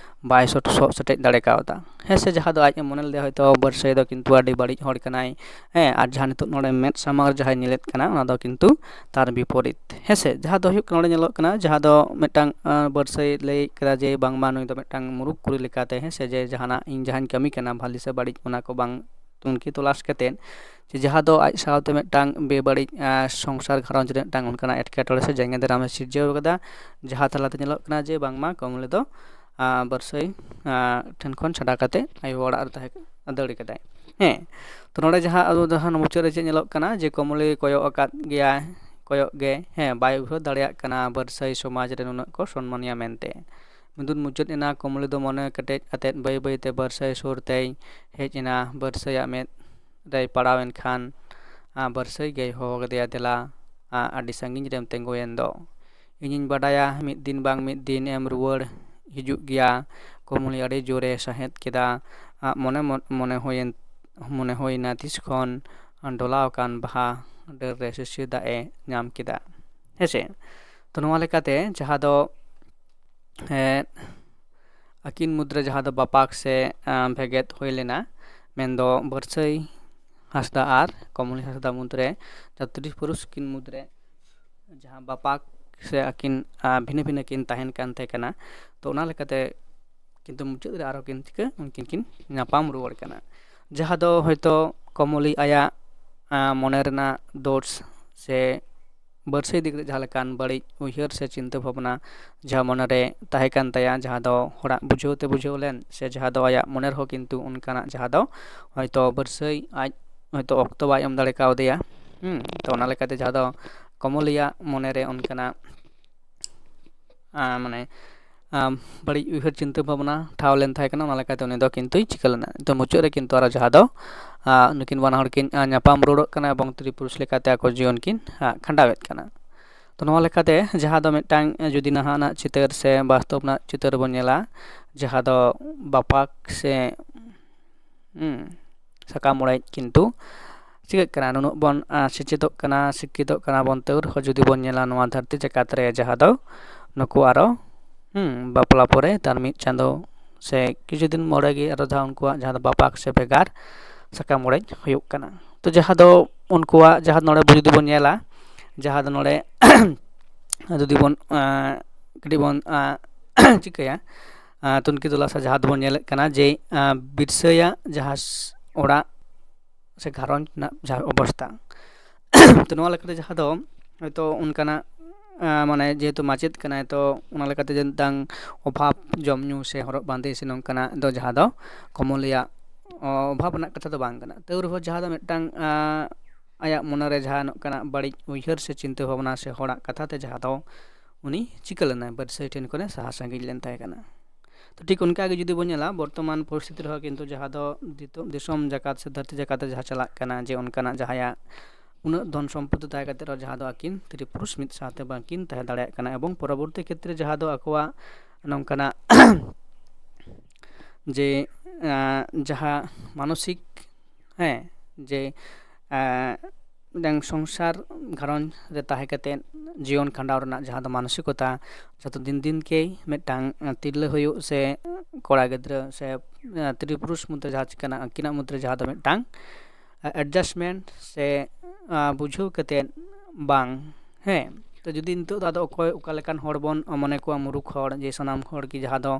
ᱵᱟᱭ ᱥᱚᱴ- ᱥᱚᱦᱚ ᱥᱮᱴᱮᱡ ᱫᱟᱲᱮ ᱠᱟᱣᱫᱟ, ᱦᱮᱸ ᱥᱮ᱾ ᱡᱟᱦᱟᱸ ᱫᱚ ᱟᱡ ᱮ ᱢᱚᱱᱮ ᱞᱮᱫᱟ ᱦᱚᱭᱛᱳ ᱵᱟᱹᱨᱥᱟᱹᱭ ᱫᱚ ᱠᱤᱱᱛᱩ ᱟᱹᱰᱤ ᱵᱟᱹᱲᱤᱡ ᱦᱚᱲ ᱠᱟᱱᱟᱭ, ᱦᱮᱸ, ᱟᱨ ᱡᱟᱦᱟᱸ ᱱᱤᱛᱚᱜ ᱱᱚᱰᱮ ᱢᱮᱫ ᱥᱟᱢᱟᱝ ᱨᱮ ᱡᱟᱦᱟᱸᱭ ᱧᱮᱞᱮᱫ ᱠᱟᱱᱟ ᱚᱱᱟ ᱫᱚ ᱠᱤᱱᱛᱩ ᱛᱟᱨ ᱵᱤᱯᱚᱨᱤᱛ, ᱦᱮᱸ ᱥᱮ᱾ ᱡᱟᱦᱟᱸ ᱫᱚ ᱦᱩᱭᱩᱜ ᱠᱟᱱᱟ ᱱᱚᱰᱮ ᱧᱮᱞᱚᱜ ᱠᱟᱱᱟ ᱡᱟᱦᱟᱸ ᱫᱚ ᱢᱤᱫᱴᱟᱝ ᱟᱸ, ᱵᱟᱹᱨᱥᱟᱹᱭ ᱞᱟᱹᱭ ᱠᱮᱫᱟ ᱡᱮ ᱵᱟᱝᱢᱟ ᱱᱩᱭ ᱫᱚ ᱢᱤᱫᱴᱟᱝ ᱢᱩᱨᱩᱠ ᱠᱩᱲᱤ ᱞᱮᱠᱟᱛᱮ, ᱦᱮᱸ ᱥᱮ, ᱡᱮ ᱡᱟᱦᱟᱱᱟᱜ ᱤᱧ ᱡᱟᱦᱟᱸᱧ ᱠᱟᱹᱢᱤ ᱠᱟᱱᱟ ᱵᱷᱟᱞᱤ ᱥᱮ ᱵᱟᱹᱲᱤᱡ ᱚᱱᱟ ᱠᱚ ᱵᱟᱝ ᱛᱩᱱᱠᱷᱤ ᱛᱚᱞᱟᱥ ᱠᱟᱛᱮᱫ ᱡᱮ ᱡᱟᱦᱟᱸ ᱫᱚ ᱟᱡ ᱥᱟᱶᱛᱮ ᱢᱤᱫᱴᱟᱝ ᱵᱮᱵᱟᱹᱲᱤᱡ ᱟᱸ, ᱥᱚᱝᱥᱟᱨ ᱜᱷᱟᱨᱚᱸᱡᱽ ᱨᱮ ᱢᱤᱫᱴᱟᱝ ᱚᱱᱠᱟᱱᱟᱜ ᱮᱴᱠᱮᱴᱚᱬᱮ ᱥᱮ ᱡᱮᱜᱮᱫ ᱫᱟᱨᱟᱢ ᱮ ᱥᱤᱨᱡᱟᱹᱣ ᱠᱟᱫᱟ, ᱡᱟᱦᱟᱸ ᱛᱟᱞᱟᱛᱮ ᱧᱮᱞᱚᱜ ᱠᱟᱱᱟ ᱡᱮ ᱵᱟᱝᱢᱟ ᱠᱚᱢᱞᱤ ᱫᱚ ᱟᱸ, ᱵᱟᱹᱨᱥᱟᱹᱭ ᱟᱸ, ᱴᱷᱮᱱ ᱠᱷᱚᱱ ᱪᱷᱟᱰᱟ ᱠᱟᱛᱮ ᱟᱭᱳ ᱚᱲᱟᱜ ᱨᱮ ᱛᱟᱦᱮᱸ ᱫᱟᱹᱲ ᱠᱟᱫᱟᱭ᱾ ᱦᱮᱸ, ᱛᱚ ᱱᱚᱰᱮ ᱡᱟᱦᱟᱸ ᱟᱫᱚ ᱡᱟᱦᱟᱸ ᱢᱩᱪᱟᱹᱫ ᱨᱮ ᱪᱮᱫ ᱧᱮᱞᱚᱜ ᱠᱟᱱᱟ ᱡᱮ ᱠᱚᱢᱞᱤ ᱠᱚᱭᱚᱜ ᱟᱠᱟᱫ ᱜᱮᱭᱟ, ᱠᱚᱭᱚᱜ ᱜᱮ, ᱦᱮᱸ, ᱵᱟᱭ ᱩᱭᱦᱟᱹᱨ ᱫᱟᱲᱮᱭᱟᱜ ᱠᱟᱱᱟ ᱵᱟᱹᱨᱥᱟᱹᱭ ᱥᱚᱢᱟᱡᱽ ᱨᱮ ᱱᱩᱱᱟᱹᱜ ᱠᱚ ᱥᱚᱱᱢᱟᱱᱤᱭᱟ ᱢᱮᱱᱛᱮ᱾ ᱢᱤᱫᱩᱱ ᱢᱩᱪᱟᱹᱫ ᱮᱱᱟ, ᱠᱚᱢᱞᱤ ᱫᱚ ᱢᱚᱱᱮ ᱠᱮᱴᱮᱡ ᱟᱛᱮᱫ ᱵᱟᱹᱭ ᱵᱟᱹᱭ ᱛᱮ ᱵᱟᱹᱨᱥᱟᱹᱭ ᱥᱩᱨ ᱛᱮᱭ ᱦᱮᱡ ᱮᱱᱟ᱾ ᱵᱟᱹᱨᱥᱟᱹᱭᱟᱜ ᱢᱮᱫ ᱨᱮᱭ ᱯᱟᱲᱟᱣ ᱮᱱ ᱠᱷᱟᱱ, ᱟᱸ, ᱵᱟᱹᱨᱥᱟᱹᱭ ᱜᱮᱭ ᱦᱚᱦᱚ ᱠᱮᱫᱮᱭᱟ, "ᱫᱮᱞᱟ, ᱟᱸ, ᱟᱹᱰᱤ ᱥᱟᱺᱜᱤᱧ ᱨᱮᱢ ᱛᱤᱸᱜᱩᱭᱮᱱ ᱫᱚ᱾ ᱤᱧᱤᱧ ᱵᱟᱰᱟᱭᱟ ᱢᱤᱫ ᱫᱤᱱ ᱵᱟᱝ ᱢᱤᱫ ᱫᱤᱱ ᱮᱢ ᱨᱩᱣᱟᱹᱲ ᱦᱤᱡᱩᱜ ᱜᱮᱭᱟ᱾" ᱠᱚᱢᱞᱤ ᱟᱹᱰᱤ ᱡᱳᱨᱮ ᱥᱟᱸᱦᱮᱫ ᱠᱮᱫᱟ᱾ ᱟᱸ, ᱢᱚᱱᱮ ᱢᱚᱱ-, ᱢᱚᱱᱮ ᱦᱩᱭᱮᱱ, ᱢᱚᱱᱮ ᱦᱩᱭᱱᱟ ᱛᱤᱥ ᱠᱷᱚᱱ ᱰᱷᱚᱞᱟᱣ ᱟᱠᱟᱱ ᱵᱟᱦᱟ ᱰᱟᱹᱨ ᱨᱮ ᱥᱤᱥᱤᱨ ᱫᱟᱜ ᱮ ᱧᱟᱢ ᱠᱮᱫᱟ᱾ ᱦᱮᱸᱥᱮ? ᱛᱚ ᱱᱚᱣᱟ ᱞᱮᱠᱟᱛᱮ ᱡᱟᱦᱟᱸ ᱫᱚ, ᱮᱸ, ᱟᱹᱠᱤᱱ ᱢᱩᱫᱽᱨᱮ ᱡᱟᱦᱟᱸ ᱫᱚ ᱵᱟᱯᱟᱠ ᱥᱮ, ᱟᱸ, ᱵᱷᱮᱜᱮᱫ ᱦᱩᱭ ᱞᱮᱱᱟ, ᱢᱮᱱᱫᱚ ᱵᱟᱹᱨᱥᱟᱹᱭ ᱦᱟᱸᱥᱫᱟ ᱟᱨ ᱠᱚᱢᱚᱞᱤ ᱦᱟᱸᱥᱫᱟ ᱢᱩᱫᱽᱨᱮ ᱡᱟᱦᱟᱸ ᱛᱤᱨᱤᱥ ᱯᱩᱨᱩᱥ ᱠᱤᱱ ᱢᱩᱫᱽᱨᱮ ᱡᱟᱦᱟᱸ ᱵᱟᱯᱟᱠ ᱥᱮ ᱟᱹᱠᱤᱱ, ᱟᱸ, ᱵᱷᱤᱱᱟᱹ ᱵᱷᱤᱱᱟᱹ ᱠᱤᱱ ᱛᱟᱦᱮᱱ ᱠᱟᱱ ᱛᱟᱦᱮᱸ ᱠᱟᱱᱟ᱾ ᱛᱚ ᱚᱱᱟ ᱞᱮᱠᱟᱛᱮ ᱠᱤᱱᱛᱩ ᱢᱩᱪᱟᱹᱫ ᱨᱮ ᱟᱨᱦᱚᱸ ᱠᱤᱱ ᱪᱤᱠᱟᱹ, ᱩᱱᱠᱤᱱ ᱠᱤᱱ ᱧᱟᱯᱟᱢ ᱨᱩᱣᱟᱹᱲ ᱠᱟᱱᱟ᱾ ᱡᱟᱦᱟᱸ ᱫᱚ ᱦᱚᱭᱛᱳ ᱠᱚᱢᱚᱞᱤ ᱟᱭᱟᱜ, ᱟᱸ, ᱢᱚᱱᱮ ᱨᱮᱱᱟᱜ ᱫᱳᱥ ᱥᱮ ᱵᱟᱹᱨᱥᱟᱹᱭ ᱤᱫᱤ ᱠᱟᱛᱮ ᱡᱟᱦᱟᱸ ᱞᱮᱠᱟᱱ ᱵᱟᱹᱲᱤᱡ ᱩᱭᱦᱟᱹᱨ ᱥᱮ ᱪᱤᱱᱛᱟᱹ ᱵᱷᱟᱵᱽᱱᱟ ᱡᱟᱦᱟᱸ ᱢᱚᱱᱮᱨᱮ ᱛᱟᱦᱮᱸ ᱠᱟᱱ ᱛᱟᱭᱟ, ᱡᱟᱦᱟᱸ ᱫᱚ ᱦᱚᱲᱟᱜ ᱵᱩᱡᱷᱟᱹᱣ ᱛᱮ ᱵᱩᱡᱷᱟᱹᱣ ᱞᱮᱱ ᱥᱮ ᱡᱟᱦᱟᱸ ᱫᱚ ᱟᱭᱟᱜ ᱢᱚᱱᱮ ᱨᱮᱦᱚᱸ ᱠᱤᱱᱛᱩ ᱚᱱᱠᱟᱱᱟᱜ ᱡᱟᱦᱟᱸ ᱫᱚ ᱦᱚᱭᱛᱳ ᱵᱟᱹᱨᱥᱟᱹᱭ ᱟᱡ ᱦᱚᱭᱛᱳ ᱚᱠᱛᱚ ᱵᱟᱭ ᱮᱢ ᱫᱟᱲᱮ ᱠᱟᱣᱫᱮᱭᱟ᱾ ᱦᱩᱸ, ᱛᱚ ᱚᱱᱟ ᱞᱮᱠᱟᱛᱮ ᱡᱟᱦᱟᱸ ᱫᱚ ᱠᱚᱢᱚᱞᱤᱭᱟᱜ ᱢᱚᱱᱮᱨᱮ ᱚᱱᱠᱟᱱᱟᱜ, ᱟᱸ, ᱢᱟᱱᱮ, ᱟᱢ, ᱵᱟᱹᱲᱤᱡ ᱩᱭᱦᱟᱹᱨ ᱪᱤᱱᱛᱟᱹ ᱵᱷᱟᱵᱽᱱᱟ ᱴᱷᱟᱣ ᱞᱮᱱ ᱛᱟᱦᱮᱸ ᱠᱟᱱᱟ, ᱚᱱᱟ ᱞᱮᱠᱟᱛᱮ ᱩᱱᱤ ᱫᱚ ᱠᱤᱱᱛᱩᱭ ᱪᱤᱠᱟᱹ ᱞᱮᱱᱟ᱾ ᱛᱚ ᱢᱩᱪᱟᱹᱫ ᱨᱮ ᱠᱤᱱᱛᱩ ᱟᱨᱚ ᱡᱟᱦᱟᱸ ᱫᱚ, ᱟᱸ, ᱱᱩᱠᱤᱱ ᱵᱟᱱᱟ ᱦᱚᱲ ᱠᱤᱱ, ᱟᱸ, ᱧᱟᱯᱟᱢ ᱨᱩᱣᱟᱹᱲᱚᱜ ᱠᱟᱱᱟ ᱮᱵᱚᱝ ᱛᱨᱤ ᱯᱩᱨᱩᱥ ᱞᱮᱠᱟᱛᱮ ᱟᱠᱚ ᱡᱤᱭᱚᱱ ᱠᱤᱱ, ᱟᱸ, ᱠᱷᱟᱸᱰᱟᱣᱮᱫ ᱠᱟᱱᱟ᱾ ᱛᱚ ᱱᱚᱣᱟ ᱞᱮᱠᱟᱛᱮ ᱡᱟᱦᱟᱸ ᱫᱚ ᱢᱤᱫᱴᱟᱝ, ᱟᱸ, ᱡᱩᱫᱤ ᱱᱟᱦᱟᱜ ᱨᱮᱱᱟᱜ ᱪᱤᱛᱟᱹᱨ ᱥᱮ ᱵᱟᱥᱛᱚᱵ ᱨᱮᱱᱟᱜ ᱪᱤᱛᱟᱹᱨ ᱵᱚᱱ ᱧᱮᱞᱟ, ᱡᱟᱦᱟᱸ ᱫᱚ ᱵᱟᱯᱟᱠ ᱥᱮ, ᱦᱩᱸ, ᱥᱟᱠᱟᱢ ᱚᱲᱮᱡ ᱠᱤᱱᱛᱩ ᱪᱤᱠᱟᱹᱜ ᱠᱟᱱᱟ, ᱱᱩᱱᱟᱹᱜ ᱵᱚᱱ, ᱟᱸ, ᱥᱮᱪᱮᱫᱚᱜ ᱠᱟᱱᱟ, ᱥᱤᱠᱠᱷᱤᱛᱚᱜ ᱠᱟᱱᱟ ᱵᱚᱱ, ᱛᱟᱹᱣ ᱨᱮᱦᱚᱸ ᱡᱩᱫᱤ ᱵᱚᱱ ᱧᱮᱞᱟ ᱱᱚᱣᱟ ᱫᱷᱟᱹᱨᱛᱤ ᱡᱟᱠᱟᱛ ᱨᱮ ᱡᱟᱦᱟᱸ ᱫᱚ ᱱᱩᱠᱩ ᱟᱨᱚ, ᱦᱩᱸ, ᱵᱟᱯᱞᱟ ᱯᱚᱨᱮ ᱛᱟᱨ ᱢᱤᱫ ᱪᱟᱸᱫᱚ ᱥᱮ ᱠᱤᱪᱷᱩ ᱫᱤᱱ ᱯᱚᱨᱮ ᱜᱮ ᱟᱨᱚ ᱡᱟᱦᱟᱸ ᱩᱱᱠᱩᱣᱟᱜ ᱡᱟᱦᱟᱸ ᱫᱚ ᱵᱟᱯᱟᱠ ᱥᱮ ᱵᱷᱮᱜᱟᱨ ᱥᱟᱠᱟᱢ ᱚᱲᱮᱡ ᱦᱩᱭᱩᱜ ᱠᱟᱱᱟ᱾ ᱛᱚ ᱡᱟᱦᱟᱸ ᱫᱚ ᱩᱱᱠᱩᱣᱟᱜ ᱡᱟᱦᱟᱸ ᱱᱚᱰᱮ ᱡᱩᱫᱤ ᱵᱚᱱ ᱧᱮᱞᱟ, ᱡᱟᱦᱟᱸ ᱫᱚ ᱱᱚᱰᱮ ᱡᱩᱫᱤ ᱵᱚᱱ, ᱟᱸ, ᱠᱟᱹᱴᱤᱡ ᱵᱚᱱ, ᱟᱸ, ᱪᱤᱠᱟᱹᱭᱟ, ᱟᱸ, ᱛᱩᱱᱠᱷᱤ ᱛᱚᱞᱟᱥᱟ ᱡᱟᱦᱟᱸ ᱫᱚᱵᱚᱱ ᱧᱮᱞᱮᱫ ᱠᱟᱱᱟ ᱡᱮ, ᱟᱸ, ᱵᱤᱨᱥᱟᱹᱭᱟᱜ ᱡᱟᱦᱟᱸ ᱥ-, ᱚᱲᱟᱜ ᱥᱮ ᱜᱷᱟᱨᱚᱸᱡᱽ ᱨᱮᱱᱟᱜ ᱡᱟᱦᱟᱸ ᱚᱵᱚᱥᱛᱟ᱾ ᱛᱚ ᱱᱚᱣᱟ ᱞᱮᱠᱟᱛᱮ ᱡᱟᱦᱟᱸ ᱫᱚ ᱦᱚᱭᱛᱳ ᱚᱱᱠᱟᱱᱟᱜ, ᱟᱸ, ᱢᱟᱱᱮ ᱡᱮᱦᱮᱛᱩ ᱢᱟᱪᱮᱫ ᱠᱟᱱᱟᱭ, ᱛᱚ ᱚᱱᱟ ᱞᱮᱠᱟᱛᱮ ᱡᱮ ᱢᱤᱫᱴᱟᱝ ᱚᱵᱷᱟᱵᱽ, ᱡᱚᱢ ᱧᱩ ᱥᱮ ᱦᱚᱨᱚᱜ ᱵᱟᱸᱫᱮ ᱥᱮ ᱱᱚᱝᱠᱟᱱᱟᱜ ᱫᱚ ᱡᱟᱦᱟᱸ ᱫᱚ ᱠᱚᱢᱚᱞᱤᱭᱟᱜ ᱚᱵᱷᱟᱵᱽ ᱨᱮᱱᱟᱜ ᱠᱟᱛᱷᱟ ᱫᱚ ᱵᱟᱝ ᱠᱟᱱᱟ᱾ ᱛᱟᱹᱣ ᱨᱮᱦᱚᱸ ᱡᱟᱦᱟᱸ ᱫᱚ ᱢᱤᱫᱴᱟᱝ, ᱟᱸ, ᱟᱭᱟᱜ ᱢᱚᱱᱮᱨᱮ ᱡᱟᱦᱟᱸ ᱱᱚᱝᱠᱟᱱᱟᱜ ᱵᱟᱹᱲᱤᱡ ᱩᱭᱦᱟᱹᱨ ᱥᱮ ᱪᱤᱱᱛᱟᱹ ᱵᱷᱟᱵᱽᱱᱟ ᱥᱮ ᱦᱚᱲᱟᱜ ᱠᱟᱛᱷᱟ ᱛᱮ ᱡᱟᱦᱟᱸ ᱫᱚ ᱩᱱᱤ ᱪᱤᱠᱟᱹ ᱞᱮᱱᱟᱭ, ᱵᱟᱹᱨᱥᱟᱹᱭ ᱴᱷᱮᱱ ᱠᱷᱚᱱᱮ ᱥᱟᱦᱟ ᱥᱟᱺᱜᱤᱧ ᱞᱮᱱ ᱛᱟᱦᱮᱸ ᱠᱟᱱᱟ᱾ ᱛᱚ ᱴᱷᱤᱠ ᱚᱱᱠᱟ ᱜᱮ ᱡᱩᱫᱤ ᱵᱚᱱ ᱧᱮᱞᱟ, ᱵᱚᱨᱛᱚᱢᱟᱱ ᱯᱚᱨᱤᱥᱛᱷᱤᱛᱤ ᱨᱮᱦᱚᱸ ᱠᱤᱱᱛᱩ ᱡᱟᱦᱟᱸ ᱫᱚ ᱫᱤᱛᱚ-, ᱫᱤᱥᱚᱢ ᱡᱟᱠᱟᱛ ᱥᱮ ᱫᱷᱟᱹᱨᱛᱤ ᱡᱟᱠᱟᱛ ᱨᱮ ᱡᱟᱦᱟᱸ ᱪᱟᱞᱟᱜ ᱠᱟᱱᱟ, ᱡᱮ ᱚᱱᱠᱟᱱᱟᱜ ᱡᱟᱦᱟᱸᱭᱟᱜ ᱩᱱᱟᱹᱜ ᱫᱷᱚᱱ ᱥᱚᱢᱯᱚᱛᱛᱤ ᱛᱟᱦᱮᱸ ᱠᱟᱛᱮ ᱨᱮᱦᱚᱸ ᱡᱟᱦᱟᱸ ᱫᱚ ᱟᱹᱠᱤᱱ ᱛᱨᱤ ᱯᱩᱨᱩᱥ ᱢᱤᱫ ᱥᱟᱶᱛᱮ ᱵᱟᱝᱠᱤᱱ ᱛᱟᱦᱮᱸ ᱫᱟᱲᱮᱭᱟᱜ ᱠᱟᱱᱟ, ᱮᱵᱚᱝ ᱯᱚᱨᱚᱵᱚᱨᱛᱤ ᱠᱷᱮᱛᱨᱮ ᱡᱟᱦᱟᱸ ᱫᱚ ᱟᱠᱚᱣᱟᱜ ᱱᱚᱝᱠᱟᱱᱟᱜ ᱡᱮ, ᱟᱸ, ᱡᱟᱦᱟᱸ ᱢᱟᱱᱚᱥᱤᱠ, ᱦᱮᱸ, ᱡᱮ, ᱟᱸ, ᱢᱤᱫᱴᱟᱝ ᱥᱚᱝᱥᱟᱨ ᱜᱷᱟᱨᱚᱸᱡᱽ ᱨᱮ ᱛᱟᱦᱮᱸ ᱠᱟᱛᱮᱫ ᱡᱤᱭᱚᱱ ᱠᱷᱟᱸᱰᱟᱣ ᱨᱮᱱᱟᱜ ᱡᱟᱦᱟᱸ ᱫᱚ ᱢᱟᱱᱚᱥᱤᱠᱚᱛᱟ, ᱡᱚᱛᱚ ᱫᱤᱱ ᱫᱤᱱ ᱠᱮ ᱢᱤᱫᱴᱟᱝ, ᱟᱸ, ᱛᱤᱨᱞᱟᱹ ᱦᱩᱭᱩᱜ ᱥᱮ, ᱟᱸ, ᱛᱨᱤ ᱯᱩᱨᱩᱥ ᱢᱚᱫᱽᱫᱷᱮ ᱡᱟᱦᱟᱸ ᱪᱤᱠᱟᱹᱱᱟ, ᱟᱹᱠᱤᱱᱟᱜ ᱢᱚᱫᱽᱫᱷᱮ ᱨᱮ ᱡᱟᱦᱟᱸ ᱫᱚ ᱢᱤᱫᱴᱟᱝ, ᱟᱸ, adjustment ᱥᱮ, ᱟᱸ, ᱵᱩᱡᱷᱟᱹᱣ ᱠᱟᱛᱮᱫ ᱵᱟᱝ, ᱦᱮᱸ᱾ ᱛᱚ ᱡᱩᱫᱤ ᱱᱤᱛᱚᱜ ᱫᱚ ᱟᱫᱚ ᱚᱠᱚᱭ ᱚᱠᱟ ᱞᱮᱠᱟᱱ ᱦᱚᱲ ᱵᱚᱱ ᱢᱚᱱᱮ ᱠᱚᱣᱟ ᱢᱩᱨᱩᱠᱷ ᱦᱚᱲ, ᱡᱮ ᱥᱟᱱᱟᱢ ᱦᱚᱲ ᱜᱮ ᱡᱟᱦᱟᱸ ᱫᱚ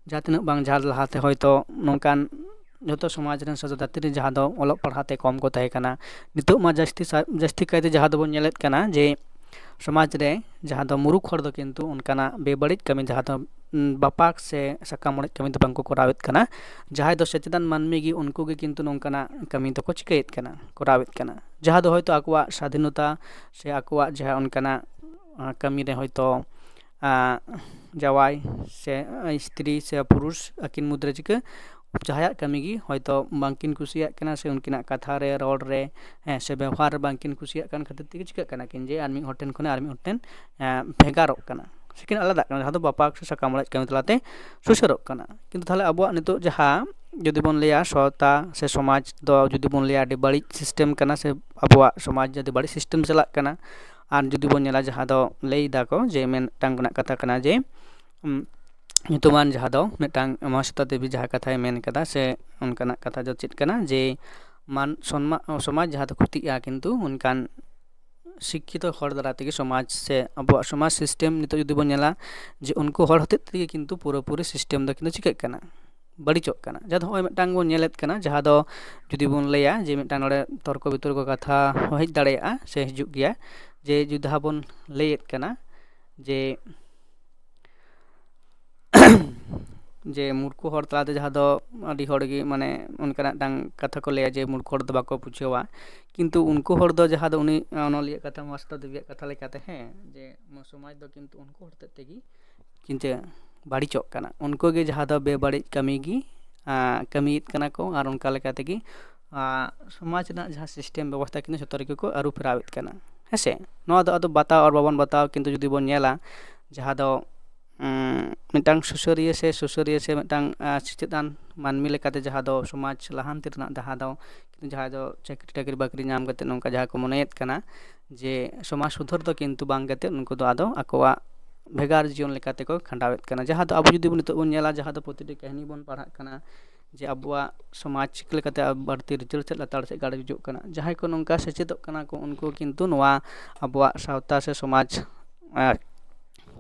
ᱡᱟᱦᱟᱸ ᱛᱤᱱᱟᱹᱜ ᱵᱟᱝ ᱡᱟᱦᱟᱸ ᱞᱟᱦᱟᱛᱮ ᱦᱚᱭᱛᱳ ᱱᱚᱝᱠᱟᱱ ᱡᱚᱛᱚ ᱥᱚᱢᱟᱡᱽ ᱨᱮᱱ ᱥᱮ ᱡᱟᱹᱛᱤ ᱨᱮᱱ ᱡᱟᱦᱟᱸ ᱫᱚ ᱚᱞᱚᱜ ᱯᱟᱲᱦᱟᱣ ᱛᱮ ᱠᱚᱢ ᱠᱚ ᱛᱟᱦᱮᱸ ᱠᱟᱱᱟ, ᱱᱤᱛᱚᱜ ᱢᱟ ᱡᱟᱹᱥᱛᱤ ᱥᱟ-, ᱡᱟᱹᱥᱛᱤ ᱠᱟᱭᱛᱮ ᱡᱟᱦᱟᱸ ᱫᱚᱵᱚᱱ ᱧᱮᱞᱮᱫ ᱠᱟᱱᱟ ᱡᱮ ᱥᱚᱢᱟᱡᱽ ᱨᱮ ᱡᱟᱦᱟᱸ ᱫᱚ ᱢᱩᱨᱩᱠᱷ ᱦᱚᱲ ᱫᱚ ᱠᱤᱱᱛᱩ ᱚᱱᱠᱟᱱᱟᱜ ᱵᱮᱵᱟᱹᱲᱤᱡ ᱠᱟᱹᱢᱤ, ᱡᱟᱦᱟᱸ ᱫᱚ, ᱩᱸ, ᱵᱟᱯᱟᱠ ᱥᱮ ᱥᱟᱠᱟᱢ ᱚᱲᱮᱡ ᱠᱟᱹᱢᱤ ᱫᱚ ᱵᱟᱝᱠᱚ ᱠᱚᱨᱟᱣᱮᱫ ᱠᱟᱱᱟ᱾ ᱡᱟᱦᱟᱸᱭ ᱫᱚ ᱥᱮᱪᱮᱫᱟᱱ ᱢᱟᱹᱱᱢᱤ ᱜᱮ, ᱩᱱᱠᱩ ᱜᱮ ᱠᱤᱱᱛᱩ ᱱᱚᱝᱠᱟᱱᱟᱜ ᱠᱟᱹᱢᱤ ᱫᱚᱠᱚ ᱪᱤᱠᱟᱹᱭᱮᱫ ᱠᱟᱱᱟ, ᱠᱚᱨᱟᱣᱮᱫ ᱠᱟᱱᱟ, ᱡᱟᱦᱟᱸ ᱫᱚ ᱦᱚᱭᱛᱳ ᱟᱠᱚᱣᱟᱜ ᱥᱟᱫᱷᱤᱱᱚᱛᱟ ᱥᱮ ᱟᱠᱚᱣᱟᱜ ᱡᱟᱦᱟᱸ ᱚᱱᱠᱟᱱᱟᱜ, ᱟᱸ, ᱠᱟᱹᱢᱤ ᱨᱮ ᱦᱚᱭᱛᱳ ᱡᱟᱶᱟᱭ ᱥᱮ ᱥᱛᱨᱤ ᱥᱮ ᱯᱩᱨᱩᱥ ᱟᱹᱠᱤᱱ ᱢᱩᱫᱽᱨᱮ ᱪᱤᱠᱟᱹ ᱡᱟᱦᱟᱸᱭᱟᱜ ᱠᱟᱹᱢᱤ ᱜᱮ ᱦᱚᱭᱛᱳ ᱵᱟᱝᱠᱤᱱ ᱠᱩᱥᱤᱭᱟᱜ ᱠᱟᱱᱟ, ᱥᱮ ᱩᱱᱠᱤᱱᱟᱜ ᱠᱟᱛᱷᱟ ᱨᱮ, ᱨᱚᱲ ᱨᱮ, ᱦᱮᱸ, ᱥᱮ ᱵᱮᱣᱦᱟᱨ ᱨᱮ ᱵᱟᱝᱠᱤᱱ ᱠᱩᱥᱤᱭᱟᱜ ᱠᱟᱱ ᱠᱷᱟᱹᱛᱤᱨ ᱛᱮᱜᱮ ᱪᱤᱠᱟᱹᱜ ᱠᱟᱱᱟ ᱠᱤᱱ ᱡᱮ ᱟᱨ ᱢᱤᱫ ᱦᱚᱲ ᱴᱷᱮᱱ ᱠᱷᱚᱱᱟᱜ ᱟᱨ ᱢᱤᱫ ᱦᱚᱲ ᱴᱷᱮᱱ ᱵᱷᱮᱜᱟᱨᱚᱜ ᱠᱟᱱᱟ, ᱥᱮ ᱠᱤᱱ ᱟᱞᱟᱫᱟᱜ ᱠᱟᱱᱟ, ᱡᱟᱦᱟᱸ ᱫᱚ ᱵᱟᱯᱟᱠ ᱥᱮ ᱥᱟᱠᱟᱢ ᱚᱲᱮᱡ ᱠᱟᱹᱢᱤ ᱛᱟᱞᱟᱛᱮ ᱥᱩᱥᱟᱹᱨᱚᱜ ᱠᱟᱱᱟ᱾ ᱠᱤᱱᱛᱩ ᱛᱟᱦᱚᱞᱮ ᱟᱵᱚᱣᱟᱜ ᱱᱤᱛᱚᱜ ᱡᱟᱦᱟᱸ ᱡᱩᱫᱤ ᱵᱚᱱ ᱞᱟᱹᱭᱟ ᱥᱟᱶᱛᱟ ᱥᱮ ᱥᱚᱢᱟᱡᱽ ᱫᱚ ᱡᱩᱫᱤ ᱵᱚᱱ ᱞᱟᱹᱭᱟ ᱟᱹᱰᱤ ᱵᱟᱹᱲᱤᱡ ᱥᱤᱥᱴᱮᱢ ᱠᱟᱱᱟ, ᱥᱮ ᱟᱵᱚᱣᱟᱜ ᱥᱚᱢᱟᱡᱽ ᱟᱹᱰᱤ ᱵᱟᱹᱲᱤᱡ ᱥᱤᱥᱴᱮᱢ ᱪᱟᱞᱟᱜ ᱠᱟᱱᱟ, ᱟᱨ ᱡᱩᱫᱤ ᱵᱚᱱ ᱧᱮᱞᱟ ᱡᱟᱦᱟᱸ ᱫᱚ ᱞᱟᱹᱭ ᱫᱟᱠᱚ ᱡᱮ ᱢᱤᱫᱴᱟᱝ ᱨᱮᱱᱟᱜ ᱠᱟᱛᱷᱟ ᱠᱟᱱᱟ ᱡᱮ ᱧᱩᱛᱩᱢᱟᱱ ᱡᱟᱦᱟᱸ ᱫᱚ ᱢᱤᱫᱴᱟᱝ ᱢᱚᱦᱟᱥᱛᱟ ᱫᱮᱵᱤ ᱡᱟᱦᱟᱸ ᱠᱟᱛᱷᱟᱭ ᱢᱮᱱ ᱠᱟᱫᱟ, ᱥᱮ ᱚᱱᱠᱟᱱᱟᱜ ᱠᱟᱛᱷᱟ ᱫᱚ ᱪᱮᱫ ᱠᱟᱱᱟ ᱡᱮ ᱢᱟᱱ ᱥᱚᱱᱢᱟ-, ᱥᱚᱢᱟᱡᱽ ᱡᱟᱦᱟᱸ ᱫᱚ ᱠᱷᱚᱛᱤᱜᱼᱟ, ᱠᱤᱱᱛᱩ ᱚᱱᱠᱟᱱ ᱥᱤᱠᱠᱷᱤᱛᱚ ᱦᱚᱲ ᱫᱟᱨᱟᱭ ᱛᱮᱜᱮ ᱥᱚᱢᱟᱡᱽ ᱥᱮ ᱟᱵᱚᱣᱟᱜ ᱥᱚᱢᱟᱡᱽ ᱥᱤᱥᱴᱮᱢ ᱱᱤᱛᱚᱜ ᱡᱩᱫᱤ ᱵᱚᱱ ᱧᱮᱞᱟ ᱡᱮ ᱩᱱᱠᱩ ᱦᱚᱲ ᱦᱚᱛᱮᱡ ᱛᱮᱜᱮ ᱠᱤᱱᱛᱩ ᱯᱩᱨᱟᱹᱯᱩᱨᱤ ᱥᱤᱥᱴᱮᱢ ᱫᱚ ᱠᱤᱱᱛᱩ ᱪᱤᱠᱟᱹᱜ ᱠᱟᱱᱟ, ᱵᱟᱹᱲᱤᱡᱚᱜ ᱠᱟᱱᱟ᱾ ᱡᱟᱦᱟᱸ ᱫᱚ ᱱᱚᱜᱼᱚᱭ ᱢᱤᱫᱴᱟᱝ ᱵᱚᱱ ᱧᱮᱞᱮᱫ ᱠᱟᱱᱟ, ᱡᱟᱦᱟᱸ ᱫᱚ ᱡᱩᱫᱤ ᱵᱚᱱ ᱞᱟᱹᱭᱟ ᱡᱮ ᱢᱤᱫᱴᱟᱝ ᱱᱚᱰᱮ ᱛᱚᱨᱠᱚ ᱵᱤᱛᱚᱨᱠᱚ ᱠᱟᱛᱷᱟ ᱦᱚᱸ ᱦᱮᱡ ᱫᱟᱲᱮᱭᱟᱜᱼᱟ ᱥᱮ ᱦᱤᱡᱩᱜ ᱜᱮᱭᱟ, ᱡᱮ ᱡᱩᱫᱤ ᱡᱟᱦᱟᱸ ᱵᱚᱱ ᱞᱟᱹᱭᱮᱫ ᱠᱟᱱᱟ ᱡᱮ ᱡᱮ ᱢᱩᱨᱠᱷᱩ ᱦᱚᱲ ᱛᱟᱞᱟᱛᱮ ᱡᱟᱦᱟᱸ ᱫᱚ ᱟᱹᱰᱤ ᱦᱚᱲ ᱜᱮ ᱢᱟᱱᱮ ᱚᱱᱠᱟᱱᱟᱜ ᱢᱤᱫᱴᱟᱝ ᱠᱟᱛᱷᱟ ᱠᱚ ᱞᱟᱹᱭᱟ ᱡᱮ ᱢᱩᱨᱠᱷᱩ ᱦᱚᱲ ᱫᱚ ᱵᱟᱠᱚ ᱵᱩᱡᱷᱟᱹᱣᱟ, ᱠᱤᱱᱛᱩ ᱩᱱᱠᱩ ᱦᱚᱲ ᱫᱚ ᱡᱟᱦᱟᱸ ᱫᱚ ᱩᱱᱤ ᱚᱱᱚᱞᱤᱭᱟᱹ ᱠᱟᱛᱷᱟ ᱢᱟᱥᱴᱟᱨ ᱫᱮᱵᱤᱭᱟᱜ ᱠᱟᱛᱷᱟ ᱞᱮᱠᱟᱛᱮ, ᱦᱮᱸ, ᱡᱮ ᱥᱚᱢᱟᱡᱽ ᱫᱚ ᱠᱤᱱᱛᱩ ᱩᱱᱠᱩ ᱦᱚᱲ ᱦᱚᱛᱮᱡ ᱛᱮᱜᱮ ᱠᱤᱱᱛᱩ ᱵᱟᱹᱲᱤᱡᱚᱜ ᱠᱟᱱᱟ᱾ ᱩᱱᱠᱩ ᱜᱮ ᱡᱟᱦᱟᱸ ᱫᱚ ᱵᱮᱵᱟᱹᱲᱤᱡ ᱠᱟᱹᱢᱤ ᱜᱮ, ᱟᱸ, ᱠᱟᱹᱢᱤᱭᱮᱫ ᱠᱟᱱᱟ ᱠᱚ, ᱟᱨ ᱚᱱᱠᱟ ᱞᱮᱠᱟ ᱛᱮᱜᱮ, ᱟᱸ, ᱥᱚᱢᱟᱡᱽ ᱨᱮᱱᱟᱜ ᱡᱟᱦᱟᱸ ᱥᱤᱥᱴᱮᱢ ᱵᱮᱵᱚᱥᱛᱷᱟ ᱠᱤᱱᱛᱩ ᱡᱚᱛᱚ ᱨᱮᱜᱮ ᱠᱚ ᱟᱹᱨᱩ ᱯᱷᱮᱨᱟᱣᱮᱫ ᱠᱟᱱᱟ, ᱦᱮᱸ ᱥᱮ? ᱱᱚᱣᱟ ᱫᱚ ᱟᱫᱚ ᱵᱟᱛᱟᱣ ᱟᱨ ᱵᱟᱵᱚᱱ ᱵᱟᱛᱟᱣ, ᱠᱤᱱᱛᱩ ᱡᱩᱫᱤ ᱵᱚᱱ ᱧᱮᱞᱟ ᱡᱟᱦᱟᱸ ᱫᱚ, ᱩᱸ, ᱢᱤᱫᱴᱟᱝ ᱥᱩᱥᱟᱹᱨᱤᱭᱟᱹ ᱥᱮ ᱥᱩᱥᱟᱹᱨᱤᱭᱟᱹ ᱥᱮ ᱢᱤᱫᱴᱟᱝ, ᱟᱸ, ᱥᱮᱪᱮᱫ ᱟᱱ ᱢᱟᱹᱱᱢᱤ ᱞᱮᱠᱟᱛᱮ ᱡᱟᱦᱟᱸ ᱫᱚ ᱥᱚᱢᱟᱡᱽ ᱞᱟᱦᱟᱱᱛᱤ ᱨᱮᱱᱟᱜ ᱡᱟᱦᱟᱸ ᱫᱚ, ᱡᱟᱦᱟᱸᱭ ᱫᱚ ᱪᱟᱹᱠᱨᱤ ᱴᱟᱹᱠᱨᱤ ᱵᱟᱹᱠᱨᱤ ᱧᱟᱢ ᱠᱟᱛᱮ ᱱᱚᱝᱠᱟ ᱡᱟᱦᱟᱸ ᱠᱚ ᱢᱚᱱᱮᱭᱮᱫ ᱠᱟᱱᱟ ᱡᱮ ᱥᱚᱢᱟᱡᱽ ᱥᱩᱫᱷᱟᱹᱨ ᱫᱚ ᱠᱤᱱᱛᱩ ᱵᱟᱝ ᱠᱟᱛᱮ ᱩᱱᱠᱩ ᱫᱚ ᱟᱫᱚ ᱟᱠᱚᱣᱟᱜ ᱵᱷᱮᱜᱟᱨ ᱡᱤᱭᱚᱱ ᱞᱮᱠᱟ ᱛᱮᱠᱚ ᱠᱷᱟᱸᱰᱟᱣᱮᱫ ᱠᱟᱱᱟ᱾ ᱡᱟᱦᱟᱸ ᱫᱚ ᱟᱵᱚ ᱡᱩᱫᱤ ᱵᱚᱱ ᱱᱤᱛᱚᱜ ᱵᱚᱱ ᱧᱮᱞᱟ, ᱡᱟᱦᱟᱸ ᱫᱚ ᱯᱨᱚᱛᱤᱴᱤ ᱠᱟᱹᱦᱱᱤ ᱵᱚᱱ ᱯᱟᱲᱦᱟᱜ ᱠᱟᱱᱟ, ᱡᱮ ᱟᱵᱚᱣᱟᱜ ᱥᱚᱢᱟᱡᱽ ᱪᱤᱠᱟᱹ ᱞᱮᱠᱟᱛᱮ ᱵᱟᱹᱲᱛᱤ ᱞᱤᱪᱟᱹᱲ ᱥᱮᱫ ᱞᱟᱛᱟᱨ ᱥᱮᱫ ᱜᱟᱲ ᱦᱤᱡᱩᱜ ᱠᱟᱱᱟ᱾ ᱡᱟᱦᱟᱸᱭ ᱠᱚ ᱱᱚᱝᱠᱟ ᱥᱮᱪᱮᱫᱚᱜ ᱠᱟᱱᱟ ᱠᱚ, ᱩᱱᱠᱩ ᱠᱤᱱᱛᱩ ᱱᱚᱣᱟ ᱟᱵᱚᱣᱟᱜ ᱥᱟᱶᱛᱟ ᱥᱮ ᱥᱚᱢᱟᱡᱽ, ᱟᱨ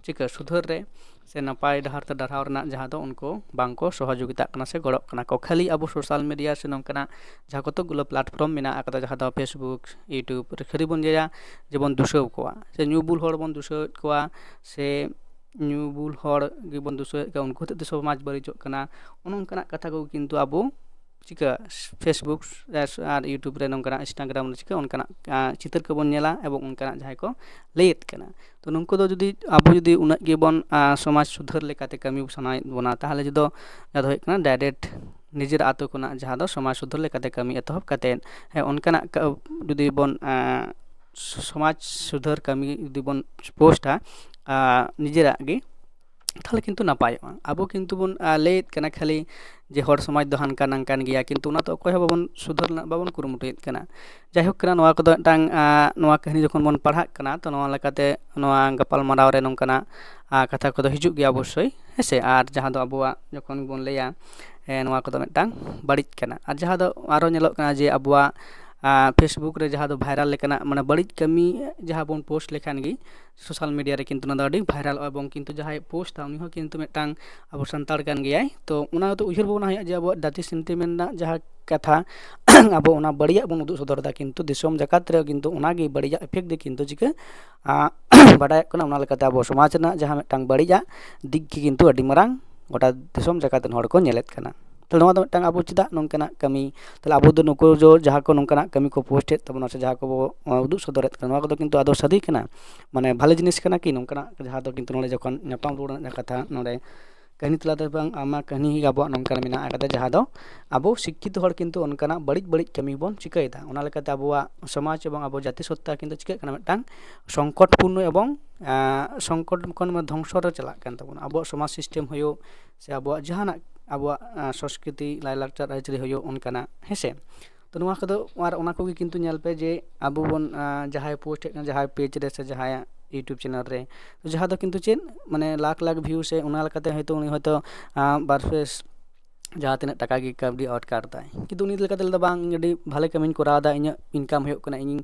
ᱪᱤᱠᱟᱹ ᱥᱩᱫᱷᱟᱹᱨ ᱨᱮ ᱥᱮ ᱱᱟᱯᱟᱭ ᱰᱟᱦᱟᱨ ᱛᱮ ᱰᱟᱨᱦᱟᱣ ᱨᱮᱱᱟᱜ ᱡᱟᱦᱟᱸ ᱫᱚ ᱩᱱᱠᱩ ᱵᱟᱝ ᱠᱚ ᱥᱚᱦᱚᱡᱳᱜᱤᱛᱟᱜ ᱠᱟᱱᱟ ᱥᱮ ᱜᱚᱲᱚᱜ ᱠᱟᱱᱟ ᱠᱚ᱾ ᱠᱷᱟᱹᱞᱤ ᱟᱵᱚ ᱥᱳᱥᱟᱞ ᱢᱤᱰᱤᱭᱟ ᱥᱮ ᱱᱚᱝᱠᱟᱱᱟᱜ ᱡᱟᱦᱟᱸ ᱠᱚᱛᱚ ᱜᱩᱞᱟᱹ ᱯᱞᱟᱴᱯᱷᱨᱚᱢ ᱢᱮᱱᱟᱜ ᱟᱠᱟᱫᱟ, ᱡᱟᱦᱟᱸ ᱫᱚ Facebook, YouTube ᱨᱮ ᱠᱷᱟᱹᱞᱤ ᱵᱚᱱ ᱧᱮᱞᱟ ᱡᱮᱵᱚᱱ ᱫᱩᱥᱟᱹᱣ ᱠᱚᱣᱟ ᱥᱮ ᱧᱩ ᱵᱩᱞ ᱦᱚᱲ ᱵᱚᱱ ᱫᱩᱥᱟᱹᱣᱮᱫ ᱠᱚᱣᱟ, ᱥᱮ ᱧᱩ ᱵᱩᱞ ᱦᱚᱲ ᱜᱮᱵᱚᱱ ᱫᱩᱥᱟᱹᱣᱮᱫ ᱠᱚᱣᱟ, ᱩᱱᱠᱩ ᱦᱚᱛᱮᱡ ᱛᱮ ᱥᱚᱢᱟᱡᱽ ᱵᱟᱹᱲᱤᱡᱚᱜ ᱠᱟᱱᱟ᱾ ᱚᱱᱮ ᱚᱱᱠᱟᱱᱟᱜ ᱠᱟᱛᱷᱟ ᱠᱚ ᱠᱤᱱᱛᱩ ᱟᱵᱚ ᱪᱤᱠᱟᱹ Facebook ᱨᱮ ᱟᱨ YouTube ᱨᱮ ᱱᱚᱝᱠᱟᱱᱟᱜ Instagram ᱨᱮ ᱪᱤᱠᱟᱹ ᱚᱱᱠᱟᱱᱟᱜ ᱪᱤᱛᱟᱹᱨ ᱠᱚᱵᱚᱱ ᱧᱮᱞᱟ ᱮᱵᱚᱝ ᱚᱱᱠᱟᱱᱟᱜ ᱡᱟᱦᱟᱸᱭ ᱠᱚ ᱞᱟᱹᱭᱮᱫ ᱠᱟᱱᱟ᱾ ᱛᱚ ᱱᱩᱠᱩ ᱫᱚ ᱡᱩᱫᱤ ᱟᱵᱚ ᱡᱩᱫᱤ ᱩᱱᱟᱹᱜ ᱜᱮᱵᱚᱱ ᱥᱚᱢᱟᱡᱽ ᱥᱩᱫᱷᱟᱹᱨ ᱞᱮᱠᱟᱛᱮ ᱠᱟᱹᱢᱤ ᱥᱟᱱᱟᱭᱮᱫ ᱵᱚᱱᱟ, ᱛᱟᱦᱚᱞᱮ ᱡᱩᱫᱤ ᱡᱟᱦᱟᱸ ᱫᱚ ᱦᱩᱭᱩᱜ ᱠᱟᱱᱟ ᱰᱟᱭᱨᱮᱠᱴ ᱱᱤᱡᱮᱨ ᱟᱛᱳ ᱠᱷᱚᱱᱟᱜ ᱡᱟᱦᱟᱸ ᱫᱚ ᱥᱚᱢᱟᱡᱽ ᱥᱩᱫᱷᱟᱹᱨ ᱞᱮᱠᱟᱛᱮ ᱠᱟᱹᱢᱤ ᱮᱛᱚᱦᱚᱵ ᱠᱟᱛᱮᱫ, ᱦᱮᱸ, ᱚᱱᱠᱟᱱᱟᱜ ᱡᱩᱫᱤ ᱵᱚᱱ ᱥᱚᱢᱟᱡᱽ ᱥᱩᱫᱷᱟᱹᱨ ᱠᱟᱹᱢᱤ ᱡᱩᱫᱤ ᱵᱚᱱ ᱯᱳᱥᱴᱟ ᱱᱤᱡᱮᱨᱟᱜ ᱜᱮ, ᱛᱟᱦᱚᱞᱮ ᱠᱤᱱᱛᱩ ᱱᱟᱯᱟᱭᱚᱜᱼᱟ᱾ ᱟᱵᱚ ᱠᱤᱱᱛᱩ ᱵᱚᱱ ᱞᱟᱹᱭᱮᱫ ᱠᱟᱱᱟ ᱠᱷᱟᱹᱞᱤ ᱡᱮ ᱦᱚᱲ ᱥᱚᱢᱟᱡᱽ ᱫᱚ ᱦᱟᱱᱠᱟ ᱱᱟᱝᱠᱟᱱ ᱜᱮᱭᱟ, ᱠᱤᱱᱛᱩ ᱚᱱᱟ ᱫᱚ ᱚᱠᱚᱭ ᱦᱚᱸ ᱵᱟᱵᱚᱱ ᱥᱩᱫᱷᱟᱹᱨ ᱨᱮᱱᱟᱜ ᱵᱟᱵᱚᱱ ᱠᱩᱨᱩᱢᱩᱴᱩᱭᱮᱫ ᱠᱟᱱᱟ᱾ ᱡᱟᱭᱦᱳᱠ ᱠᱟᱱᱟ, ᱱᱚᱣᱟ ᱠᱚᱫᱚ ᱢᱤᱫᱴᱟᱝ ᱱᱚᱣᱟ ᱠᱟᱹᱦᱱᱤ ᱡᱚᱠᱷᱚᱱ ᱵᱚᱱ ᱯᱟᱲᱦᱟᱜ ᱠᱟᱱᱟ, ᱛᱚ ᱱᱚᱣᱟ ᱞᱮᱠᱟᱛᱮ ᱱᱚᱣᱟ ᱜᱟᱯᱟᱞ ᱢᱟᱨᱟᱣ ᱨᱮ ᱱᱚᱝᱠᱟᱱᱟᱜ ᱠᱟᱛᱷᱟ ᱠᱚᱫᱚ ᱦᱤᱡᱩᱜ ᱜᱮᱭᱟ ᱚᱵᱚᱥᱥᱳᱭ, ᱦᱮᱸᱥᱮ᱾ ᱟᱨ ᱡᱟᱦᱟᱸ ᱫᱚ ᱟᱵᱚᱣᱟᱜ ᱡᱚᱠᱷᱚᱱ ᱵᱚᱱ ᱞᱟᱹᱭᱟ, ᱱᱚᱣᱟ ᱠᱚᱫᱚ ᱢᱤᱫᱴᱟᱝ ᱵᱟᱹᱲᱤᱡ ᱠᱟᱱᱟ᱾ ᱟᱨ ᱡᱟᱦᱟᱸ ᱫᱚ ᱟᱨᱚ ᱧᱮᱞᱚᱜ ᱠᱟᱱᱟ ᱡᱮ ᱟᱵᱚᱣᱟᱜ Facebook ᱨᱮ ᱡᱟᱦᱟᱸ ᱫᱚ ᱵᱷᱟᱭᱨᱟᱞ ᱞᱮᱠᱟᱱᱟᱜ ᱢᱟᱱᱮ ᱵᱟᱹᱲᱤᱡ ᱠᱟᱹᱢᱤ ᱡᱟᱦᱟᱸ ᱵᱚᱱ ᱯᱳᱥᱴ ᱞᱮᱠᱷᱟᱱ ᱜᱮ ᱥᱳᱥᱟᱞ ᱢᱤᱰᱤᱭᱟ ᱨᱮ ᱠᱤᱱᱛᱩ ᱚᱱᱟ ᱫᱚ ᱟᱹᱰᱤ ᱵᱷᱟᱭᱨᱟᱞᱚᱜᱼᱟ, ᱮᱵᱚᱝ ᱠᱤᱱᱛᱩ ᱡᱟᱦᱟᱸᱭ ᱯᱳᱥᱴᱟ ᱩᱱᱤ ᱦᱚᱸ ᱠᱤᱱᱛᱩ ᱢᱤᱫᱴᱟᱝ ᱟᱵᱚ ᱥᱟᱱᱛᱟᱲ ᱠᱟᱱ ᱜᱮᱭᱟᱭ᱾ ᱛᱚ ᱚᱱᱟ ᱫᱚ ᱩᱭᱦᱟᱹᱨ ᱵᱷᱟᱵᱽᱱᱟ ᱦᱩᱭᱩᱜᱼᱟ ᱡᱮ ᱟᱵᱚᱣᱟᱜ ᱡᱟᱹᱛᱤ ᱥᱮᱱᱴᱤᱢᱮᱱᱴ ᱨᱮᱱᱟᱜ ᱡᱟᱦᱟᱸ ᱠᱟᱛᱷᱟ ᱟᱵᱚ ᱚᱱᱟ ᱵᱟᱹᱲᱤᱡᱟᱜ ᱵᱚᱱ ᱩᱫᱩᱜ ᱥᱚᱫᱚᱨ ᱮᱫᱟ, ᱠᱤᱱᱛᱩ ᱫᱤᱥᱚᱢ ᱡᱟᱠᱟᱛ ᱨᱮ ᱠᱤᱱᱛᱩ ᱚᱱᱟᱜᱮ ᱵᱟᱹᱲᱤᱡᱟᱜ ᱤᱯᱷᱮᱠᱴ ᱫᱚ ᱠᱤᱱᱛᱩ ᱪᱤᱠᱟᱹ ᱵᱟᱰᱟᱭᱚᱜ ᱠᱟᱱᱟ᱾ ᱚᱱᱟ ᱞᱮᱠᱟᱛᱮ ᱟᱵᱚ ᱥᱚᱢᱟᱡᱽ ᱨᱮᱱᱟᱜ ᱡᱟᱦᱟᱸ ᱢᱤᱫᱴᱟᱝ ᱵᱟᱹᱲᱤᱡᱟᱜ ᱫᱤᱠ ᱜᱮ ᱠᱤᱱᱛᱩ ᱟᱹᱰᱤ ᱢᱟᱨᱟᱝ ᱜᱚᱴᱟ ᱫᱤᱥᱚᱢ ᱡᱟᱠᱟᱛ ᱨᱮᱱ ᱦᱚᱲ ᱠᱚ ᱧᱮᱞᱮᱫ ᱠᱟᱱᱟ᱾ ᱛᱟᱦᱞᱮ ᱱᱚᱣᱟ ᱫᱚ ᱢᱤᱫᱴᱟᱝ ᱟᱵᱚ ᱪᱮᱫᱟᱜ ᱱᱚᱝᱠᱟᱱᱟᱜ ᱠᱟᱹᱢᱤ, ᱛᱟᱦᱞᱮ ᱟᱵᱚ ᱫᱚ ᱱᱩᱠᱩ ᱡᱚ ᱡᱟᱦᱟᱸ ᱠᱚ ᱱᱚᱝᱠᱟᱱᱟᱜ ᱠᱟᱹᱢᱤ ᱠᱚ ᱯᱳᱥᱴ ᱮᱫ ᱛᱟᱵᱚᱱᱟ ᱥᱮ ᱡᱟᱦᱟᱸ ᱠᱚᱵᱚ ᱩᱫᱩᱜ ᱥᱚᱫᱚᱨᱮᱫ ᱠᱟᱱᱟ, ᱱᱚᱣᱟ ᱠᱚᱫᱚ ᱠᱤᱱᱛᱩ ᱟᱫᱚ ᱥᱟᱹᱨᱤ ᱠᱟᱱᱟ, ᱢᱟᱱᱮ ᱵᱷᱟᱞᱮ ᱡᱤᱱᱤᱥ ᱠᱟᱱᱟ ᱠᱤ ᱱᱚᱝᱠᱟᱱᱟᱜ? ᱡᱟᱦᱟᱸ ᱫᱚ ᱠᱤᱱᱛᱩ ᱱᱚᱰᱮ ᱡᱚᱠᱷᱚᱱ ᱧᱟᱯᱟᱢ ᱨᱩᱣᱟᱹᱲ ᱨᱮᱱᱟᱜ ᱡᱟᱦᱟᱸ ᱠᱟᱛᱷᱟ ᱱᱚᱰᱮ ᱠᱟᱹᱦᱱᱤ ᱛᱟᱞᱟᱛᱮ ᱵᱟᱝ ᱟᱭᱢᱟ ᱠᱟᱹᱦᱱᱤ ᱜᱮ ᱟᱵᱚᱣᱟᱜ ᱱᱚᱝᱠᱟᱱ ᱢᱮᱱᱟᱜ ᱟᱠᱟᱫᱟ, ᱡᱟᱦᱟᱸ ᱫᱚ ᱟᱵᱚ ᱥᱤᱠᱠᱷᱤᱛᱚ ᱦᱚᱲ ᱠᱤᱱᱛᱩ ᱚᱱᱠᱟᱱᱟᱜ ᱵᱟᱹᱲᱤᱡ ᱵᱟᱹᱲᱤᱡ ᱠᱟᱹᱢᱤ ᱵᱚᱱ ᱪᱤᱠᱟᱹᱭᱮᱫᱟ᱾ ᱚᱱᱟ ᱞᱮᱠᱟᱛᱮ ᱟᱵᱚᱣᱟᱜ ᱥᱚᱢᱟᱡᱽ ᱮᱵᱚᱝ ᱟᱵᱚ ᱡᱟᱹᱛᱤ ᱥᱚᱛᱛᱟ ᱠᱤᱱᱛᱩ ᱪᱤᱠᱟᱹᱜ ᱠᱟᱱᱟ? ᱢᱤᱫᱴᱟᱝ ᱥᱚᱝᱠᱚᱴᱯᱩᱨᱱᱚ ᱮᱵᱚᱝ ᱥᱚᱝᱠᱚᱴ ᱠᱷᱚᱱ ᱫᱷᱚᱝᱥᱚ ᱨᱮ ᱪᱟᱞᱟᱜ ᱠᱟᱱ ᱛᱟᱵᱚᱱᱟ᱾ ᱟᱵᱚᱣᱟᱜ ᱥᱚᱢᱟᱡᱽ ᱥᱤᱥᱴᱮᱢ ᱦᱩᱭᱩᱜ ᱥᱮ ᱟᱵᱚᱣᱟᱜ ᱡᱟᱦᱟᱱᱟᱜ ᱟᱵᱚᱣᱟᱜ ᱥᱚᱥᱠᱨᱤᱛᱤ ᱞᱟᱭᱼᱞᱟᱠᱪᱟᱨ ᱟᱹᱨᱤᱪᱟᱹᱞᱤ ᱦᱩᱭᱩᱜ ᱚᱱᱠᱟᱱᱟᱜ, ᱦᱮᱸᱥᱮ᱾ ᱛᱚ ᱱᱚᱣᱟ ᱠᱚᱫᱚ ᱟᱨ ᱚᱱᱟ ᱠᱚᱜᱮ ᱠᱤᱱᱛᱩ ᱧᱮᱞ ᱯᱮ ᱡᱮ ᱟᱵᱚ ᱵᱚᱱ ᱡᱟᱦᱟᱸᱭ ᱯᱳᱥᱴ ᱮᱫ ᱠᱟᱱᱟ ᱡᱟᱦᱟᱸᱭ ᱯᱮᱡᱽ ᱨᱮ ᱥᱮ ᱡᱟᱦᱟᱸᱭᱟᱜ YouTube ᱪᱮᱱᱮᱞ ᱨᱮ, ᱛᱚ ᱡᱟᱦᱟᱸ ᱫᱚ ᱠᱤᱱᱛᱩ ᱪᱮᱫ ᱢᱟᱱᱮ ᱞᱟᱠᱷ ᱞᱟᱠᱷ ᱵᱷᱤᱭᱩ ᱥᱮ ᱚᱱᱟ ᱞᱮᱠᱟᱛᱮ ᱦᱚᱭᱛᱳ ᱩᱱᱤ ᱦᱚᱭᱛᱳ ᱵᱟᱨ ᱯᱮ ᱡᱟᱦᱟᱸ ᱛᱤᱱᱟᱹᱜ ᱴᱟᱠᱟ ᱜᱮ ᱠᱟᱹᱣᱰᱤ ᱟᱨᱡᱟᱣ ᱫᱟᱭ, ᱠᱤᱱᱛᱩ ᱩᱱᱤ ᱞᱮᱠᱟᱛᱮ ᱞᱟᱹᱭ ᱫᱟ, "ᱵᱟᱝ, ᱤᱧ ᱟᱹᱰᱤ ᱵᱷᱟᱞᱮ ᱠᱟᱹᱢᱤᱧ ᱠᱚᱨᱟᱣ ᱮᱫᱟ, ᱤᱧᱟᱹᱜ ᱤᱱᱠᱟᱢ ᱦᱩᱭᱩᱜ ᱠᱟᱱᱟ, ᱤᱧ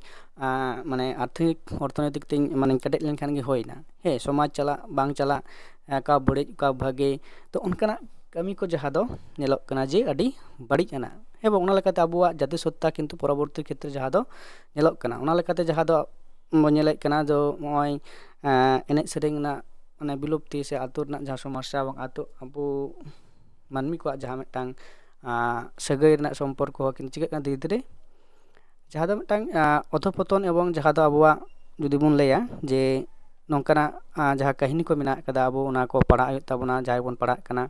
ᱢᱟᱱᱮ ᱟᱨᱛᱷᱤᱠ ᱚᱨᱛᱷᱚᱱᱳᱭᱛᱤᱠ ᱛᱤᱧ ᱢᱟᱱᱮ ᱠᱮᱴᱮᱡ ᱞᱮᱱᱠᱷᱟᱱ ᱜᱮ ᱦᱩᱭᱱᱟ, ᱦᱮᱸ, ᱥᱚᱢᱟᱡᱽ ᱪᱟᱞᱟᱜ ᱵᱟᱝ ᱪᱟᱞᱟᱜ, ᱚᱠᱟ ᱵᱟᱹᱲᱤᱡ ᱚᱠᱟ ᱵᱷᱟᱜᱮ", ᱛᱚ ᱚᱱᱠᱟᱱᱟᱜ ᱠᱟᱹᱢᱤ ᱠᱚ ᱡᱟᱦᱟᱸ ᱫᱚ ᱧᱮᱞᱚᱜ ᱠᱟᱱᱟ ᱡᱮ ᱟᱹᱰᱤ ᱵᱟᱹᱲᱤᱡ ᱟᱱᱟᱜ, ᱦᱮᱸ ᱵᱟᱝ? ᱚᱱᱟ ᱞᱮᱠᱟᱛᱮ ᱟᱵᱚᱣᱟᱜ ᱡᱟᱹᱛᱤ ᱥᱚᱛᱛᱟ ᱠᱤᱱᱛᱩ ᱯᱚᱨᱚᱵᱚᱨᱛᱤ ᱠᱷᱮᱛᱨᱮ ᱡᱟᱦᱟᱸ ᱫᱚ ᱧᱮᱞᱚᱜ ᱠᱟᱱᱟ, ᱚᱱᱟ ᱞᱮᱠᱟᱛᱮ ᱡᱟᱦᱟᱸ ᱫᱚ ᱵᱚᱱ ᱧᱮᱞᱮᱫ ᱠᱟᱱᱟ ᱫᱚ ᱱᱚᱜᱼᱚᱭ ᱮᱱᱮᱡ ᱥᱮᱨᱮᱧ ᱨᱮᱱᱟᱜ ᱢᱟᱱᱮ ᱵᱤᱞᱩᱯᱛᱤ ᱥᱮ ᱟᱹᱛᱩ ᱨᱮᱱᱟᱜ ᱡᱟᱦᱟᱸ ᱥᱚᱢᱚᱥᱥᱟ ᱮᱵᱚᱝ ᱟᱹᱛᱩ ᱟᱵᱚ ᱢᱟᱹᱱᱢᱤ ᱠᱚᱣᱟᱜ ᱡᱟᱦᱟᱸ ᱢᱤᱫᱴᱟᱝ ᱥᱟᱹᱜᱟᱹᱭ ᱨᱮᱱᱟᱜ ᱥᱚᱢᱯᱚᱨᱠᱚ ᱦᱚᱸ ᱠᱤᱱᱛᱩ ᱪᱤᱠᱟᱹᱜ ᱠᱟᱱᱟ ᱫᱷᱤᱨᱮ ᱫᱷᱤᱨᱮ᱾ ᱡᱟᱦᱟᱸ ᱫᱚ ᱢᱤᱫᱴᱟᱝ ᱚᱫᱷᱚᱯᱚᱛᱚᱱ, ᱮᱵᱚᱝ ᱡᱟᱦᱟᱸ ᱫᱚ ᱟᱵᱚᱣᱟᱜ ᱡᱩᱫᱤ ᱵᱚᱱ ᱞᱟᱹᱭᱟ ᱡᱮ ᱱᱚᱝᱠᱟᱱᱟᱜ ᱡᱟᱦᱟᱸ ᱠᱟᱹᱦᱱᱤ ᱠᱚ ᱢᱮᱱᱟᱜ ᱠᱟᱫᱟ, ᱟᱵᱚ ᱚᱱᱟ ᱠᱚ ᱯᱟᱲᱦᱟᱜ ᱦᱩᱭᱩᱜ ᱛᱟᱵᱚᱱᱟ᱾ ᱡᱟᱦᱟᱸᱭ ᱵᱚᱱ ᱯᱟᱲᱦᱟᱜ ᱠᱟᱱᱟ,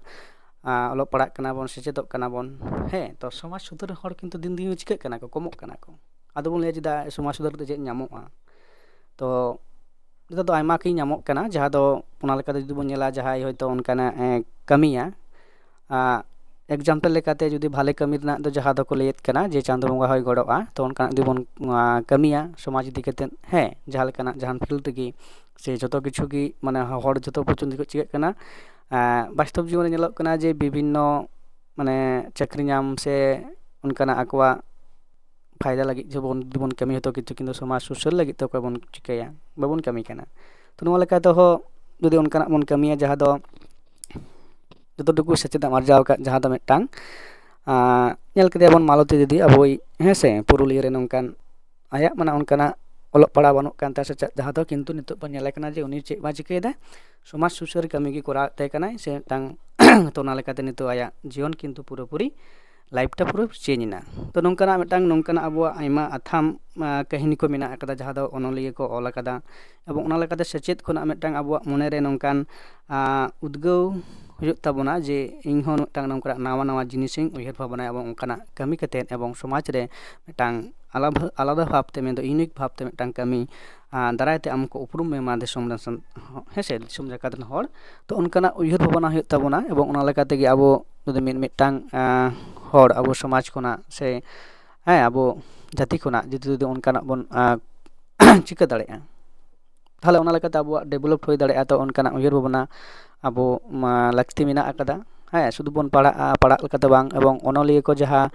ᱚᱞᱚᱜ ᱯᱟᱲᱦᱟᱜ ᱠᱟᱱᱟ ᱵᱚᱱ, ᱥᱮᱪᱮᱫᱚᱜ ᱠᱟᱱᱟ ᱵᱚᱱ, ᱦᱮᱸ, ᱛᱚ ᱥᱚᱢᱟᱡᱽ ᱥᱩᱫᱷᱟᱹᱨ ᱦᱚᱲ ᱠᱤᱱᱛᱩ ᱫᱤᱱ ᱫᱤᱱ ᱪᱤᱠᱟᱹᱜ ᱠᱟᱱᱟ ᱠᱚ, ᱠᱚᱢᱚᱜ ᱠᱟᱱᱟ ᱠᱚ᱾ ᱟᱫᱚ ᱵᱚᱱ ᱞᱟᱹᱭᱟ ᱪᱮᱫᱟᱜ ᱥᱚᱢᱟᱡᱽ ᱥᱩᱫᱷᱟᱹᱨ ᱫᱚ ᱪᱮᱫ ᱧᱟᱢᱚᱜᱼᱟ? ᱛᱚ ᱱᱮᱛᱟᱨ ᱫᱚ ᱟᱭᱢᱟ ᱜᱮ ᱧᱟᱢᱚᱜ ᱠᱟᱱᱟ, ᱡᱟᱦᱟᱸ ᱫᱚ ᱚᱱᱟ ᱞᱮᱠᱟᱛᱮ ᱡᱩᱫᱤ ᱵᱚᱱ ᱧᱮᱞᱟ, ᱡᱟᱦᱟᱸᱭ ᱦᱚᱭᱛᱳ ᱚᱱᱠᱟᱱᱟᱜ ᱮ ᱠᱟᱹᱢᱤᱭᱟ, example ᱞᱮᱠᱟᱛᱮ ᱡᱩᱫᱤ ᱵᱷᱟᱞᱮ ᱠᱟᱹᱢᱤ ᱨᱮᱱᱟᱜ ᱫᱚ ᱡᱟᱦᱟᱸ ᱫᱚᱠᱚ ᱞᱟᱹᱭᱮᱫ ᱠᱟᱱᱟ ᱡᱮ ᱪᱟᱸᱫᱳ ᱵᱚᱸᱜᱟ ᱦᱚᱸᱭ ᱜᱚᱲᱚᱜᱼᱟ, ᱛᱚ ᱚᱱᱠᱟᱱᱟᱜ ᱡᱩᱫᱤ ᱵᱚᱱ ᱠᱟᱹᱢᱤᱭᱟ ᱥᱚᱢᱟᱡᱽ ᱤᱫᱤ ᱠᱟᱛᱮᱫ, ᱦᱮᱸ, ᱡᱟᱦᱟᱸ ᱞᱮᱠᱟᱱᱟᱜ ᱡᱟᱦᱟᱱ field ᱛᱮᱜᱮ, ᱥᱮ ᱡᱷᱚᱛᱚ ᱠᱤᱪᱷᱩ ᱜᱮ ᱢᱟᱱᱮ ᱦᱚᱲ ᱡᱷᱚᱛᱚ ᱯᱚᱨᱡᱚᱱᱛᱚ ᱪᱤᱠᱟᱹᱜ ᱠᱟᱱᱟ, ᱵᱟᱥᱛᱚᱵ ᱡᱤᱵᱚᱱ ᱨᱮ ᱧᱮᱞᱚᱜ ᱠᱟᱱᱟ ᱡᱮ ᱵᱤᱵᱷᱤᱱᱱᱚ ᱢᱟᱱᱮ ᱪᱟᱹᱠᱨᱤ ᱧᱟᱢ ᱥᱮ ᱚᱱᱠᱟᱱᱟᱜ ᱟᱠᱚᱣᱟᱜ ᱯᱷᱟᱭᱫᱟ ᱞᱟᱹᱜᱤᱫ ᱡᱮᱢᱚᱱ ᱡᱩᱫᱤ ᱵᱚᱱ ᱠᱟᱹᱢᱤ, ᱦᱚᱭᱛᱳ ᱠᱤᱪᱷᱩ ᱠᱤᱱᱛᱩ ᱥᱚᱢᱟᱡᱽ ᱥᱩᱥᱟᱹᱨ ᱞᱟᱹᱜᱤᱫ ᱛᱮ ᱚᱠᱚᱭ ᱵᱚᱱ ᱪᱤᱠᱟᱹᱭᱟ, ᱵᱟᱵᱚᱱ ᱠᱟᱹᱢᱤ ᱠᱟᱱᱟ᱾ ᱛᱚ ᱱᱚᱣᱟ ᱞᱮᱠᱟ ᱛᱮᱦᱚᱸ ᱡᱩᱫᱤ ᱚᱱᱠᱟᱱᱟᱜ ᱵᱚᱱ ᱠᱟᱹᱢᱤᱭᱟ ᱡᱟᱦᱟᱸ ᱫᱚ ᱡᱚᱛᱚ ᱴᱩᱠᱩ ᱥᱮᱪᱮᱫ ᱮᱢ ᱟᱨᱡᱟᱣ ᱟᱠᱟᱫ, ᱡᱟᱦᱟᱸ ᱫᱚ ᱢᱤᱫᱴᱟᱝ ᱧᱮᱞ ᱠᱮᱫᱮᱭᱟ ᱵᱚᱱ ᱢᱟᱞᱚᱛᱤ ᱫᱤᱫᱤ ᱟᱵᱚᱭᱤᱡ, ᱦᱮᱸ ᱥᱮ, ᱯᱩᱨᱩᱞᱤᱭᱟᱹ ᱨᱮ ᱱᱚᱝᱠᱟᱱ ᱟᱭᱟᱜ ᱢᱟᱱᱮ ᱚᱱᱠᱟᱱᱟᱜ ᱚᱞᱚᱜ ᱯᱟᱲᱦᱟᱣ ᱵᱟᱹᱱᱩᱜ ᱠᱟᱱ ᱛᱟᱭᱟ ᱥᱮ ᱪᱮᱫ, ᱡᱟᱦᱟᱸ ᱫᱚ ᱠᱤᱱᱛᱩ ᱱᱤᱛᱚᱜ ᱵᱚᱱ ᱧᱮᱞᱮ ᱠᱟᱱᱟ ᱡᱮ ᱩᱱᱤ ᱪᱮᱫ ᱵᱟᱭ ᱪᱤᱠᱟᱹᱭᱮᱫᱟ, ᱥᱚᱢᱟᱡᱽ ᱥᱩᱥᱟᱹᱨ ᱠᱟᱹᱢᱤ ᱜᱮ ᱠᱚᱨᱟᱣᱮᱫ ᱛᱟᱭ ᱠᱟᱱᱟᱭ ᱥᱮ ᱢᱤᱫᱴᱟᱝ ᱛᱚ ᱚᱱᱟ ᱞᱮᱠᱟᱛᱮ ᱱᱤᱛᱚᱜ ᱟᱭᱟᱜ ᱡᱤᱭᱚᱱ ᱠᱤᱱᱛᱩ ᱯᱩᱨᱟᱹᱯᱩᱨᱤ life ᱴᱟ ᱯᱩᱨᱟᱹ change ᱮᱱᱟ᱾ ᱛᱚ ᱱᱚᱝᱠᱟᱱᱟᱜ ᱢᱤᱫᱴᱟᱝ ᱱᱚᱝᱠᱟᱱᱟᱜ ᱟᱵᱚᱣᱟᱜ ᱟᱭᱢᱟ ᱟᱛᱷᱟᱢ ᱠᱟᱹᱦᱱᱤ ᱠᱚ ᱢᱮᱱᱟᱜ ᱟᱠᱟᱫᱟ ᱡᱟᱦᱟᱸ ᱫᱚ ᱚᱱᱚᱞᱤᱭᱟᱹ ᱠᱚ ᱚᱞ ᱟᱠᱟᱫᱟ, ᱮᱵᱚᱝ ᱚᱱᱟ ᱞᱮᱠᱟᱛᱮ ᱥᱮᱪᱮᱫ ᱠᱷᱚᱱᱟᱜ ᱢᱤᱫᱴᱟᱝ ᱟᱵᱚᱣᱟᱜ ᱢᱚᱱᱮᱨᱮ ᱱᱚᱝᱠᱟᱱ ᱩᱫᱽᱜᱟᱹᱣ ᱦᱩᱭᱩᱜ ᱛᱟᱵᱚᱱᱟ ᱡᱮ ᱤᱧᱦᱚᱸ ᱢᱤᱫᱴᱟᱝ ᱱᱚᱝᱠᱟᱱᱟᱜ ᱱᱟᱣᱟ ᱱᱟᱣᱟ ᱡᱤᱱᱤᱥᱤᱧ ᱩᱭᱦᱟᱹᱨ ᱵᱷᱟᱵᱽᱱᱟᱭᱟ ᱮᱵᱚᱝ ᱚᱱᱠᱟᱱᱟᱜ ᱠᱟᱹᱢᱤ ᱠᱟᱛᱮᱫ ᱮᱵᱚᱝ ᱥᱚᱢᱟᱡᱽ ᱨᱮ ᱢᱤᱫᱴᱟᱝ ᱟᱞᱟᱫᱟ ᱟᱞᱟᱫᱟ ᱵᱷᱟᱵᱽᱛᱮ, ᱢᱮᱱᱫᱚ unique ᱵᱷᱟᱵᱽᱛᱮ ᱢᱤᱫᱴᱟᱝ ᱠᱟᱹᱢᱤ ᱫᱟᱨᱟᱭ ᱛᱮ ᱟᱢ ᱠᱚ ᱩᱯᱨᱩᱢ ᱢᱮ ᱢᱟ ᱫᱤᱥᱚᱢ ᱨᱮᱱ ᱥᱟᱱ-, ᱦᱮᱸ ᱥᱮ, ᱫᱤᱥᱚᱢ ᱡᱟᱠᱟᱛ ᱨᱮᱱ ᱦᱚᱲ᱾ ᱛᱚ ᱚᱱᱠᱟᱱᱟᱜ ᱩᱭᱦᱟᱹᱨ ᱵᱷᱟᱵᱽᱱᱟ ᱦᱩᱭᱩᱜ ᱛᱟᱵᱚᱱᱟ ᱮᱵᱚᱝ ᱚᱱᱟ ᱞᱮᱠᱟ ᱛᱮᱜᱮ ᱟᱵᱚ ᱡᱩᱫᱤ ᱢᱤᱫ ᱢᱤᱫᱴᱟᱝ ᱦᱚᱲ ᱟᱵᱚ ᱥᱚᱢᱟᱡᱽ ᱠᱷᱚᱱᱟᱜ ᱥᱮ, ᱦᱮᱸ, ᱟᱵᱚ ᱡᱟᱹᱛᱤ ᱠᱷᱚᱱᱟᱜ ᱡᱩᱫᱤ ᱡᱩᱫᱤ ᱚᱱᱠᱟᱱᱟᱜ ᱵᱚᱱ ᱪᱤᱠᱟᱹ ᱫᱟᱲᱮᱭᱟᱜᱼᱟ, ᱛᱟᱦᱚᱞᱮ ᱚᱱᱟ ᱞᱮᱠᱟᱛᱮ ᱟᱵᱚᱣᱟᱜ develop ᱦᱩᱭ ᱫᱟᱲᱮᱭᱟᱜᱼᱟ᱾ ᱛᱚ ᱚᱱᱠᱟᱱᱟᱜ ᱩᱭᱦᱟᱹᱨ ᱵᱷᱟᱵᱽᱱᱟ ᱟᱵᱚ ᱢᱟ ᱞᱟᱹᱠᱛᱤ ᱢᱮᱱᱟᱜ ᱟᱠᱟᱫᱟ᱾ ᱦᱮᱸ, ᱥᱩᱫᱷᱩ ᱵᱚᱱ ᱯᱟᱲᱦᱟᱜᱼᱟ, ᱯᱟᱲᱦᱟᱜ ᱞᱮᱠᱟ ᱫᱚ ᱵᱟᱝ, ᱮᱵᱚᱝ ᱚᱱᱚᱞᱤᱭᱟᱹ ᱠᱚ ᱡᱟᱦᱟᱸ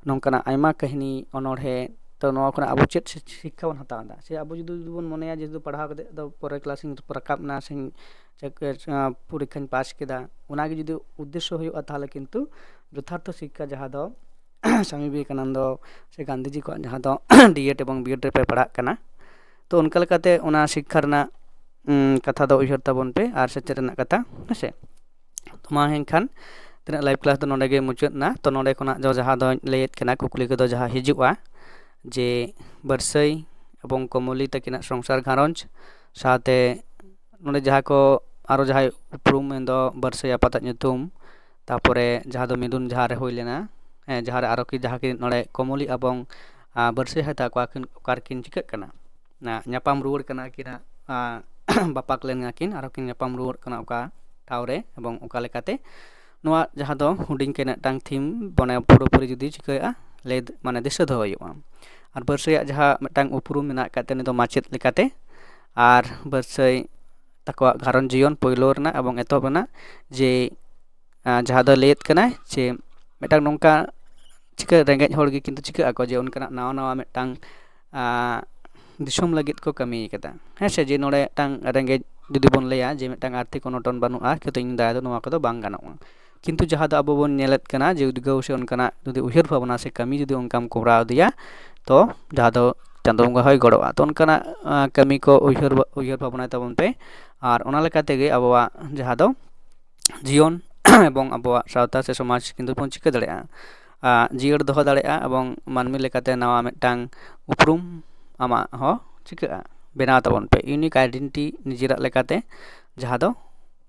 ᱱᱚᱝᱠᱟᱱᱟᱜ ᱟᱭᱢᱟ ᱠᱟᱹᱦᱱᱤ, ᱚᱱᱚᱬᱦᱮ, ᱛᱚ ᱱᱚᱣᱟ ᱠᱷᱚᱱᱟᱜ ᱟᱵᱚ ᱪᱮᱫ ᱥᱤ-, ᱥᱤᱠᱠᱷᱟ ᱵᱚᱱ ᱦᱟᱛᱟᱣ ᱮᱫᱟ? ᱥᱮ ᱟᱵᱚ ᱡᱩᱫᱤ, ᱡᱩᱫᱤ ᱵᱚᱱ ᱢᱚᱱᱮᱭᱟ ᱡᱮ ᱥᱩᱫᱷᱩ ᱯᱟᱲᱦᱟᱣ ᱠᱟᱛᱮᱫ ᱫᱚ ᱯᱚᱨᱮᱨ class ᱤᱧ ᱨᱟᱠᱟᱵ ᱮᱱᱟ ᱥᱮᱧ ᱪᱮᱠ-, ᱯᱚᱨᱤᱠᱠᱷᱟᱧ ᱯᱟᱥ ᱠᱮᱫᱟ, ᱚᱱᱟᱜᱮ ᱡᱩᱫᱤ ᱩᱫᱽᱫᱮᱥᱥᱚ ᱦᱩᱭᱩᱜᱼᱟ, ᱛᱟᱦᱚᱞᱮ ᱠᱤᱱᱛᱩ ᱡᱚᱛᱷᱟᱨᱛᱷᱚ ᱥᱤᱠᱠᱷᱟ ᱡᱟᱦᱟᱸ ᱫᱚ ᱥᱟᱢᱤ ᱵᱤᱵᱮᱠᱟᱱᱚᱱᱫᱚ ᱥᱮ ᱜᱟᱱᱫᱷᱤᱡᱤ ᱠᱚᱣᱟᱜ ᱡᱟᱦᱟᱸ ᱫᱚ D.Ed ᱮᱵᱚᱝ B.Ed ᱨᱮᱯᱮ ᱯᱟᱲᱦᱟᱜ ᱠᱟᱱᱟ, ᱛᱚ ᱚᱱᱠᱟ ᱞᱮᱠᱟᱛᱮ ᱚᱱᱟ ᱥᱤᱠᱠᱷᱟ ᱨᱮᱱᱟᱜ, ᱩᱸ, ᱠᱟᱛᱷᱟ ᱫᱚ ᱩᱭᱦᱟᱹᱨ ᱛᱟᱵᱚᱱ ᱯᱮ ᱟᱨ ᱥᱮᱪᱮᱫ ᱨᱮᱱᱟᱜ ᱠᱟᱛᱷᱟ, ᱦᱮᱸ ᱥᱮ᱾ ᱛᱚ ᱢᱟ ᱮᱱᱠᱷᱟᱱ ᱛᱤᱱᱟᱹᱜ live class ᱫᱚ ᱱᱚᱰᱮ ᱜᱮ ᱢᱩᱪᱟᱹᱫ ᱮᱱᱟ᱾ ᱛᱚ ᱱᱚᱰᱮ ᱠᱷᱚᱱᱟᱜ ᱫᱚ ᱡᱟᱦᱟᱸ ᱫᱚᱧ ᱞᱟᱹᱭᱮᱫ ᱠᱟᱱᱟ, ᱠᱩᱠᱞᱤ ᱠᱚᱫᱚ ᱡᱟᱦᱟᱸ ᱦᱤᱡᱩᱜᱼᱟ ᱡᱮ ᱵᱟᱹᱨᱥᱟᱹᱭ ᱮᱵᱚᱝ ᱠᱚᱢᱚᱞᱤ ᱛᱟᱹᱠᱤᱱᱟᱜ ᱥᱚᱝᱥᱟᱨ ᱜᱷᱟᱨᱚᱸᱡᱽ ᱥᱟᱶᱛᱮ ᱱᱚᱰᱮ ᱡᱟᱦᱟᱸ ᱠᱚ ᱟᱨᱚ ᱡᱟᱦᱟᱸᱭ ᱩᱯᱨᱩᱢ ᱢᱮᱱᱫᱚ ᱵᱟᱹᱨᱥᱟᱹᱭ ᱟᱯᱟᱛᱟᱜ ᱧᱩᱛᱩᱢ, ᱛᱟᱯᱚᱨᱮ ᱡᱟᱦᱟᱸ ᱫᱚ ᱢᱤᱫᱩᱱ ᱡᱟᱦᱟᱸ ᱨᱮ ᱦᱩᱭ ᱞᱮᱱᱟ, ᱦᱮᱸ, ᱡᱟᱦᱟᱸ ᱨᱮ ᱟᱨᱚ ᱠᱤ ᱡᱟᱦᱟᱸ ᱠᱤᱱ ᱱᱚᱰᱮ ᱠᱚᱢᱚᱞᱤ ᱮᱵᱚᱝ, ᱟᱨ, ᱵᱟᱹᱨᱥᱟᱹᱭ ᱦᱟᱭ ᱛᱟᱠᱚ ᱟᱹᱠᱤᱱ ᱚᱠᱟ ᱨᱮᱠᱤᱱ ᱪᱤᱠᱟᱹᱜ ᱠᱟᱱᱟ, ᱧᱟᱯᱟᱢ ᱨᱩᱣᱟᱹᱲ ᱠᱟᱱᱟ ᱠᱤᱱ, ᱟᱨ ᱵᱟᱯᱟᱠ ᱞᱮᱱᱟ ᱠᱤᱱ, ᱟᱨᱚ ᱠᱤᱱ ᱧᱟᱯᱟᱢ ᱨᱩᱣᱟᱹᱲ ᱠᱟᱱᱟ ᱚᱠᱟ ᱴᱷᱟᱶ ᱨᱮ ᱮᱵᱚᱝ ᱚᱠᱟ ᱞᱮᱠᱟᱛᱮ, ᱱᱚᱣᱟ ᱡᱟᱦᱟᱸ ᱫᱚ ᱦᱩᱰᱤᱧ ᱠᱟᱹᱡ ᱢᱤᱫᱴᱟᱝ theme ᱢᱟᱱᱮ ᱯᱩᱨᱟᱹᱯᱩᱨᱤ ᱡᱩᱫᱤ ᱪᱤᱠᱟᱹᱭᱟ ᱞᱟᱹᱭ ᱢᱟᱱᱮ ᱫᱤᱥᱟᱹ ᱫᱚᱦᱚ ᱦᱩᱭᱩᱜᱼᱟ᱾ ᱟᱨ ᱵᱟᱹᱨᱥᱟᱹᱭᱟᱜ ᱡᱟᱦᱟᱸ ᱢᱤᱫᱴᱟᱝ ᱩᱯᱨᱩᱢ ᱢᱮᱱᱟᱜ ᱟᱠᱟᱫ ᱛᱟᱭᱟ ᱩᱱᱤ ᱫᱚ ᱢᱟᱪᱮᱫ ᱞᱮᱠᱟᱛᱮ, ᱟᱨ ᱵᱟᱹᱨᱥᱟᱹᱭ ᱛᱟᱠᱚᱣᱟᱜ ᱜᱷᱟᱨᱚᱸᱡᱽ ᱡᱤᱭᱚᱱ ᱯᱳᱭᱞᱳ ᱨᱮᱱᱟᱜ ᱮᱵᱚᱝ ᱮᱛᱚᱦᱚᱵ ᱨᱮᱱᱟᱜ ᱡᱮ, ᱟᱨ, ᱡᱟᱦᱟᱸ ᱫᱚ ᱞᱟᱹᱭᱮᱫ ᱠᱟᱱᱟᱭ ᱡᱮ ᱢᱤᱫᱴᱟᱝ ᱱᱚᱝᱠᱟ ᱪᱤᱠᱟᱹ ᱨᱮᱸᱜᱮᱡ ᱦᱚᱲ ᱜᱮ ᱠᱤᱱᱛᱩ ᱪᱤᱠᱟᱹᱜ ᱟᱠᱚ ᱡᱮ ᱚᱱᱠᱟᱱᱟᱜ ᱱᱟᱣᱟ ᱱᱟᱣᱟ ᱢᱤᱫᱴᱟᱝ, ᱟᱨ, ᱫᱤᱥᱚᱢ ᱞᱟᱹᱜᱤᱫ ᱠᱚ ᱠᱟᱹᱢᱤ ᱠᱟᱫᱟ, ᱦᱮᱸ ᱥᱮ? ᱡᱮ ᱱᱚᱰᱮ ᱢᱤᱫᱴᱟᱝ ᱨᱮᱸᱜᱮᱡ ᱡᱩᱫᱤ ᱵᱚᱱ ᱞᱟᱹᱭᱟ ᱡᱮ ᱢᱤᱫᱴᱟᱝ ᱟᱨᱛᱷᱤᱠ ᱚᱱᱚᱴᱚᱱ ᱵᱟᱹᱱᱩᱜᱼᱟ, ᱠᱤᱱᱛᱩ ᱤᱧ ᱫᱟᱭᱟ ᱫᱚ ᱱᱚᱣᱟ ᱠᱚᱫᱚ ᱵᱟᱝ ᱜᱟᱱᱚᱜᱼᱟ᱾ ᱠᱤᱱᱛᱩ ᱡᱟᱦᱟᱸ ᱫᱚ ᱟᱵᱚ ᱵᱚᱱ ᱧᱮᱞᱮᱫ ᱠᱟᱱᱟ ᱡᱮ ᱩᱫᱽᱜᱟᱹᱣ ᱥᱮ ᱚᱱᱠᱟᱱᱟᱜ ᱡᱩᱫᱤ ᱩᱭᱦᱟᱹᱨ ᱵᱷᱟᱵᱽᱱᱟ ᱥᱮ ᱠᱟᱹᱢᱤ ᱡᱩᱫᱤ ᱚᱱᱠᱟᱢ ᱠᱚᱨᱟᱣ ᱤᱫᱤᱭᱟ, ᱛᱚ ᱡᱟᱦᱟᱸ ᱫᱚ ᱪᱟᱸᱫᱳ ᱵᱚᱸᱜᱟ ᱦᱚᱸᱭ ᱜᱚᱲᱚᱜᱼᱟ᱾ ᱛᱚ ᱚᱱᱠᱟᱱᱟᱜ, ᱟᱸ, ᱠᱟᱹᱢᱤ ᱠᱚ ᱩᱭᱦᱟᱹᱨ, ᱩᱭᱦᱟᱹᱨ ᱵᱷᱟᱵᱽᱱᱟᱭ ᱛᱟᱵᱚᱱ ᱯᱮ᱾ ᱟᱨ ᱚᱱᱟ ᱞᱮᱠᱟ ᱛᱮᱜᱮ ᱟᱵᱚᱣᱟᱜ ᱡᱟᱦᱟᱸ ᱫᱚ ᱡᱤᱭᱚᱱ ᱮᱵᱚᱝ ᱟᱵᱚᱣᱟᱜ ᱥᱟᱶᱛᱟ ᱥᱮ ᱥᱚᱢᱟᱡᱽ ᱠᱤᱱᱛᱩ ᱵᱚᱱ ᱪᱤᱠᱟᱹ ᱫᱟᱲᱮᱭᱟᱜᱼᱟ, ᱟᱸ, ᱡᱤᱭᱟᱹᱲ ᱫᱚᱦᱚ ᱫᱟᱲᱮᱭᱟᱜᱼᱟ ᱮᱵᱚᱝ ᱢᱟᱹᱱᱢᱤ ᱞᱮᱠᱟᱛᱮ ᱱᱟᱣᱟ ᱢᱤᱫᱴᱟᱝ ᱩᱯᱨᱩᱢ ᱟᱢᱟᱜ ᱦᱚᱸ ᱪᱤᱠᱟᱹᱜᱼᱟ, ᱵᱮᱱᱟᱣ ᱛᱟᱵᱚᱱ ᱯᱮ, unique identity ᱱᱤᱡᱮᱨᱟᱜ ᱞᱮᱠᱟᱛᱮ ᱡᱟᱦᱟᱸ ᱫᱚ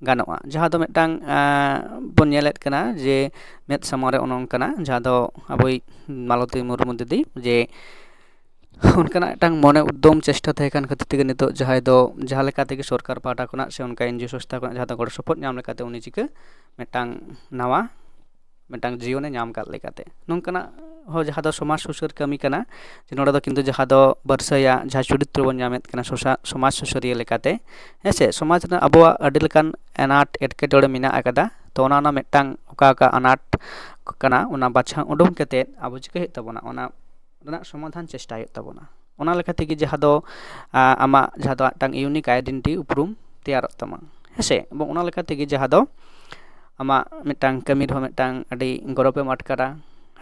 ᱜᱟᱱᱚᱜᱼᱟ᱾ ᱡᱟᱦᱟᱸ ᱫᱚ ᱢᱤᱫᱴᱟᱝ, ᱟᱸ, ᱵᱚᱱ ᱧᱮᱞᱮᱫ ᱠᱟᱱᱟ ᱡᱮ ᱢᱮᱫ ᱥᱟᱢᱟᱝ ᱨᱮ ᱚᱱᱮ ᱚᱱᱠᱟᱱᱟᱜ ᱡᱟᱦᱟᱸ ᱫᱚ ᱟᱵᱚᱭᱤᱡ ᱢᱟᱞᱚᱛᱤ ᱢᱩᱨᱢᱩ ᱫᱤᱫᱤ ᱡᱮ ᱚᱱᱠᱟᱱᱟᱜ ᱢᱤᱫᱴᱟᱝ ᱢᱚᱱᱮ ᱩᱫᱽᱫᱚᱢ ᱪᱮᱥᱴᱟ ᱛᱟᱦᱮᱸ ᱠᱟᱱ ᱠᱷᱟᱹᱛᱤᱨ ᱛᱮᱜᱮ ᱱᱤᱛᱚᱜ ᱡᱟᱦᱟᱸᱭ ᱫᱚ ᱡᱟᱦᱟᱸ ᱞᱮᱠᱟ ᱛᱮᱜᱮ ᱥᱚᱨᱠᱟᱨ ᱯᱟᱦᱴᱟ ᱠᱷᱚᱱᱟᱜ ᱥᱮ ᱚᱱᱠᱟ NGO ᱥᱚᱝᱥᱛᱷᱟ ᱠᱷᱚᱱᱟᱜ ᱡᱟᱦᱟᱸ ᱫᱚ ᱜᱚᱲᱚ ᱥᱚᱯᱚᱦᱚᱫ ᱧᱟᱢ ᱞᱮᱠᱟᱛᱮ ᱩᱱᱤ ᱪᱤᱠᱟᱹ ᱢᱤᱫᱴᱟᱝ ᱱᱟᱣᱟ ᱢᱤᱫᱴᱟᱝ ᱡᱤᱭᱚᱱᱮ ᱧᱟᱢ ᱠᱟᱫ ᱞᱮᱠᱟᱛᱮ᱾ ᱱᱚᱝᱠᱟᱱᱟᱜ ᱦᱚᱸ ᱡᱟᱦᱟᱸ ᱫᱚ ᱥᱚᱢᱟᱡᱽ ᱥᱩᱥᱟᱹᱨ ᱠᱟᱹᱢᱤ ᱠᱟᱱᱟ, ᱡᱮ ᱱᱚᱰᱮ ᱫᱚ ᱠᱤᱱᱛᱩ ᱡᱟᱦᱟᱸ ᱫᱚ ᱵᱟᱹᱨᱥᱟᱹᱭᱟᱜ ᱡᱟᱦᱟᱸ ᱪᱚᱨᱤᱛᱨᱚ ᱵᱚᱱ ᱧᱟᱢᱮᱫ ᱠᱟᱱᱟ ᱥᱚᱥᱟ-, ᱥᱚᱢᱟᱡᱽ ᱥᱩᱥᱟᱹᱨᱤᱭᱟᱹ ᱞᱮᱠᱟᱛᱮ, ᱦᱮᱸ ᱥᱮ? ᱥᱚᱢᱟᱡᱽ ᱨᱮᱱᱟᱜ ᱟᱵᱚᱣᱟᱜ ᱟᱹᱰᱤ ᱞᱮᱠᱟᱱ ᱟᱱᱟᱴ ᱮᱴᱠᱮᱴᱚᱬᱮ ᱢᱮᱱᱟᱜ ᱟᱠᱟᱫᱟ, ᱛᱚ ᱚᱱᱟ ᱨᱮᱱᱟᱜ ᱢᱤᱫᱴᱟᱝ ᱚᱠᱟ ᱚᱠᱟ ᱟᱱᱟᱴ ᱠᱟᱱᱟ ᱚᱱᱟ ᱵᱟᱪᱷᱟᱣ ᱩᱰᱩᱝ ᱠᱟᱛᱮᱫ ᱟᱵᱚ ᱪᱤᱠᱟᱹ ᱦᱩᱭᱩᱜ ᱛᱟᱵᱚᱱᱟ, ᱚᱱᱟ ᱨᱮᱱᱟᱜ ᱥᱚᱢᱟᱫᱷᱟᱱ ᱪᱮᱥᱴᱟ ᱦᱩᱭᱩᱜ ᱛᱟᱵᱚᱱᱟ᱾ ᱚᱱᱟ ᱞᱮᱠᱟ ᱛᱮᱜᱮ ᱡᱟᱦᱟᱸ ᱫᱚ, ᱟ, ᱟᱢᱟᱜ ᱡᱟᱦᱟᱸ ᱫᱚ ᱢᱤᱫᱴᱟᱝ unique identity ᱩᱯᱨᱩᱢ ᱛᱮᱭᱟᱨᱚᱜ ᱛᱟᱢᱟ, ᱦᱮᱸ ᱥᱮ? ᱮᱵᱚᱝ ᱚᱱᱟ ᱞᱮᱠᱟ ᱛᱮᱜᱮ ᱡᱟᱦᱟᱸ ᱫᱚ ᱟᱢᱟᱜ ᱢᱤᱫᱴᱟᱝ ᱠᱟᱹᱢᱤ ᱨᱮᱦᱚᱸ ᱢᱤᱫᱴᱟᱝ ᱟᱹᱰᱤ ᱜᱚᱨᱚᱵᱮᱢ ᱟᱴᱠᱟᱨᱟ,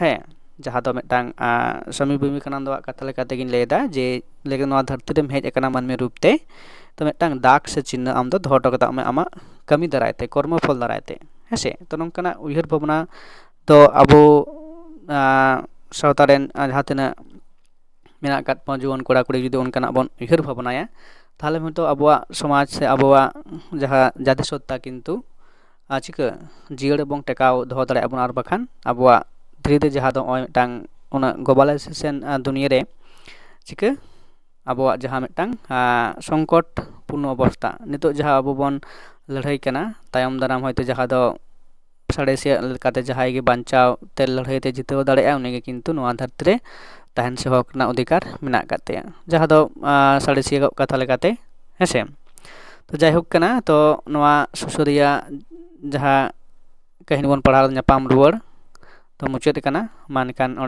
ᱦᱮᱸ, ᱡᱟᱦᱟᱸ ᱫᱚ ᱢᱤᱫᱴᱟᱝ, ᱟ, ᱥᱟᱢᱤ ᱵᱤᱵᱮᱠᱟᱱᱚᱱᱫᱚᱣᱟᱜ ᱠᱟᱛᱷᱟ ᱞᱮᱠᱟ ᱛᱮᱜᱤᱧ ᱞᱟᱹᱭᱫᱟ ᱡᱮ, ᱞᱮᱠᱤᱱ ᱱᱚᱣᱟ ᱫᱷᱟᱹᱨᱛᱤ ᱨᱮᱢ ᱦᱮᱡ ᱟᱠᱟᱱᱟ ᱢᱟᱹᱱᱢᱤ ᱨᱩᱯ ᱛᱮ, ᱛᱚ ᱢᱤᱫᱴᱟᱝ ᱫᱟᱜᱽ ᱥᱮ ᱪᱤᱱᱦᱟᱹ ᱟᱢ ᱫᱚ ᱫᱚᱦᱚ ᱦᱚᱴᱚ ᱠᱟᱛᱟᱜ ᱢᱮ ᱟᱢᱟᱜ ᱠᱟᱹᱢᱤ ᱫᱟᱨᱟᱭ ᱛᱮ, ᱠᱚᱨᱢᱚ ᱯᱷᱚᱞ ᱫᱟᱨᱟᱭ ᱛᱮ᱾ ᱦᱮᱸᱥᱮ? ᱛᱚ ᱱᱚᱝᱠᱟᱱᱟᱜ ᱩᱭᱦᱟᱹᱨ ᱵᱷᱟᱵᱽᱱᱟ ᱫᱚ ᱟᱵᱚ ᱥᱟᱶᱛᱟ ᱨᱮᱱ ᱡᱟᱦᱟᱸ ᱛᱤᱱᱟᱹᱜ ᱢᱮᱱᱟᱜ ᱟᱠᱟᱫ ᱵᱚᱱ ᱡᱩᱣᱟᱹᱱ ᱠᱚᱲᱟ ᱠᱩᱲᱤ ᱡᱩᱫᱤ ᱚᱱᱠᱟᱱᱟᱜ ᱵᱚᱱ ᱩᱭᱦᱟᱹᱨ ᱵᱷᱟᱵᱽᱱᱟᱭᱟ, ᱛᱟᱦᱚᱞᱮ ᱦᱚᱭᱛᱳ ᱟᱵᱚᱣᱟᱜ ᱥᱚᱢᱟᱡᱽ ᱥᱮ ᱟᱵᱚᱣᱟᱜ ᱡᱟᱦᱟᱸ ᱡᱟᱹᱛᱤ ᱥᱚᱛᱛᱟ ᱠᱤᱱᱛᱩ ᱪᱤᱠᱟᱹ ᱡᱤᱭᱟᱹᱲ ᱵᱚᱱ ᱴᱮᱠᱟᱣ ᱫᱚᱦᱚ ᱫᱟᱲᱮᱭᱟᱜᱼᱟ ᱵᱚᱱ᱾ ᱟᱨ ᱵᱟᱠᱷᱟᱱ ᱟᱵᱚᱣᱟᱜ ᱫᱷᱤᱨᱤ ᱛᱮ ᱡᱟᱦᱟᱸ ᱫᱚ ᱱᱚᱜᱼᱚᱭ ᱢᱤᱫᱴᱟᱝ ᱩᱱᱟᱹᱜ ᱜᱞᱳᱵᱟᱞᱟᱭᱡᱮᱥᱚᱱ ᱫᱩᱱᱤᱭᱟᱹ ᱨᱮ ᱪᱤᱠᱟᱹ ᱟᱵᱚᱣᱟᱜ ᱡᱟᱦᱟᱸ ᱢᱤᱫᱴᱟᱝ ᱥᱚᱝᱠᱚᱴ ᱯᱩᱨᱱᱚ ᱚᱵᱚᱥᱛᱷᱟ ᱱᱤᱛᱚᱜ ᱡᱟᱦᱟᱸ ᱟᱵᱚ ᱵᱚᱱ ᱞᱟᱹᱲᱦᱟᱹᱭ ᱠᱟᱱᱟ, ᱛᱟᱭᱚᱢ ᱫᱟᱨᱟᱢ ᱦᱚᱭᱛᱳ ᱡᱟᱦᱟᱸ ᱫᱚ ᱥᱟᱬᱮᱥᱤᱭᱟᱹ ᱞᱮᱠᱟᱛᱮ ᱡᱟᱦᱟᱸᱭ ᱜᱮ ᱵᱟᱧᱪᱟᱣ ᱛᱮ ᱞᱟᱹᱲᱦᱟᱹᱭ ᱛᱮ ᱡᱤᱛᱟᱹᱣ ᱫᱟᱲᱮᱭᱟᱜᱼᱟ, ᱩᱱᱤᱜᱮ ᱠᱤᱱᱛᱩ ᱱᱚᱣᱟ ᱫᱷᱟᱹᱨᱛᱤ ᱨᱮ ᱛᱟᱦᱮᱱ ᱥᱮ ᱦᱚᱠ ᱨᱮᱱᱟᱜ ᱚᱫᱷᱤᱠᱟᱨ ᱢᱮᱱᱟᱜ ᱟᱠᱟᱫ ᱛᱟᱭᱟ, ᱡᱟᱦᱟᱸ ᱫᱚ ᱥᱟᱬᱮᱥᱤᱭᱟᱹ ᱠᱚᱣᱟᱜ ᱠᱟᱛᱷᱟ ᱞᱮᱠᱟᱛᱮ᱾ ᱦᱮᱸᱥᱮ? ᱛᱚ ᱡᱟᱭᱦᱳᱠ ᱠᱟᱱᱟ, ᱛᱚ ᱱᱚᱣᱟ ᱥᱩᱥᱟᱹᱨᱤᱭᱟᱹ ᱡᱟᱦᱟᱸ ᱠᱟᱹᱦᱱᱤ ᱵᱚᱱ ᱯᱟᱲᱦᱟᱣ ᱧᱟᱯᱟᱢ ᱨᱩᱣᱟᱹᱲ ᱫᱚ ᱢᱩᱪᱟᱹᱫ ᱟᱠᱟᱱᱟ᱾ ᱢᱟ ᱮᱱᱠᱷᱟᱱ ᱚᱸᱰᱮ